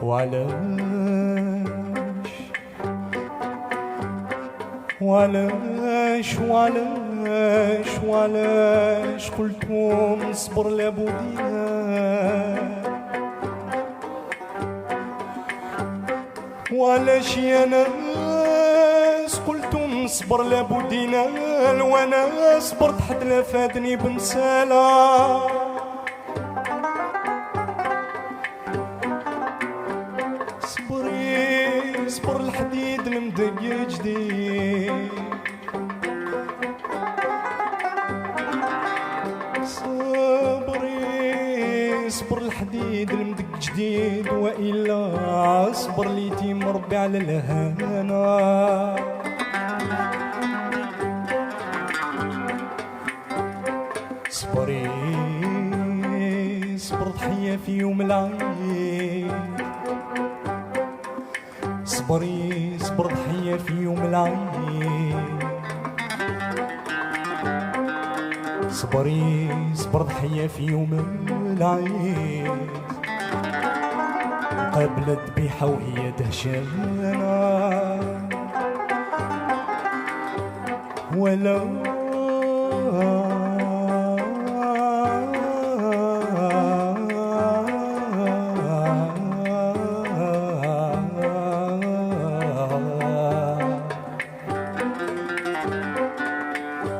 وعلاش، وعلاش، وعلاش، وعلاش قلتم صبر لابودينا؟ وعلاش يا ناس قلتم صبر لابودينا؟ وانا صبرت حتى لا فاتني بمسالة. صبري، صبر الحديد المدق جديد. صبري، صبر الحديد المدق جديد، وإلا صبر ليتيم ربي على الهنا. صبري، صبر ضحية في يوم العيد. صبري، صبر ضحية في يوم العيد. صبري، صبر ضحية في يوم العيد. قبل الذبيحة وهي دهشانة. ولا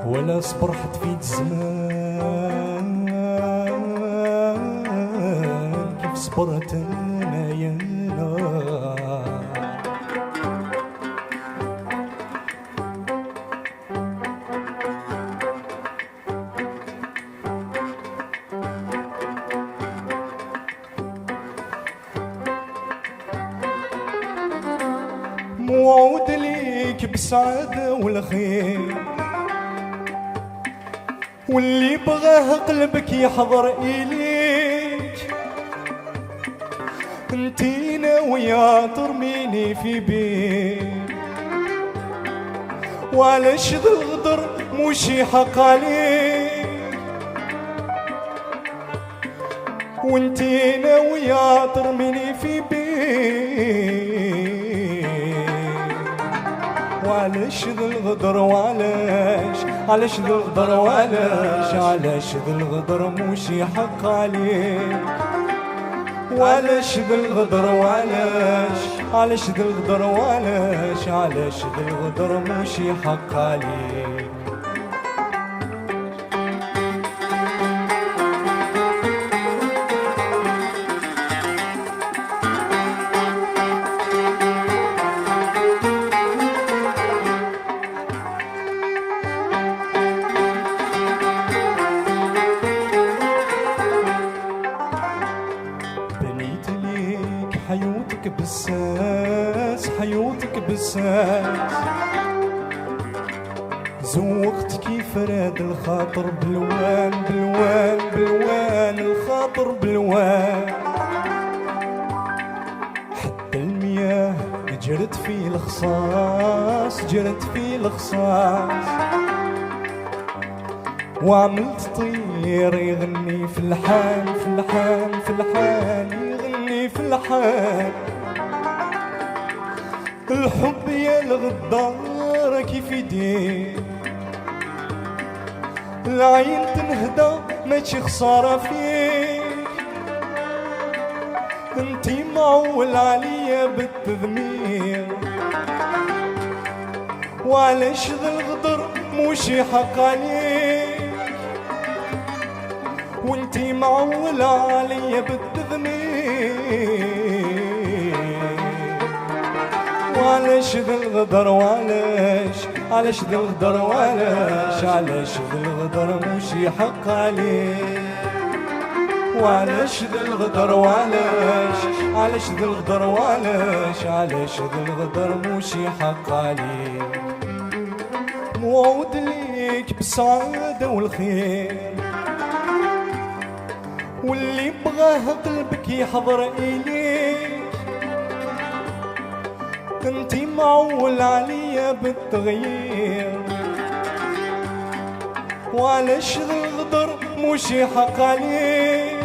ولا صبر حد في الزمان كيف صبرت أنا يا نار. موعود ليك بسعادة والخير، واللي بغاه قلبك يحضر إليك. انتينا ويا ترميني في بير، وعلاش ذا الغدر مش يحق عليك؟ وانتي ناوية ترميني في بير، وعلاش ذا الغدر؟ وعلاش، علاش ذا الغدر؟ وعلاش، علاش ذا الغدر مش يحق عليك؟ وعلاش ذا الغدر؟ وعلاش، علاش ذا الغدر؟ وعلاش، علاش ذا الغدر مش يحق عليك؟ بنيت ليك حيوتك بالساس، حيوتك بالساس. زوقت كيف راد الخاطر بلوان، بلوان، بلوان، الخاطر بلوان. حتى المياه جرت في الخصاص، جرت في الخصاص. وعملت طير يغني في الحان، في الحان، في الحان، يغني في الحان. الحب يا الغدار كيف يدير، العين تنهدى ماشي خسارة فيك. انتي معول عليا بالتذمير، وعلاش ذا الغدر مش يحق عليك؟ وانتي معولة عليا بالتذمير، وعلاش ذا الغدر؟ وعلاش، علاش ذا الغدر؟ وعلاش، علاش ذا الغدر مش يحق عليك؟ وعلاش ذا الغدر؟ وعلاش، علاش ذا الغدر؟ وعلاش، علاش ذا الغدر مش يحق عليك؟ موعود ليك بسعادة والخير، واللي بغاه قلبك يحضر إليك. انتي معول عليا بالتغيير، وعلاش ذا الغدر مش يحق عليك؟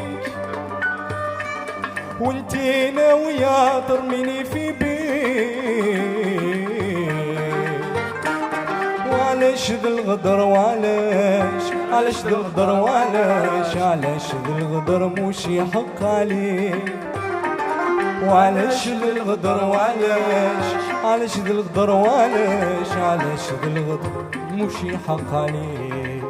وانتي ناوية ترميني في بير، وعلاش ذا الغدر؟ وعلاش، علاش ذا الغدر؟ وعلاش، علاش ذا الغدر مش يحق عليك؟ وعلاش ذا الغدر؟ وعلاش، علاش ذا الغدر؟ وعلاش، علاش ذا الغدر مش يحق عليك؟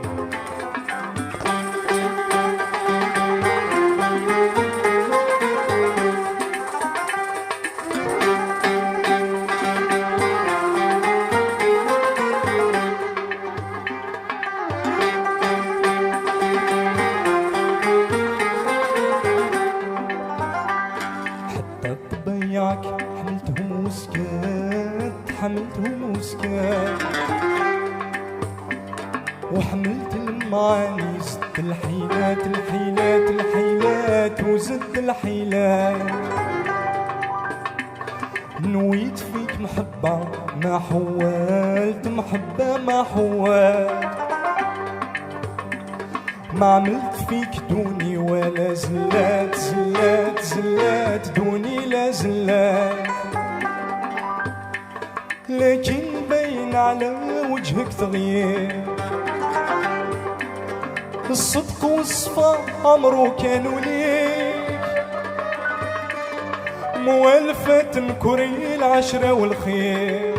حتى طبيعك حملتهم وسكت، حملتهم وسكت. وحملت المعاني، زدت الحيلات، الحيلات، الحيلات، وزدت الحيلات. نويت فيك محبة، ما حولت محبة، ما حولت. ما عملت فيك دوني ولا زلات، زلات، زلات، دوني لا زلات. لكن باين على وجهك تغيير، الصدق والصفا عمرو كانوا ليك. موالفة تنكري العشرة والخير،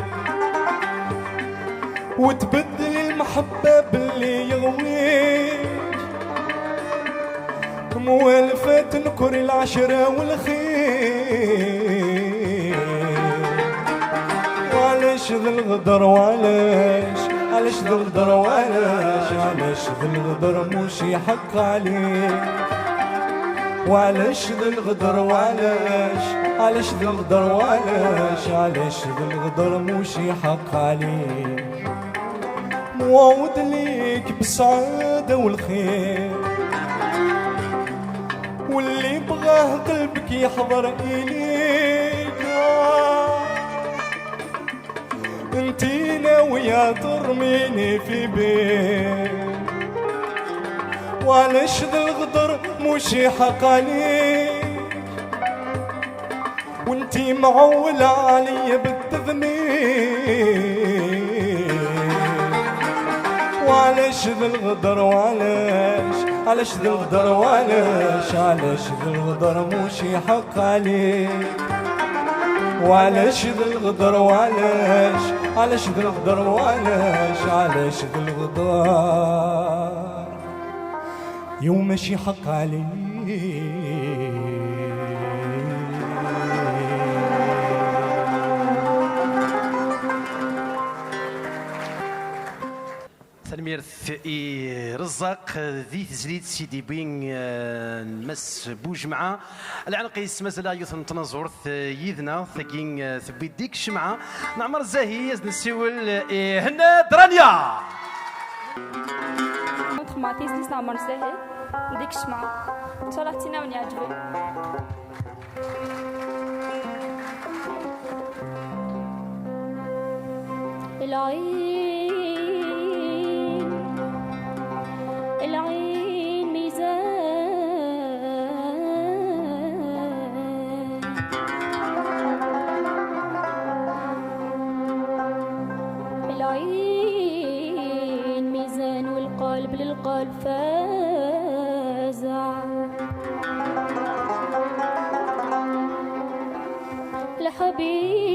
وتبدلي المحبة باللي يغويك. موالفة تنكري العشرة والخير. وعلاش ذا الغدر؟ وعلاش، علاش ذا الغدر؟ وعلاش، علاش ذا الغدر مش يحق عليك؟ وعلاش ذا الغدر؟ وعلاش، علاش ذا الغدر؟ وعلاش، علاش ذا الغدر مش يحق عليك؟ موعود ليك بسعادة والخير، واللي بغاه قلبك يحضر إليك. انتي ناوية ترميني في بير، وعلاش ذا الغدر مش حق عليك؟ وانتي معولة عليا بالتذمير، وعلاش ذا الغدر، وعلاش، علاش ذا الغدر، وعلاش، علاش ذا الغدر مش حق عليك؟ وعلاش ذا الغدر، وعلاش، علاش ذا الغدر، وعلاش، علاش ذا الغدر يوم ماشي حق عليك؟ Tanemmirt i Rezzaq di tezlit i d-yewwi, eh, n Mass Bujemɛa. Lɛenq-is mazal yiwet n tnaẓurt, eh, yid-neɣ, tagi, eh, tewwi-d deg ccemɛa. Neɛmer Zahi, ad nessiwel i Hennad Rania. Txedmeɣ tizlit n Ɛmer Zahi, deg ccemɛa. Ncallah ad tt-in-awen-yeɛǧeb. العين، العين ميزان، العين ميزان، والقلب للقلب فازع. الحبيب،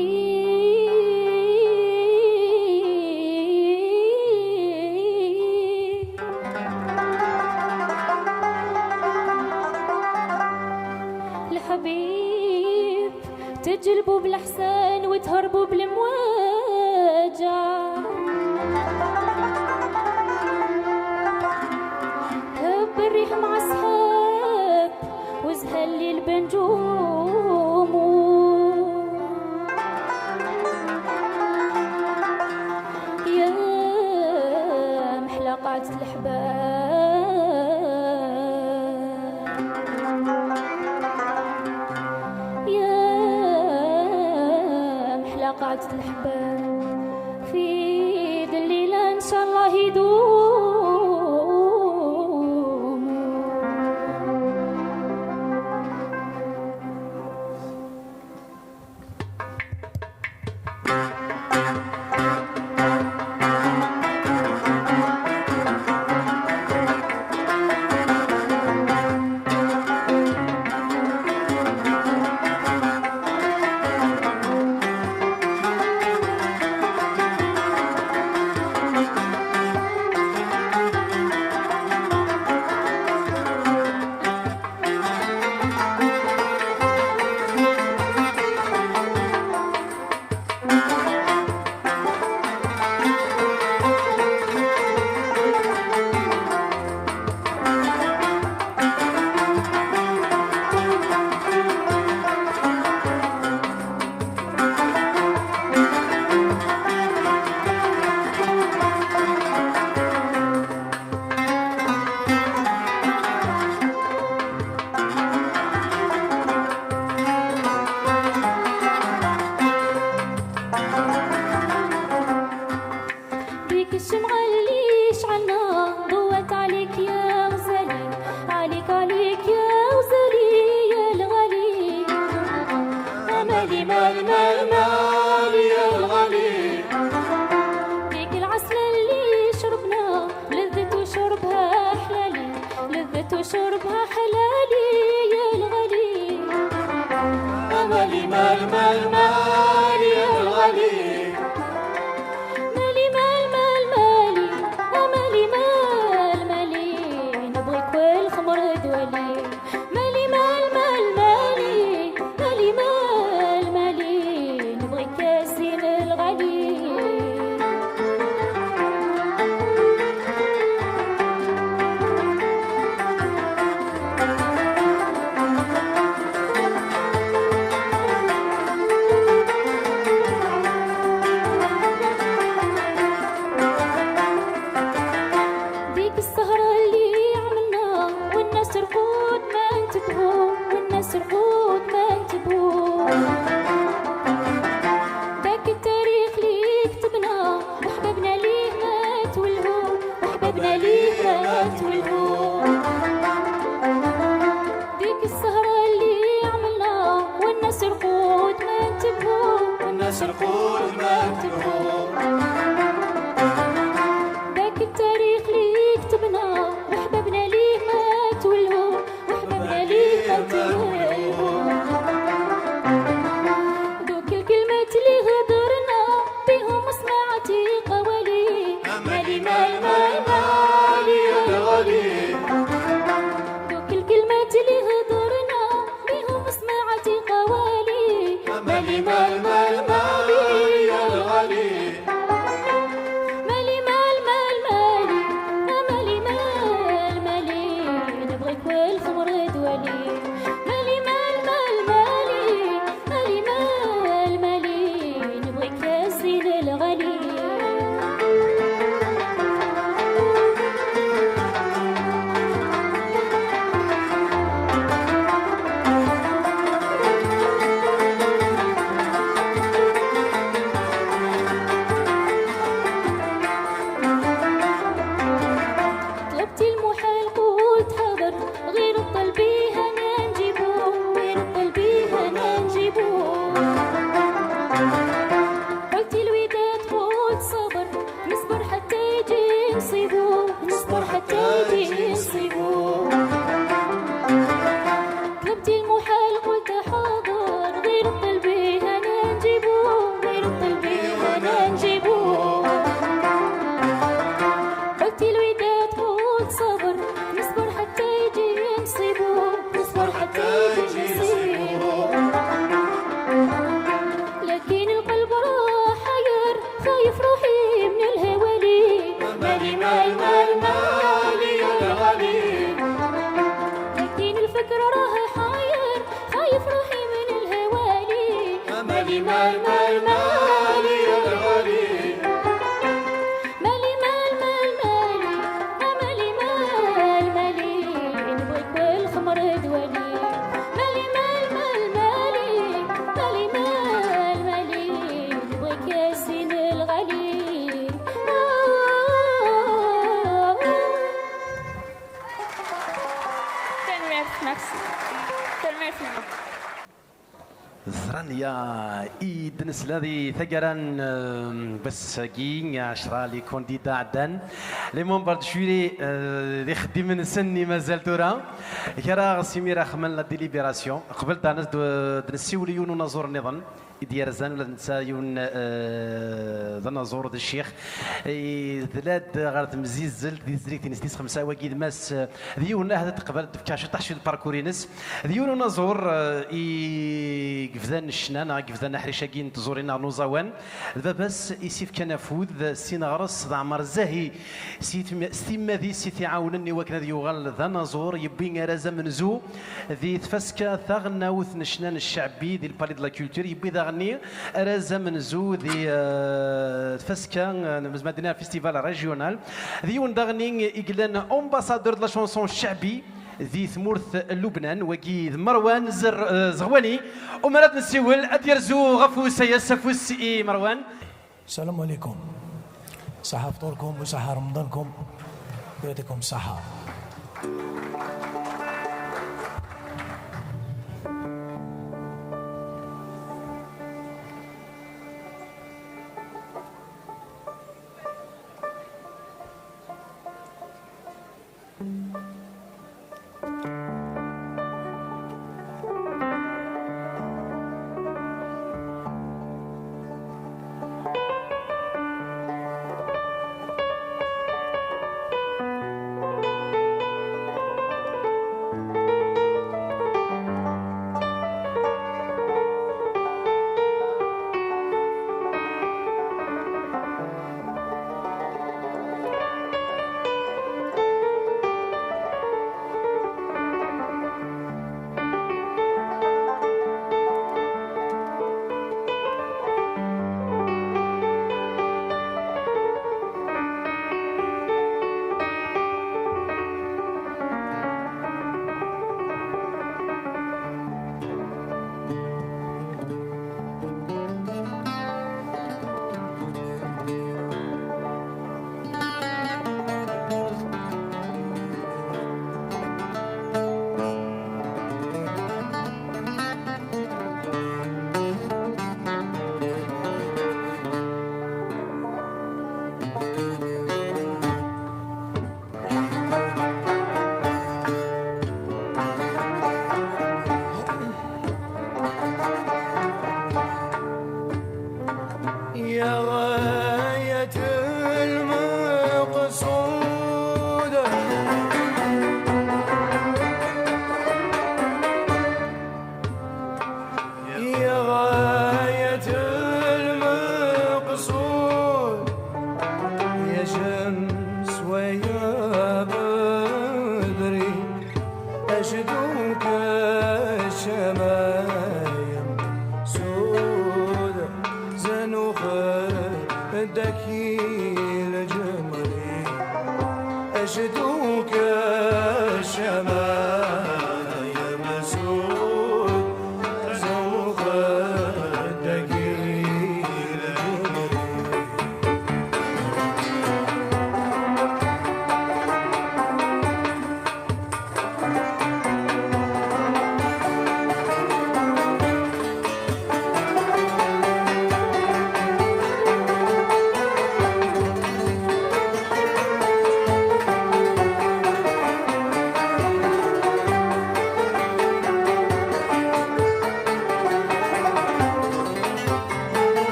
الحبيب، تجلبوا بالحسن وتهربوا بالمواجع. هب الريح مع السحاب، وزهى الليل بنجومو. يا محلى قعدة الحباب، يا محلى قعدة الحباب، في ذي الليلة إن شاء الله يدوم. ديك الشمعة اللي شعلنا ضوت عليك يا غزالي، عليك، عليك يا غزالي يا الغالي. أمالي، مالي، مالي، مالي يا الغالي. ديك العسل اللي شربنا لذت وشربها حلالي، لذت وشربها حلالي يا الغالي. أمالي، مالي، مالي، مالي يا الغالي. مالي، مال، مال، مالي، أمالي، مال، مالي، نبغيك والخمر دوالي. مالي، مال، مال، مالي، مالي، مال، مالي، نبغيك يا زين الغالي. ديك السهرة اللي عملنا، والناس رقود ما انتبهوا، والناس رقود ما انتبهوا. داك التاريخ اللي Serqul ma tebɣu. Dak التاريخ اللي كتبنا، وحبابنا ليه ماتوا الهو، وحبابنا ليه ماتوا الهو. دوك الكلمات اللي هضرنا بيهم سمعتي قوالي. مالي مال مال مالي يا الغالي. دوك الكلمات اللي هضرنا بيهم سمعتي قوالي. مالي مال مال مالي يا الغالي. مالي مال مال مالي، مالي مال مالي، نبغيك والخمر دوالي. مالي مال مال مالي، مالي مال مالي، نبغيك يا الزين الغالي. طلبتي المحال قلت حاضر، غير الطلبي هنا نجيبو، غير الطلبي هنا نجيبو. قلتي الوداد قلت صبر، نصبر حتى يجي نصيبو، نصبر حتى يجي نصيبو. طلبتي المحال قلت حاضر، غير الطلبي هنا نجيبو، غير الطلبي هنا نجيبو. قلتي الوداد قلت صبر، نصبر حتى يجي نصيبو، نصبر حتى يجي نصيبو. لكن القلب راه حير، خايف روحي من الهوالي. مالي مال مال مالي يا الغالي. لكن الفكر راه حاير، خايف روحي من الهوالي. مالي مال مال مالي يا الغالي. مالي مال مال مالي، مالي مال مالي، نبغيك والخمر دوالي. مالي مال مال مالي، مالي مال مالي، نبغيك يا الزين الغالي. Tanemmirt, merci. Tanemmirt. Ẓran ya i d-nesla di taggara n, euh, wass-agi, ɛecra les candidats ɛeddan, les membres du jury, euh, d ixeddimen-nsen i mazal tura. Kra ɣes imir axemman la délibération. Qbel da d-, d-nessiwel i yiwen unaẓur nniḍen i d-yerzan, ula d netta yiwen, euh, d anaẓur, d ccix. I, tella-d ɣer temzizzelt di tezrigt-ines tis xemsa, wagi d Mass, euh, d yiwen ahat ad teqbel ad d-tefk ciṭṭaḥ cwi n lparkur-ines. D yiwen unaẓur, euh, i yebdan ccna neɣ i yebdan aḥric-agi n tẓuri neɣ n uẓawan. D baba-s i s-ifkan afud, sin ɣer-s d Ɛmer Zahi. S yitm-, s timmad-is i t-iɛawnen i wakken ad yuɣal d anaẓur, yewwi arraz amenzu di tfaska taɣelnawt n ccna n cceɛbi di le Palais de la Culture, yewwi daɣenni arraz amenzu di, euh, tfaska, euh, n Mezmadina Festival Régional. D yiwen daɣenni i yellan ambassadeur de la chanson cceɛbi di tmurt n Lubnan, wagi d Merwan Zer-, euh, Zeɣwani. Umar ad nessiwel, ad yerzu ɣef usayes, afus i Merwan. السلام عليكم. صحة فطوركم وصحة رمضانكم. يعطيكم الصحة. يا غاية المقصود، يا غاية المقصود، يا شمس ويا بدري، أشدوك الشمايم سود، زنوخ الدكي الجمري، أشدوك الشمايم سود، زنوخ الدكي الجمري.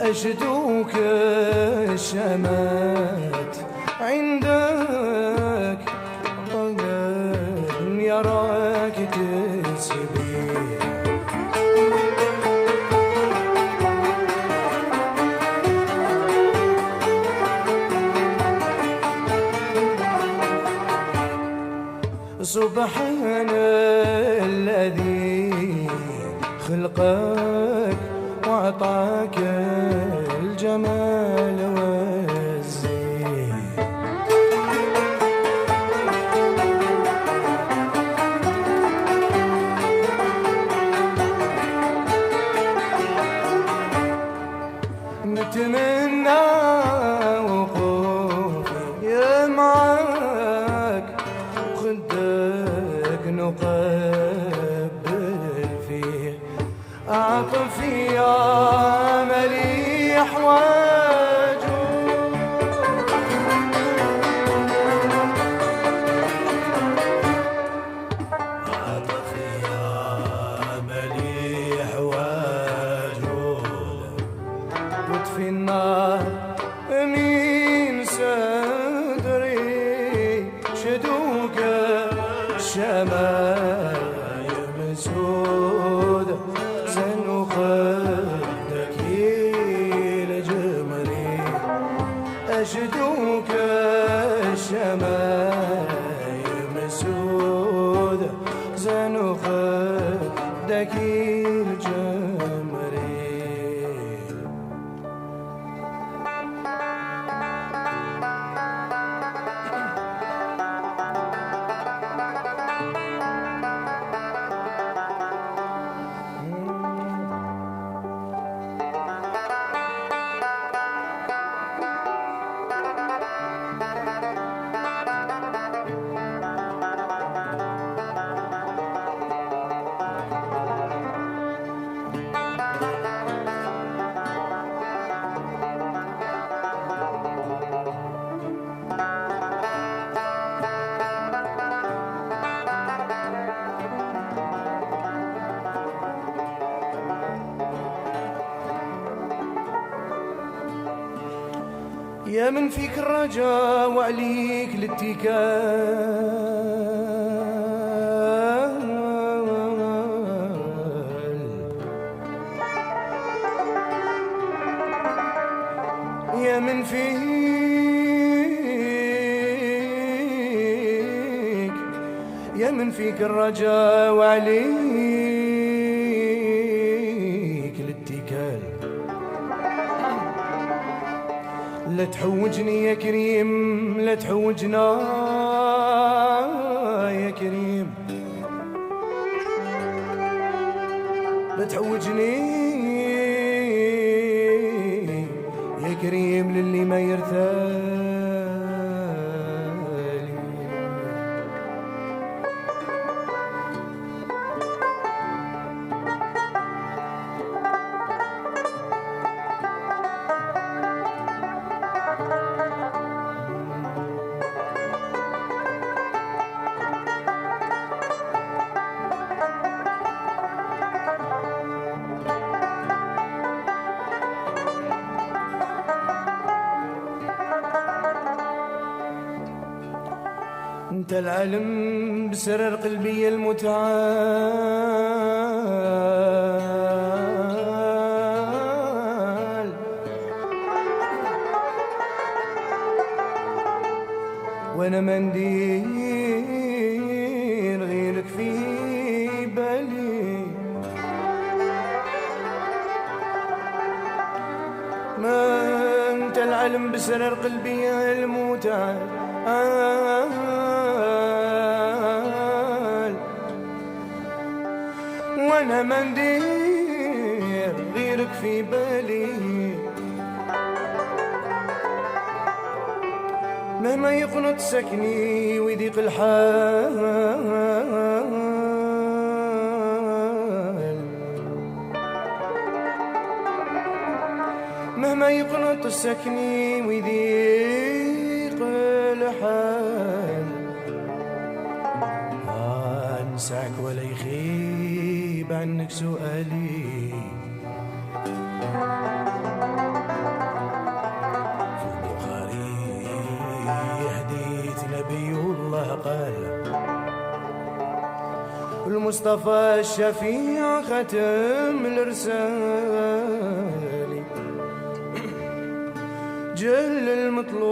أشدوك الشمات عندك، طلب يراك تسبي. سبحان الذي خلقك وعطاك الجمال والزين. نتمنى وقوفي معاك، وخدك نقبل فيه، أعطف يا مليح واجو. أعطف يا مليح واجو، وطفي النار من صدري، شدوك الشمايم سود، زنو خدك الجمري، أشدوك الشمايم سود، زنو خدك الجمري. يا من فيك الرجا وعليك الاتكال، يا من فيك، يا من فيك الرجا وعليك الاتكال. لا تحوجني يا كريم، لا تحوجنا يا كريم، لا تحوجني يا كريم للي ما يرثالي. انت العالم بسرر قلبي يا المتعال. وانا ما ندير غيرك في بالي. ما انت العلم بسرر قلبي يا المتعال. وانا ما ندير غيرك في بالي. مهما يقنط سكني ويضيق الحال، مهما يقنط سكني ويضيق الحال، آه، نساك ولا يخيب عنك سؤالي. في البخاري حديث نبي الله قال: المصطفى الشفيع ختم الرسالي. جل المطلوب،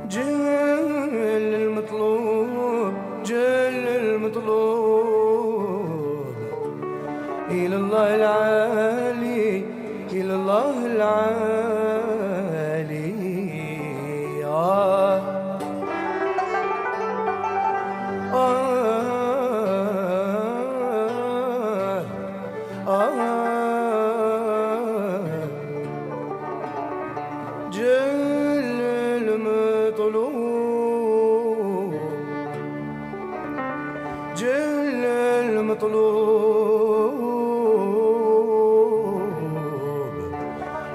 جل المطلوب، جل المطلوب، إلى الله العالي، إلى الله العالي. آه. آه. آه. جل المطلوب، جل المطلوب،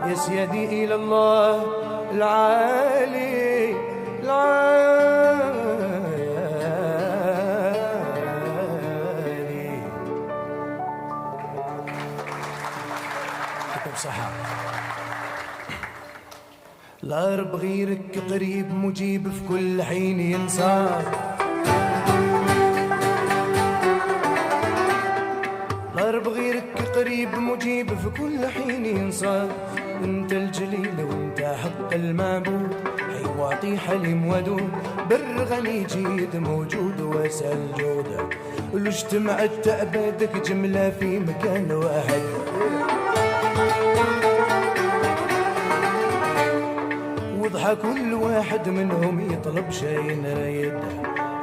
يا سيدي إلى الله العالي، العالي. يعطيكم الصحة. لا رب غيرك قريب مجيب في كل حين ينصار. لا رب غيرك قريب مجيب في كل حين ينصار. انت الجليل وانت حق المعبود، حي معطي حليم ودود، بر غني جيد موجود واسع الجود. لو اجتمعت عبادك جملة في مكان واحد، وضحى كل واحد منهم يطلب شيء رايد،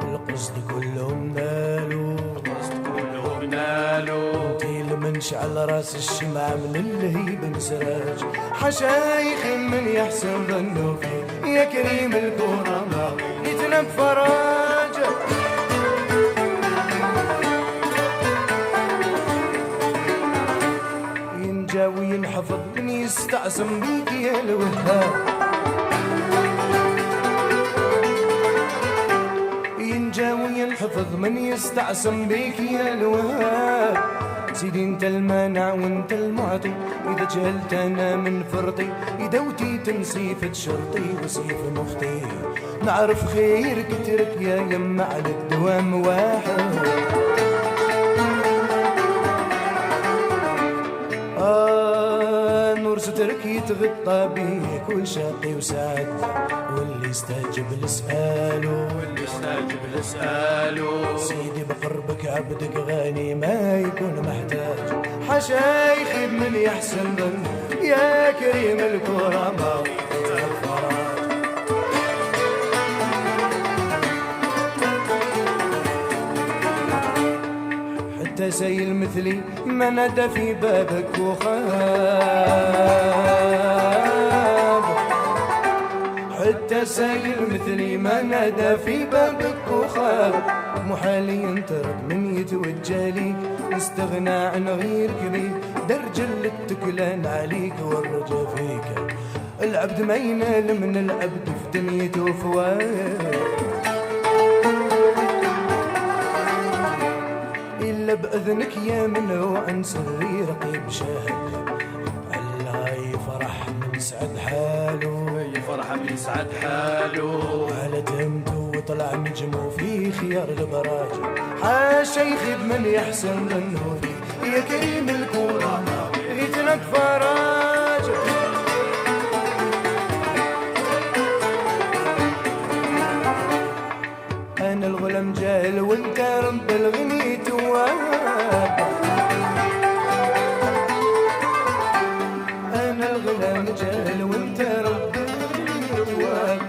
القصد كلهم نالوا، القصد كلهم نالوا. انتي لمن شعل راس الشمعة من اللهيب انسراج، حشايخ من يحسن ظنه فيه. يا كريم الكرماء، اتنا بفرج. ينجا وينحفظ من يستعصم بيك يا الوهاب. ينجا وينحفظ من يستعصم بيك يا الوهاب. سيدي انت المانع وانت المعطي، اذا جهلت انا من فرطي، اذا وتيت نصيف شرطي وسيف مخطي. نعرف خير كترك يا يما على الدوام واحد. آه، نور سترك يتغطى بيك وشاقي وسعد، واللي استجب لسؤاله، واللي استجب لسؤاله. سيدي بقربك عبدك غني ما يكون محتاج، حاشا يخيب من يحسن ظن، يا كريم الكرماء. حتى سيل مثلي ما نادى في بابك وخاب. حتى سيل مثلي ما نادى في بابك وخاب. محال ينطرد من يتوجه لي، نستغنى عن غيرك بي. درجة التكلان عليك والرجا فيك. العبد ما ينال من العبد في دنيته فواه. بأذنك يا منوع نسري رقيب شهد. الله يفرح من سعد حالو. يفرح من سعد حالو. على تمتو وطلع نجمو في خيار البراج. حاشا يخيب من يحسن ظنو فيه. يا كريم الكرامة غيتنا بفراج. أنا الغلام جاهل وأنت رب الغني تواب. أنا الغلام جاهل وأنت رب الغني تواب.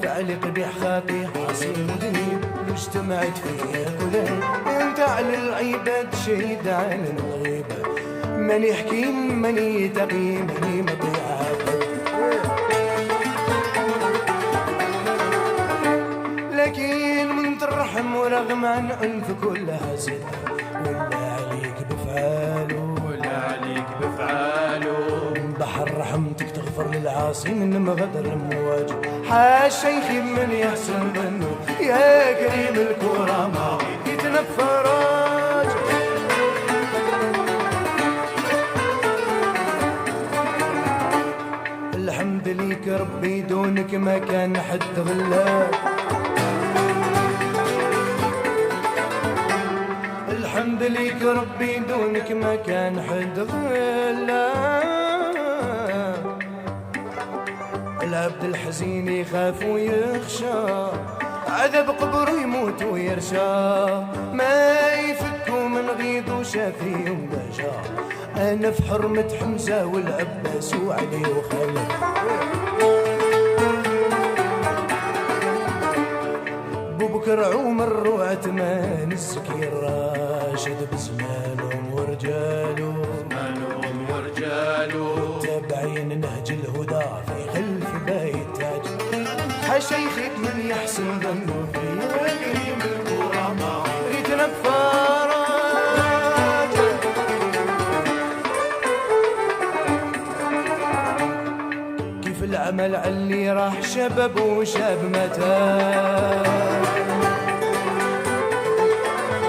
فعلي قبيح خاطي عصير ذنيب. اجتمعت فيه كلها. أنت على العباد شهيد على الغيب. ماني حكيم، ماني تقي، ماني مطيع عبد. لكن من ترحم ورغم عن عنف كل حسد. ولا عليك بفعالو. ولا عليك بفعالو. بحر رحمتك تغفر للعاصي من مغدر المواج. حاشا يخيب من يحسن ظنو. يا كريم الكرامة يتنفرج. الحمد ليك ربي دونك ما كان حد غلاب. الحمد ليك ربي دونك ما كان حد غلاب. العبد الحزين يخاف ويخشى، عذاب قبر يموت ويرشى، ما يفكو من غيظو شافي ومداشا. أنا في حرمة حمزة والعباس وعلي وخالد، بوبكر عمر وعثمان الزكي الراشد بزمانهم ورجالو. بزمانهم ورجالو. تابعين نهج الهدى في خلف بايت تاج. حاشا يخيب من يحسن ظنو في كريم الكرامة. ريت نفارات. كيف العمل علي راح شباب وشاب متى.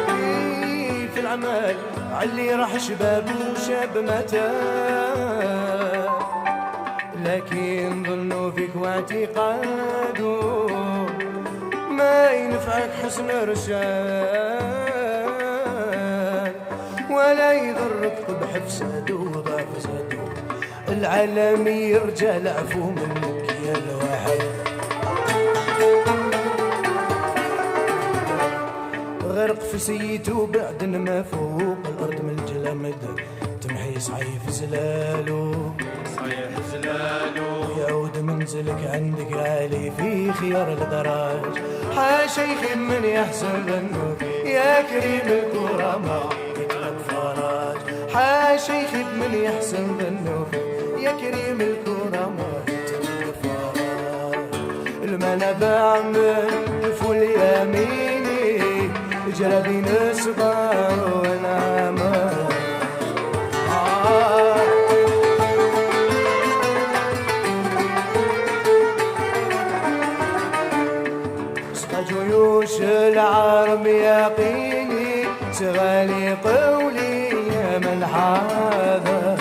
كيف العمل علي راح شباب وشاب متى. لكن ظنو فيك واعتقادو ما ينفعك حسن رشاد، ولا يضرك قبح فسادو وضعف زادو. العالمي رجال عفو منك يا الواحد. غرق في سيتو بعد ما فوق الأرض من الجلامد. تمحي صحيح في زلالو. صحيح في زلالو. يعود منزلك عندك عالي في خيار الدراج. حاشا يخيب من يحسن ظنو يا كريم الكرامة يطلب فراج. حاشا يخيب من يحسن ظنو يا كريم الكرامة يطلب فراج. المنابع من فول يميني جرى بين الصغار والعمار. آه. سقى جيوش العرب يقيني، سغالي قولي من حاضر.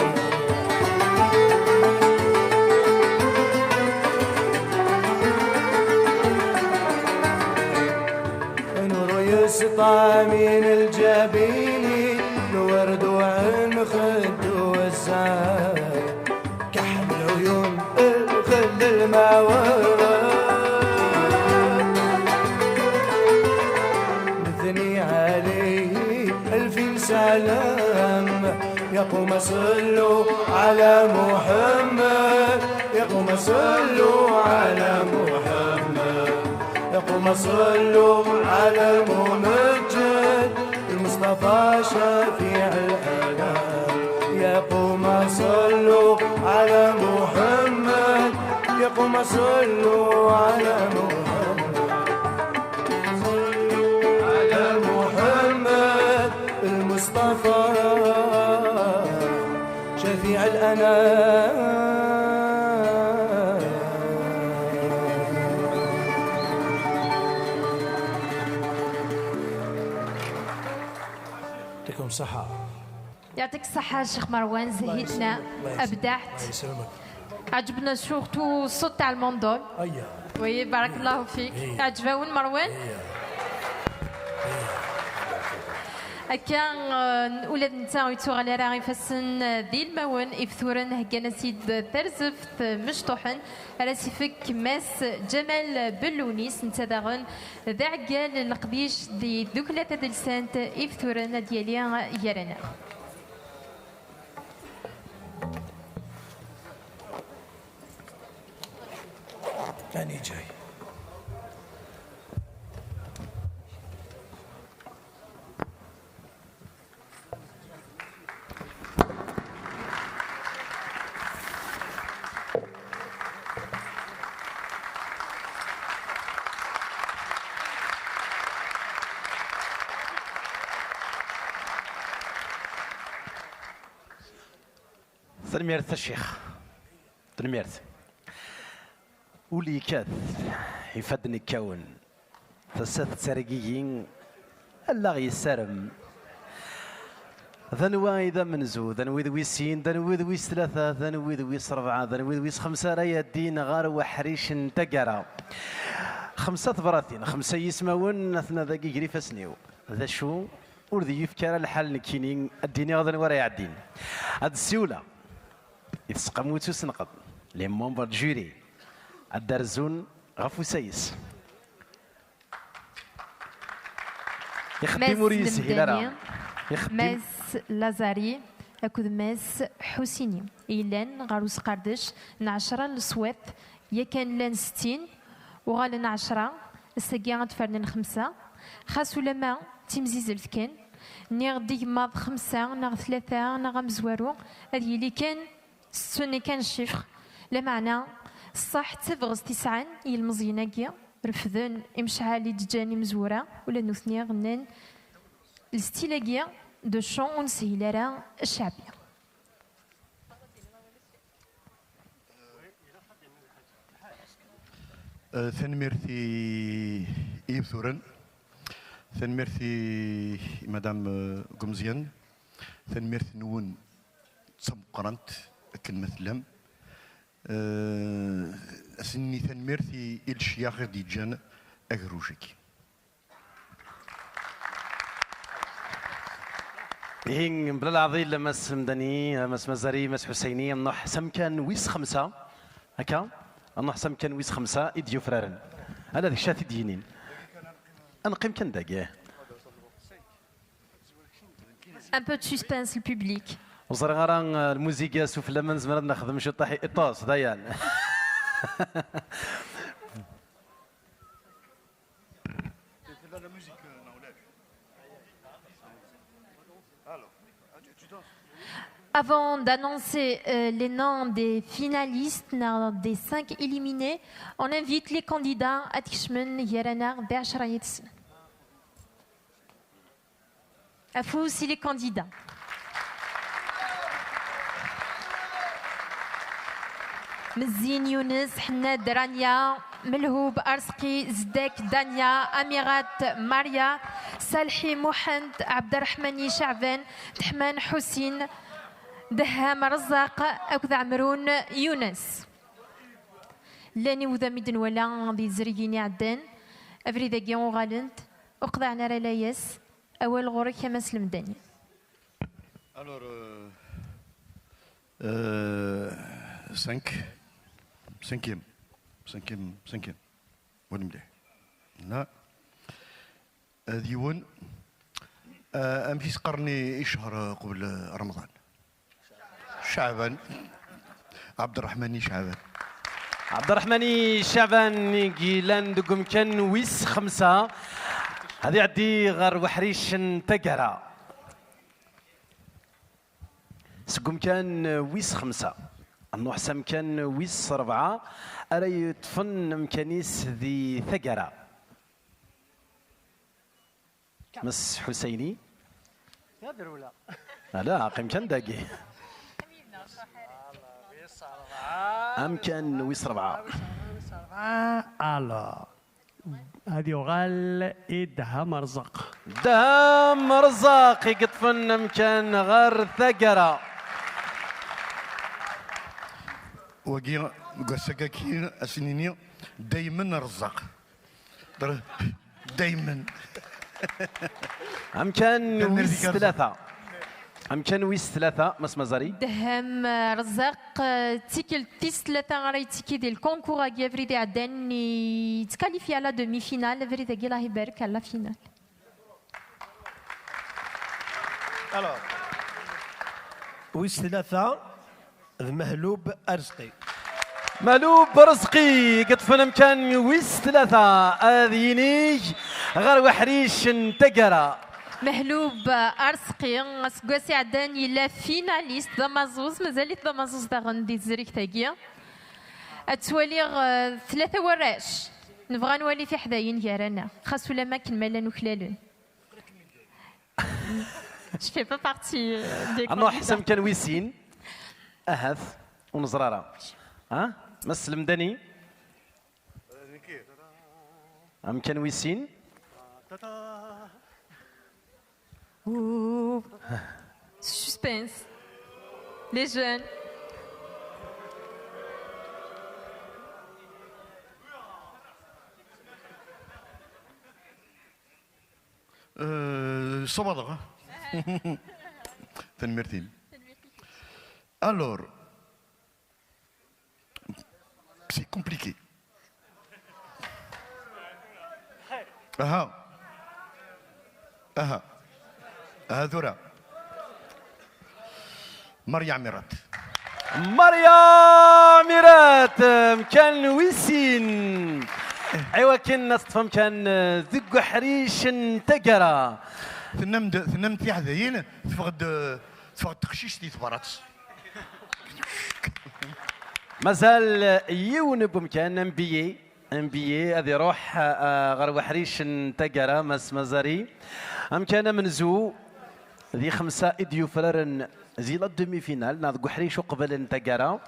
نور يسطع من الجبين، الورد وعن خد والزهر. كحل العيون الخد الماور، مثني عليه ألفين سلام. يا قوم صلوا على محمد، يا قوم صلوا على محمد، يا قوم صلوا على ممجد المصطفى شفيع الأنام. يا قوم صلوا على محمد، يا قوم صلوا على محمد، صلوا على محمد المصطفى شفيع الأنام. صحة. يعطيك الصحة الشيخ مروان، زهيتنا، أبدعت. الله يسلمك. عجبنا surtout الصوت تاع الموندول. أيا. Oui، بارك الله فيك. عجباون مروان. Akka, euh, ula d netta ur yettuɣal ara ifassen d ilmawen, ifturen heggan-as-id tarzeft mecṭuḥen, ara s-ifek Mass Ǧamal Bellunis, netta daɣen d aɛeggal n leqdic di tdukla tadelsant ifturen, ad yali gar-aneɣ. أني جاي. Tanemmirt a ccix. Tanemmirt. Ul yekkat, ifadden kkawen, tasa tettargigi, allaɣ yessarem. D anwa i d amenzu, d anwi d wis sin, d anwi d wis tlata, d anwi d wis rebɛa, d anwi d wis xemsa ara yaddin ɣer uḥric n taggara? Xemsa tebratin, xemsa yismawen, atna dagi gar ifassen-iw. D acu ur d-yefki ara lḥal nekkini ad d-iniɣ d anwa ara iɛeddin? Ad d-ssiwleɣ i tseqqamut usenqed, les membres de jury, ad d-rzun ɣef usayes. Ixeddim ur yeshil ara. Ixeddim. Mass Lazari akked Mass Ḥusini i yellan ɣer usqerdec n ɛecra n leṣwat, yakan llan settin, uɣalen ɛecra, ass-agi ad d-fernen xemsa, xas ulamma d timzizzelt kan, niɣ-d igmaḍ xemsa neɣ tlata neɣ amezwaru, ad yili kan settun kan ccifr, lameɛna ṣṣeḥ d tabɣest i sɛan yilmeẓyen-agi, refden imecɛal i d-ǧǧan imezwura, ula d nutni ɣennan lstil-agi de chant ur neshil ara cceɛbi. Eh, tanemmirt i i yibturen, tanemmirt i madame, eh, Gumezyen, tanemmirt-nwen d tameqqrant akken ma tellam. Eh, ad sen-nini tanemmirt i i lecyax i ɣ-d-yeǧǧan agerruj-agi. Ihi, mebla leɛḍil, a Mass Lemdani, a Mass Mazari, a Mass Ḥusayni, nruḥ s amkan wis xemsa. Akka? Nruḥ s amkan wis xemsa i d-yufraren. Ala d kečč ad t-id-yinin. Ad neqqim kan dagi. Un peu de suspense, le public. Ur ẓriɣ ara, eh, lmuziga sufella ma nezmer ad nexdem ciṭṭaḥ i ṭṭes, dayen. Avant d'annoncer, euh, les noms des finalistes, neɣ des cinq éliminés, on invite les candidats ad kecmen gar-aneɣ d ɛecra yid-sen. Afus i les candidats. Mezzin Younes, Ḥennad Rania, Melhub Arezqi, Zeddak Dania, Amirat Maria, Salḥi Muḥend, Ɛebderreḥmani Ceɛban, Teḥman Ḥusin, Dehham Rezzaq akked Ɛemrun Younes. Llan iwudam i d-nwala di tzergin iɛeddan, abrid-agi uɣalen-d, ur qḍiɛen ara layas. Awal ɣur-k a Mass Lemdani. Alors, euh, euh, cinq. Cinquième. Cinquième, cinquième. Wali mliḥ. Là. Ad yiwen. Euh, amek i s-qqaren i, i ccher, euh, qbel, euh, Remḍan? Ceɛban. Ɛebderreḥmani Ceɛban. Ɛebderreḥmani Ceɛban i yellan deg umkan wis xemsa. Ad iɛeddi ɣer uḥric n taggara. Seg umkan wis xemsa, ad nruḥ s amkan wis rebɛa, ara yeṭṭfen amkan-is di taggara. Mass Ḥusayni. Ala, qqim kan dagi. Amkan wis rebɛa. Alors, ad yuɣal i Dehham Rezzaq. Deham Rezzaq i yeṭṭfen amkan ɣer taggara. Wagi, deg wass-agi, ad s-nini daymen Rezzaq. Dr-, daymen. Amkan wis tlata. Amkan wis tlata, Mass Mazari. Deham, eh, Rezzaq, eh, d tikkelt tis tlata ara yettekki di lkunkur-agi, abrid iɛeddan yettkalifi à la demi-finale, abrid-agi, Allah ibarek, à la finale. Alors, wis tlata d Mehlub Arezqi. Mehlub Arezqi, yeṭṭfen amkan wis tlata, ad yinig ɣer uḥric n taggara. Mehlub Arezqi, aseggas iɛeddan yella finaliste d amaẓuz, mazal-it d amaẓuz daɣen di tezrigt-agi. Ad twaliɣ, eh, tlata warrac. Nebɣa ad nwali tiḥdayin gar-aneɣ, xas ulamma akken ma llan uklalen. Je fais pas partie, euh, des candidats. Ad nruḥ s amkan wis sin. Ahat ur neẓri ara. Ha? Mass Lemdani? Amkan wis sin. Ouh. Suspense. Les jeunes. Euh, ssawaḍeɣ. Tanemmirt-im. Alors, c'est compliqué. Aha. Aha. Aha, tura. Maria Mirat. Maria Mirat, amkan wis sin. Iwakken ad teṭṭef amkan, eh, deg uḥric n taggara. Tennam-d, tennam-d tiḥdayin, teffeɣ-d, teffeɣ-d teqcict di tebrat. Mazal yiwen n wemkan, M B A. M B A ad iruḥ, ah, ɣer uḥric n taggara, Mass Mazari. Amkan amenzu, di xemsa i d-yufraren zi la demi-finale, neɣ deg uḥric uqbel n taggara,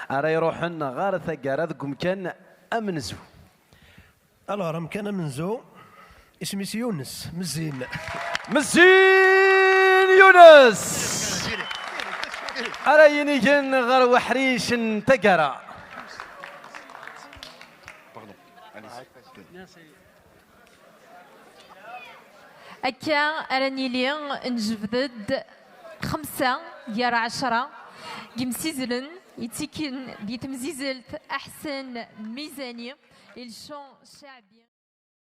ara iruḥen ɣer taggara deg umkan amenzu. Alors, amkan amenzu, isem-is Yunes, Mezzin. Mezzin Yunes! Ara yinigen ɣer uḥric n taggara. Pardon. Allez-y. Akka ara nili njebd-d xemsa gar ɛecra n yimsizzlen yettikin di temzizzelt Aḥsen Mizani, i le chant ccaɛbi.